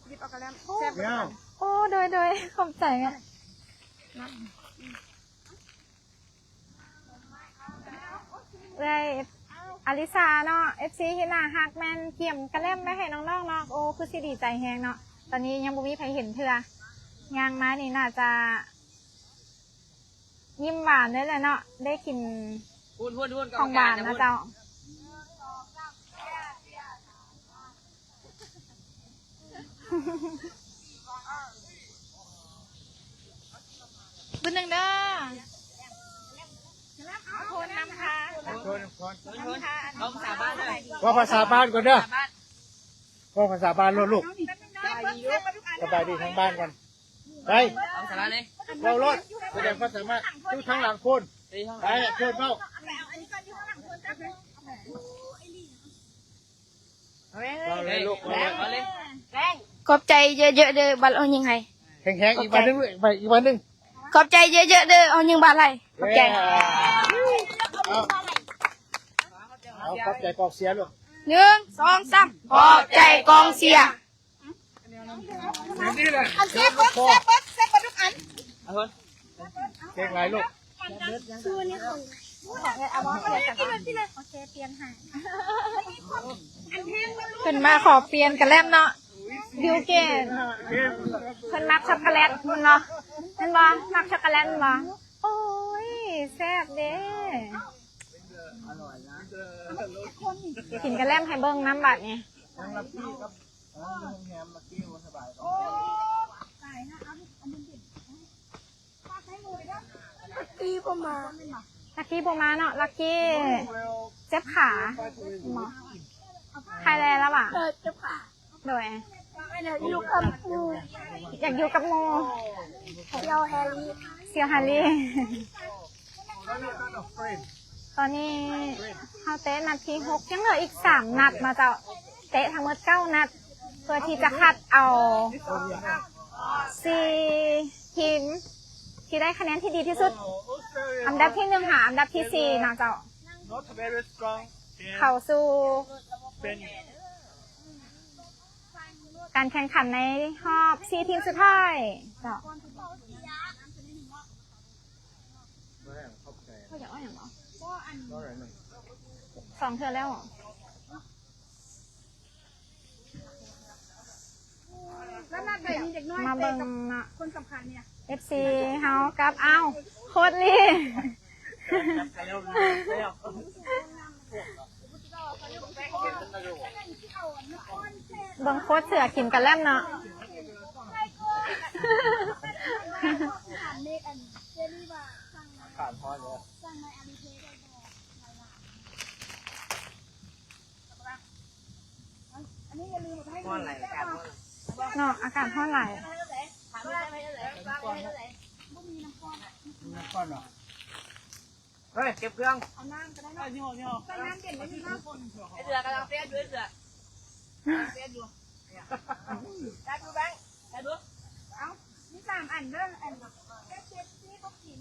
ຫຍິບເອົາກະແລັມ ໂອ້ ແຊບບໍ່? ໂອ້ ໂດຍ ໂດຍ ຂອບໃຈແມ່. ເອື້ອຍອາລິຊາເນາະ ເອັຟຊີທີ່ໜ້າຮັກ ແມ່ນກຽມກະແລັມໄວ້ໃຫ້ນ້ອງໆເນາະ. ໂອ້ ຄືຊິດີໃຈແຮງເນາະ ຕອນນີ້ຍັງບໍ່ມີໃຜເຫັນເທື່ອ. ຍ່າງມານີ້ໜ້າຈະ ຍິ້ມຫວານເລີຍແຫຼະເນາະ ໄດ້ກິນຂອງຫວານນະເຈົ້າ. ບຶດໜຶ່ງເດີ ໂທນນຳພາ ເວົ້າພາສາບ້ານກ່ອນເດີ ເວົ້າພາສາບ້ານໂລດລູກ. ສະບາຍດີທາງບ້ານກ່ອນ. ໄປ ເວົ້າໂລດ ສະແດງຄວາມສາມາດ ຢູ່ທາງຫຼັງພຸ້ນ. ໄປ ເຊີນເວົ້າ ເວົ້າເລີຍລູກ ເວົ້າເລີຍ. ຂອບໃຈເຍີະໆເດີ ບາດເອົາຍິງໃຫ້. ແຮງໆ ອີກບາດໜຶ່ງລູກ ໄປ ອີກບາດໜຶ່ງ. ຂອບໃຈເຍີະໆເດີ ເອົາຍິງບາດໃຫ້. ຂອບໃຈ ເອົາ ເອົາ ຂອບໃຈກອງເຊຍລູກ. ໜຶ່ງ ສອງ ສາມ ຂອບໃຈກອງເຊຍ. ອັນແຊບເບິດ ແຊບເບິດ ແຊບເບິດທຸກອັນ. ເກັ່ງຫຼາຍລູກ. ເພິ່ນມາຂໍປ່ຽນກະແລັມເນາະ ບິວເກດ ເພິ່ນມັກຊັອກໂກແລັດແມ່ນບໍ່? ແມ່ນບໍ່? ມັກຊັອກໂກແລັດແມ່ນບໍ່? ໂອ້ຍ ແຊບເດ້. ກິນກະແລັມໃຫ້ເບິ່ງນຳບາດນີ້. ຕາຍນະ ເອົາ ອັນນີ້ ເມື່ອກີ້ບໍ່ມາ ລັກກີ້ບໍ່ມາເນາະ ລັກກີ້ເຈັບຂາເນາະ ຄາຍແລລະຫວາ? ເອີ ເຈັບຂາ ໂດຍ ຢາກຢູ່ກັບໝູ່ ຢາກຢູ່ກັບໝູ່ ສ່ຽວແຮຣີ ສ່ຽວແຮຣີ. ຕອນນີ້ເຮົາເຕະນັດທີຫົກ ຍັງເຫຼືອອີກສາມນັດເນາະເຈົ້າ ເຕະທັງໝົດເກົ້ານັດ ເພື່ອທີ່ຈະຄັດເອົາສີ່ທີມທີ່ໄດ້ຄະແນນທີ່ດີທີ່ສຸດ ອັນດັບທີໜຶ່ງຫາອັນດັບທີສີ່ເນາະເຈົ້າ ເຂົ້າສູ່ການແຂ່ງຂັນໃນຮອບສີ່ທີມສຸດທ້າຍເຈົ້າ. ເຂົາຢາກເອົາຫຍັງຫວາ? ສອງເທື່ອແລ້ວຫວາ? ມາເບິ່ງເນາະ ຄົນສຳຄັນເນຍ ເອັຟຊີເຮົາກັບ ອ້າວ ໂຄດລີ ເບິ່ງໂຄດເສືອກິນກະແລັມເນາະ ເນາະ ອາກາດຮ້ອນຫຼາຍ. ເຮີ້ຍ ເກັບເຄື່ອງ ເອົານ້ຳກໍໄດ້ເນາະ ໃສ່ນ້ຳເຢັນໄດ້ຢູ່ເນາະ ໄອ້ເສືອກຳລັງເຟດຢູ່ ໄອ້ເສືອເຟດຢູ່ ຈັບດູແບງ ຈັບດູ ເອົາ ມີສາມອັນເດີ ອັນເຈັດສິບ ນີ້ບໍ່ກິນ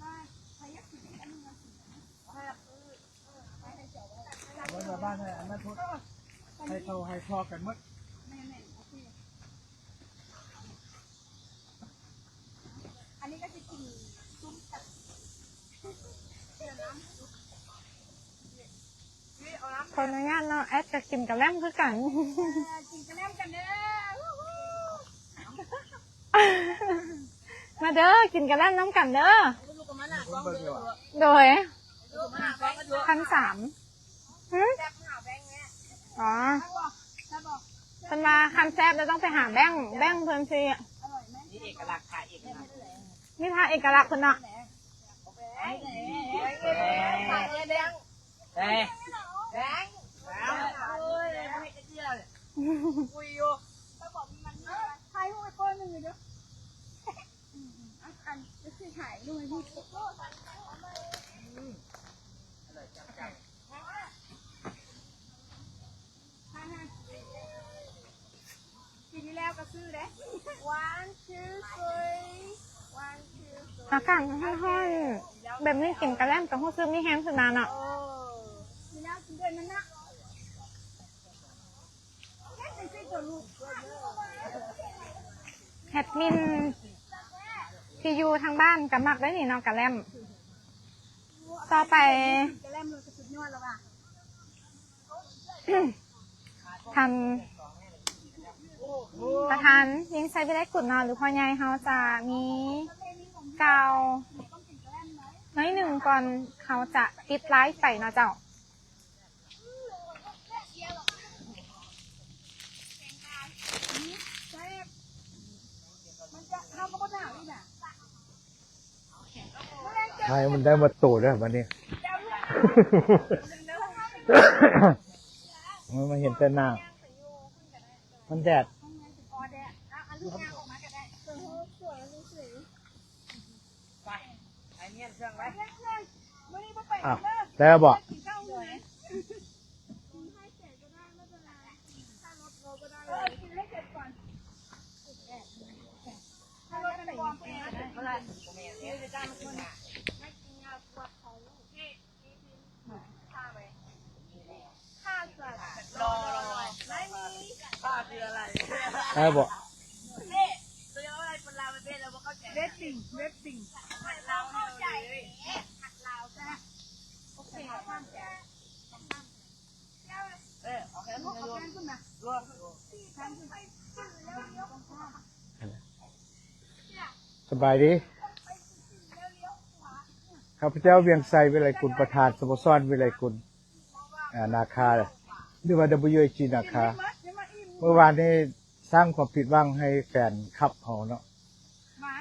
ມາ ໃຜຢາກກິນອີກອັນໜຶ່ງ ເອົາ ເອີ ເອົາໄປໃຫ້ເຈົ້າໄວ້ ເອົາໄວ້ບ້ານໃຫ້ອັນນັ້ນພຸ້ນ ໃຫ້ເຂົາໃຫ້ພໍ້ກັນໝົດ ແມ່ນໆ ໂອເຄ. ອັນນີ້ກໍຊິກິນຊຸມກັນ ຂໍອະນຸຍາດເນາະ ແອດກໍກິນກະແລັມຄືກັນ ເອີ ກິນກະແລັມກັນເດີ ມາເດີ ກິນກະແລັມນຳກັນເດີ ໂດຍ ພັນສາມ ຫື ອໍ ເພິ່ນວ່າຄັນແຊບແລ້ວຕ້ອງໄປຫາແບັ້ງ ແບັ້ງເພິ່ນຊິ ມີເອກະລັກ ມີທ່າເອກະລັກເພິ່ນເນາະ ແບງ ແບງ ໂອ້ຍ ບໍ່ເຮັດຈັກເທື່ອເລີຍ ຄຸຍຢູ່ ຖ່າຍຮູບໄວ້ກ່ອນໜຶ່ງຢູ່ເດີ ອືມໆ ອັນ ອັນ ຊິຖ່າຍຮູບໃຫ້ເບິ່ງ ອືມ ປີທີ່ແລ້ວກໍຊື້ເດ້ One, two, three. One, two, three. ອາກາດຮ້ອນໆ ແບບນີ້ກິນກະແລັມກໍຮູ້ສຶກມີແຮງຂຶ້ນມາເນາະ ເອີ ກິນແລ້ວກິນເດີນມັນນະ ເຮັດຈັ່ງຊີ້ຕົວະລູກ ແອດມິນທີ່ຢູ່ທາງບ້ານກໍມັກໄດ໋ນີ້ເນາະ ກະແລັມ ຕໍ່ໄປ ກະແລັມ ສຸດຍອດແລ້ວວ່າ ທ່ານປະທານ ວິນໄຊ ວິໄລກຸດເນາະ ຫຼື ພໍ່ໃຫຍ່ເຮົາຈະມີກ່າວໜ້ອຍໜຶ່ງກ່ອນເຮົາຈະປິດໄລຟ໌ໄປເນາະເຈົ້າ. ຖ່າຍມັນໄດ້ໝົດໂຕເດີ້ບັດນີ້ ມັນມາເຫັນແຕ່ໜ້າ ມັນແດດ. ອ້າວ ໄດ້ແລ້ວບໍ່? ໄດ້ບໍ່? ເວັດຕິງ ເວັດຕິງ ໂອເຄ. ສະບາຍດີ ຂ້າພະເຈົ້າ ວຽງໄຊ ວິໄລກຸນ ປະທານສະໂມສອນວິໄລກຸນ ອາ ນາຄາ ຫຼືວ່າ ດັບເບິນຢູເອຈີ ນາຄາ. ມື້ວານນີ້ສ້າງຄວາມຜິດຫວັງໃຫ້ແຟນຄລັບເຮົາເນາະ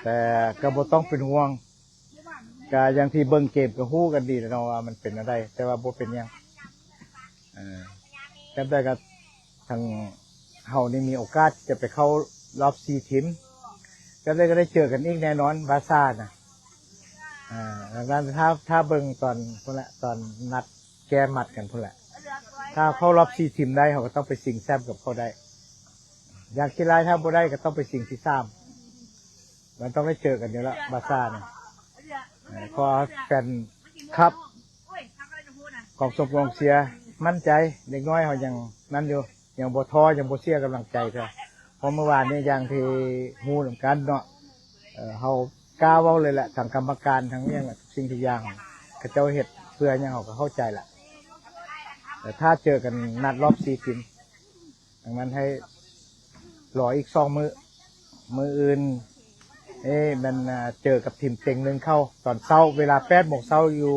ແຕ່ກໍບໍ່ຕ້ອງເປັນຫ່ວງ. ກະຢ່າງທີ່ເບິ່ງເກມກະຮູ້ກັນດີແລ້ວເນາະວ່າມັນເປັນແນວໃດ, ແຕ່ວ່າບໍ່ເປັນຫຍັງ. ເອີ ແຕ່ໃດກະ ທາງເຮົານີ້ມີໂອກາດຈະໄປເຂົ້າຮອບສີ່ທີມ, ແຕ່ໃດກະໄດ້ເຈີກັນອີກແນ່ນອນ ບາຊານະ. ເອີ ດັ່ງນັ້ນຖ້າ ຖ້າເບິ່ງຕອນພຸ້ນແຫຼະ ຕອນນັດແກ້ໝັດກັນພຸ້ນແຫຼະ. ຖ້າເຂົ້າຮອບສີ່ທີມໄດ້ ເຮົາກະຕ້ອງໄປຊິງແຊັມກັບເຂົາໄດ້. ຢ່າງຂີ້ຮ້າຍ ຖ້າບໍ່ໄດ້ກະຕ້ອງໄປຊິງທີສາມ. ມັນຕ້ອງໄດ້ເຈີກັນຢູ່ແລ້ວ ບາຊານະ. ເອີ ຂໍໃຫ້ແຟນຄລັບ ກອງຊົມກອງເຊຍໝັ້ນໃຈ, ເດັກນ້ອຍເຮົາຍັງນັ້ນຢູ່ ຍັງບໍ່ທໍ້ ຍັງບໍ່ເສຍກຳລັງໃຈເທື່ອ. ເພາະມື້ວານນີ້ຢ່າງທີ່ຮູ້ນຳກັນເນາະ, ເອີ ເຮົາກ້າເວົ້າເລີຍແຫຼະ, ທັງກຳມະການ ທັງຫຍັງ ທຸກສິ່ງທຸກຢ່າງ ເຂົາເຈົ້າເຮັດເພື່ອຫຍັງ ເຮົາກະເຂົ້າໃຈລະ. ແຕ່ຖ້າເຈີກັນນັດຮອບສີ່ທີມ ດັ່ງນັ້ນໃຫ້ລໍອີກສອງມື້. ມື້ອື່ນ ເອີ ແມ່ນ ເຈີກັບທີມເຕັງໜຶ່ງເຂົາ ຕອນເຊົ້າ ເວລາແປດໂມງເຊົ້າຢູ່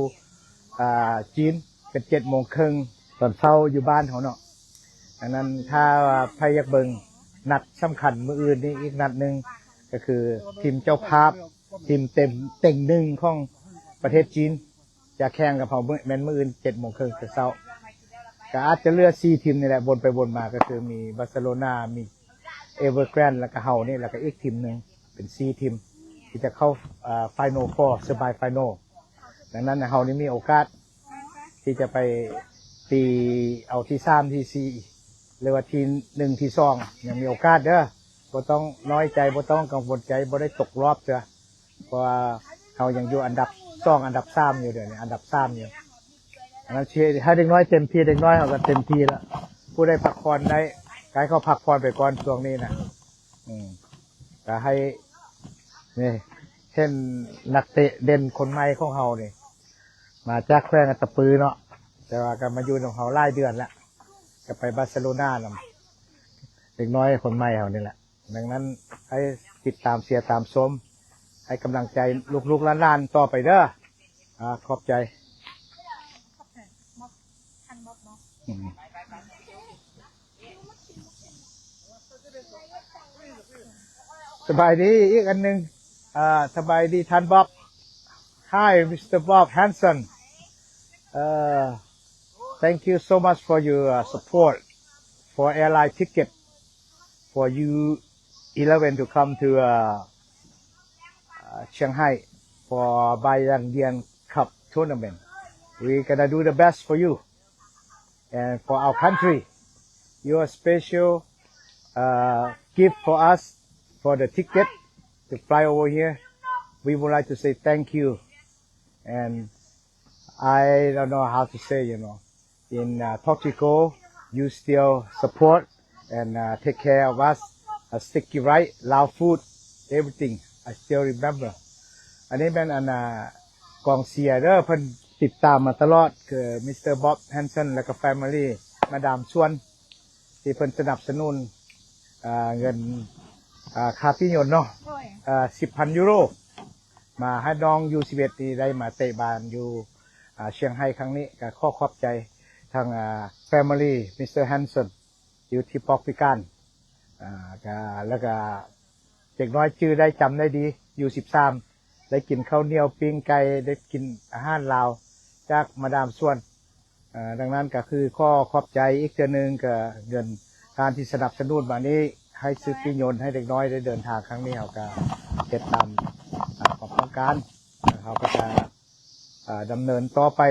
ອາ ຈີນ ເປັນເຈັດໂມງເຄິ່ງຕອນເຊົ້າຢູ່ບ້ານເຮົາເນາະ. ດັ່ງນັ້ນຖ້າວ່າໃຜຢາກເບິ່ງນັດສຳຄັນມື້ອື່ນນີ້ອີກນັດໜຶ່ງ ກະຄືທີມເຈົ້າພາບ ທີມເຕັງ ເຕັງໜຶ່ງຂອງປະເທດຈີນ ຈະແຂ່ງກັບເຮົາ ມື້ ແມ່ນມື້ອື່ນເຈັດໂມງເຄິ່ງແຕ່ເຊົ້າ. ກະອາດຈະເຫຼືອສີ່ທີມນີ້ແຫຼະ ວົນໄປວົນມາ ກະຄືມີບາເຊໂລນາ ມີເອເວີແກຣນ ແລ້ວກະເຮົານີ້ ແລ້ວກະອີກທີມໜຶ່ງ ເປັນສີ່ທີມທີ່ຈະເຂົ້າ ອາ ໄຟນອລ ຟໍ ເຊີໄມໄຟນອລ. ດັ່ງນັ້ນເຮົານີ້ມີໂອກາດທີ່ຈະໄປຕີເອົາທີສາມ ທີສີ່ ຫຼືວ່າທີໜຶ່ງ ທີສອງ ຍັງມີໂອກາດເດີ. ບໍ່ຕ້ອງນ້ອຍໃຈ ບໍ່ຕ້ອງກັງວົນໃຈ ບໍ່ໄດ້ຕົກຮອບເທື່ອ. ເພາະວ່າເຮົາຍັງຢູ່ອັນດັບສອງ ອັນດັບສາມຢູ່ ດຽວນີ້ອັນດັບສາມຢູ່. ອັນນັ້ນຊິໃຫ້ເດັກນ້ອຍເຕັມທີ່ ເດັກນ້ອຍເຮົາກະເຕັມທີ່ລະ. ຜູ້ໃດພັກຜ່ອນໄດ້ ກະໃຫ້ເຂົາພັກຜ່ອນໄປກ່ອນຊ່ວງນີ້ນະ. ອືມ ກະໃຫ້ ນີ້ ເຫັນນັກເຕະເດັ່ນຄົນໃໝ່ຂອງເຮົານີ້ ມາຈາກແຂວງອັດຕະປືເນາະ, ແຕ່ວ່າກະມາຢູ່ນຳເຮົາຫຼາຍເດືອນລະ ກະໄປບາເຊໂລນານຳ ເດັກນ້ອຍຄົນໃໝ່ເຮົານີ້ແຫຼະ. ດັ່ງນັ້ນໃຫ້ຕິດຕາມເຊຍຕາມຊົມ ໃຫ້ກຳລັງໃຈລູກໆຫຼານໆຕໍ່ໄປເດີ. ອາ ຂອບໃຈ. ສະບາຍດີອີກອັນໜຶ່ງ. ອາ ສະບາຍດີທ່ານບອບ. Hi Mister Bob Hanson. Uh, thank you so much for your, uh, support for airline ticket for you eleven to come to, uh, uh, Shanghai for Baiyangdian Cup tournament. We gonna do the best for you and for our country. Your special, uh, gift for us for the ticket to fly over here. We would like to say thank you. And I don't know how to say, you know. In, uh, Tok Chico, you still support and, uh, take care of us, uh, sticky rice, Lao food, everything. I still remember. ອັນນີ້ແມ່ນ ອັນ ອາ ກອງເຊຍເດີ ເພິ່ນຕິດຕາມມາຕະຫຼອດ ຄື Mister Bob Hanson ແລ້ວກະ Family ມາດາມຊວນ ທີ່ເພິ່ນສະໜັບສະໜູນ ອາ ເງິນ ອາ ຄ່າປີ້ຍົນເນາະ ໂດຍ ອາ ສິບພັນຢູໂຣ ມາໃຫ້ນ້ອງຢູສິບເອັດນີ້ໄດ້ມາເຕະບານຢູ່ ອາ ຊຽງໄຮ້ຄັ້ງນີ້. ກະຂໍຂອບໃຈທາງ ອາ Family Mister Hanson ຢູ່ທີ່ປອກພິການ ອາ ກະ ແລ້ວກະເດັກນ້ອຍຈື່ໄດ້ ຈຳໄດ້ດີ ຢູສິບສາມ ໄດ້ກິນເຂົ້າໜຽວ ປີ້ງໄກ່ ໄດ້ກິນອາຫານລາວຈາກມາດາມສວນ. ເອີ ດັ່ງນັ້ນກະຄືຂໍຂອບໃຈອີກເທື່ອໜຶ່ງ ກະເງິນທ່ານທີ່ສະໜັບສະໜູນມານີ້ ໃຫ້ຊື້ປີ້ຍົນໃຫ້ເດັກນ້ອຍໄດ້ເດີນທາງຄັ້ງນີ້ ເຮົາກະເຮັດຕາມ ອາ ຄວາມຕ້ອງການ. ເຮົາກະຈະ ອາ ດຳເນີນຕໍ່ໄປ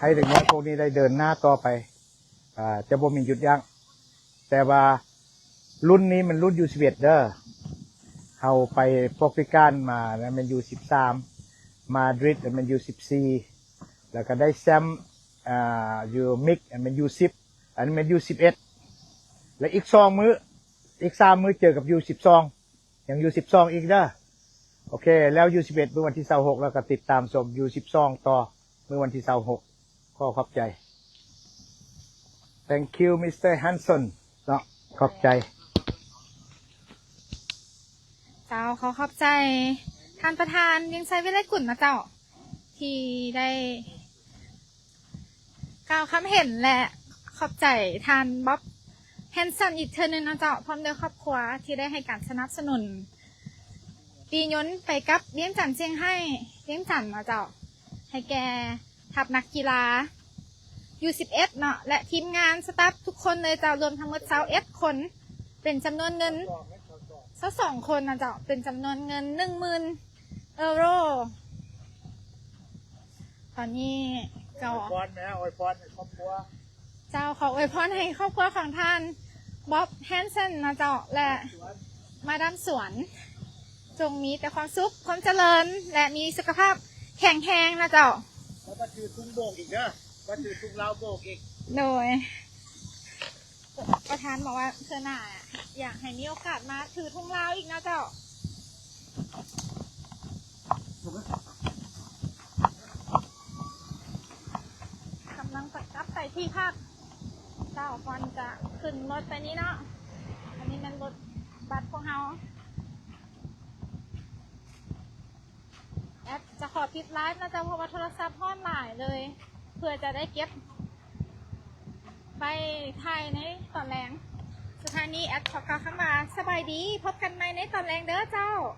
ໃຫ້ເດັກນ້ອຍພວກນີ້ໄດ້ເດີນໜ້າຕໍ່ໄປ ອາ ຈະບໍ່ມີຢຸດຢັ້ງ. ແຕ່ວ່າລຸ້ນນີ້ແມ່ນລຸ້ນຢູສິບເອັດເດີ ເຮົາໄປປອກພິການມານະແມ່ນຢູສິບສາມ ມາດຣິດແມ່ນຢູສິບສີ່ ແລ້ວກະໄດ້ແຊ້ມ ອາ ຢູມິກແມ່ນຢູສິບ ອັນນີ້ແມ່ນຢູສິບເອັດ ແລະ ອີກສອງມື້ ອີກສາມມື້ເຈີກັບຢູສິບສອງ ຍັງຢູສິບສອງອີກເດີ. ໂອເຄ ແລ້ວຢູສິບເອັດ ມື້ວັນທີຊາວຫົກ ແລ້ວກະຕິດຕາມຊົມຢູສິບສອງຕໍ່ ມື້ວັນທີຊາວຫົກ. ຂໍຂອບໃຈ. Thank you Mister Hanson ເນາະ ຂອບໃຈ. ເຈົ້າ ຂໍຂອບໃຈທ່ານປະທານ ວຽງໄຊ ວິໄລກຸນ ນະເຈົ້າ ທີ່ໄດ້ ກ່າວຄຳເຫັນ ແລະ ຂອບໃຈທ່ານ ບອບ ແຮນສັນ ອີກເທື່ອໜຶ່ງເນາະເຈົ້າ ພ້ອມດ້ວຍຄອບຄົວທີ່ໄດ້ໃຫ້ການສະໜັບສະໜູນປີ້ຍົນໄປກັບວຽງຈັນ ຊຽງໄຮ້ ວຽງຈັນເນາະເຈົ້າ. ໃຫ້ແກ່ທັບນັກກິລາ ຢູສິບເອັດ ເນາະ ແລະ ທີມງານ ສະຕາຟທຸກຄົນເລີຍເຈົ້າ, ລວມທັງໝົດ ຊາວເອັດ ຄົນ ເປັນຈຳນວນເງິນ ຊາວສອງ ຄົນນະເຈົ້າ, ເປັນຈຳນວນເງິນ ໜຶ່ງໝື່ນ ເອີໂຣ. ຕອນນີ້ກໍ ອວຍພອນແມ່ ອວຍພອນໃຫ້ຄອບຄົວ. ເຈົ້າ, ຂໍອວຍພອນໃຫ້ຄອບຄົວຂອງທ່ານ ບອບ ແຮນເຊັນ ນະເຈົ້າ ແລະ ມາດາມສວນ ຈົ່ງມີແຕ່ຄວາມສຸກ, ຄວາມຈະເລີນ ແລະ ມີສຸຂະພາບແຂງແຮງນະເຈົ້າ. ແລ້ວມາຖືທຸງໂບກອີກເດີ, ມາຖືທຸງລາວໂບກອີກ. ໂດຍ ປະທານບອກວ່າເທື່ອໜ້າຢາກໃຫ້ມີໂອກາດມາຖືທຸງລາວອີກນະເຈົ້າ. ກຳລັງຈະກັບໄປທີ່ພັກເຈົ້າ, ກ່ອນຈະຂຶ້ນລົດໄປນີ້ເນາະ. ອັນນີ້ແມ່ນລົດບັສພວກເຮົາ. ແອັດຈະຂໍປິດໄລຟ໌ນະເຈົ້າ, ເພາະວ່າໂທລະສັບຮ້ອນຫຼາຍເລີຍ, ເພື່ອຈະໄດ້ເກັບໄວ້ຖ່າຍໃນຕອນແລງ. ສຸດທ້າຍນີ້ແອັດຂໍກ່າວຄຳວ່າ ສະບາຍດີ, ພົບກັນໃໝ່ໃນຕອນແລງເດີເຈົ້າ.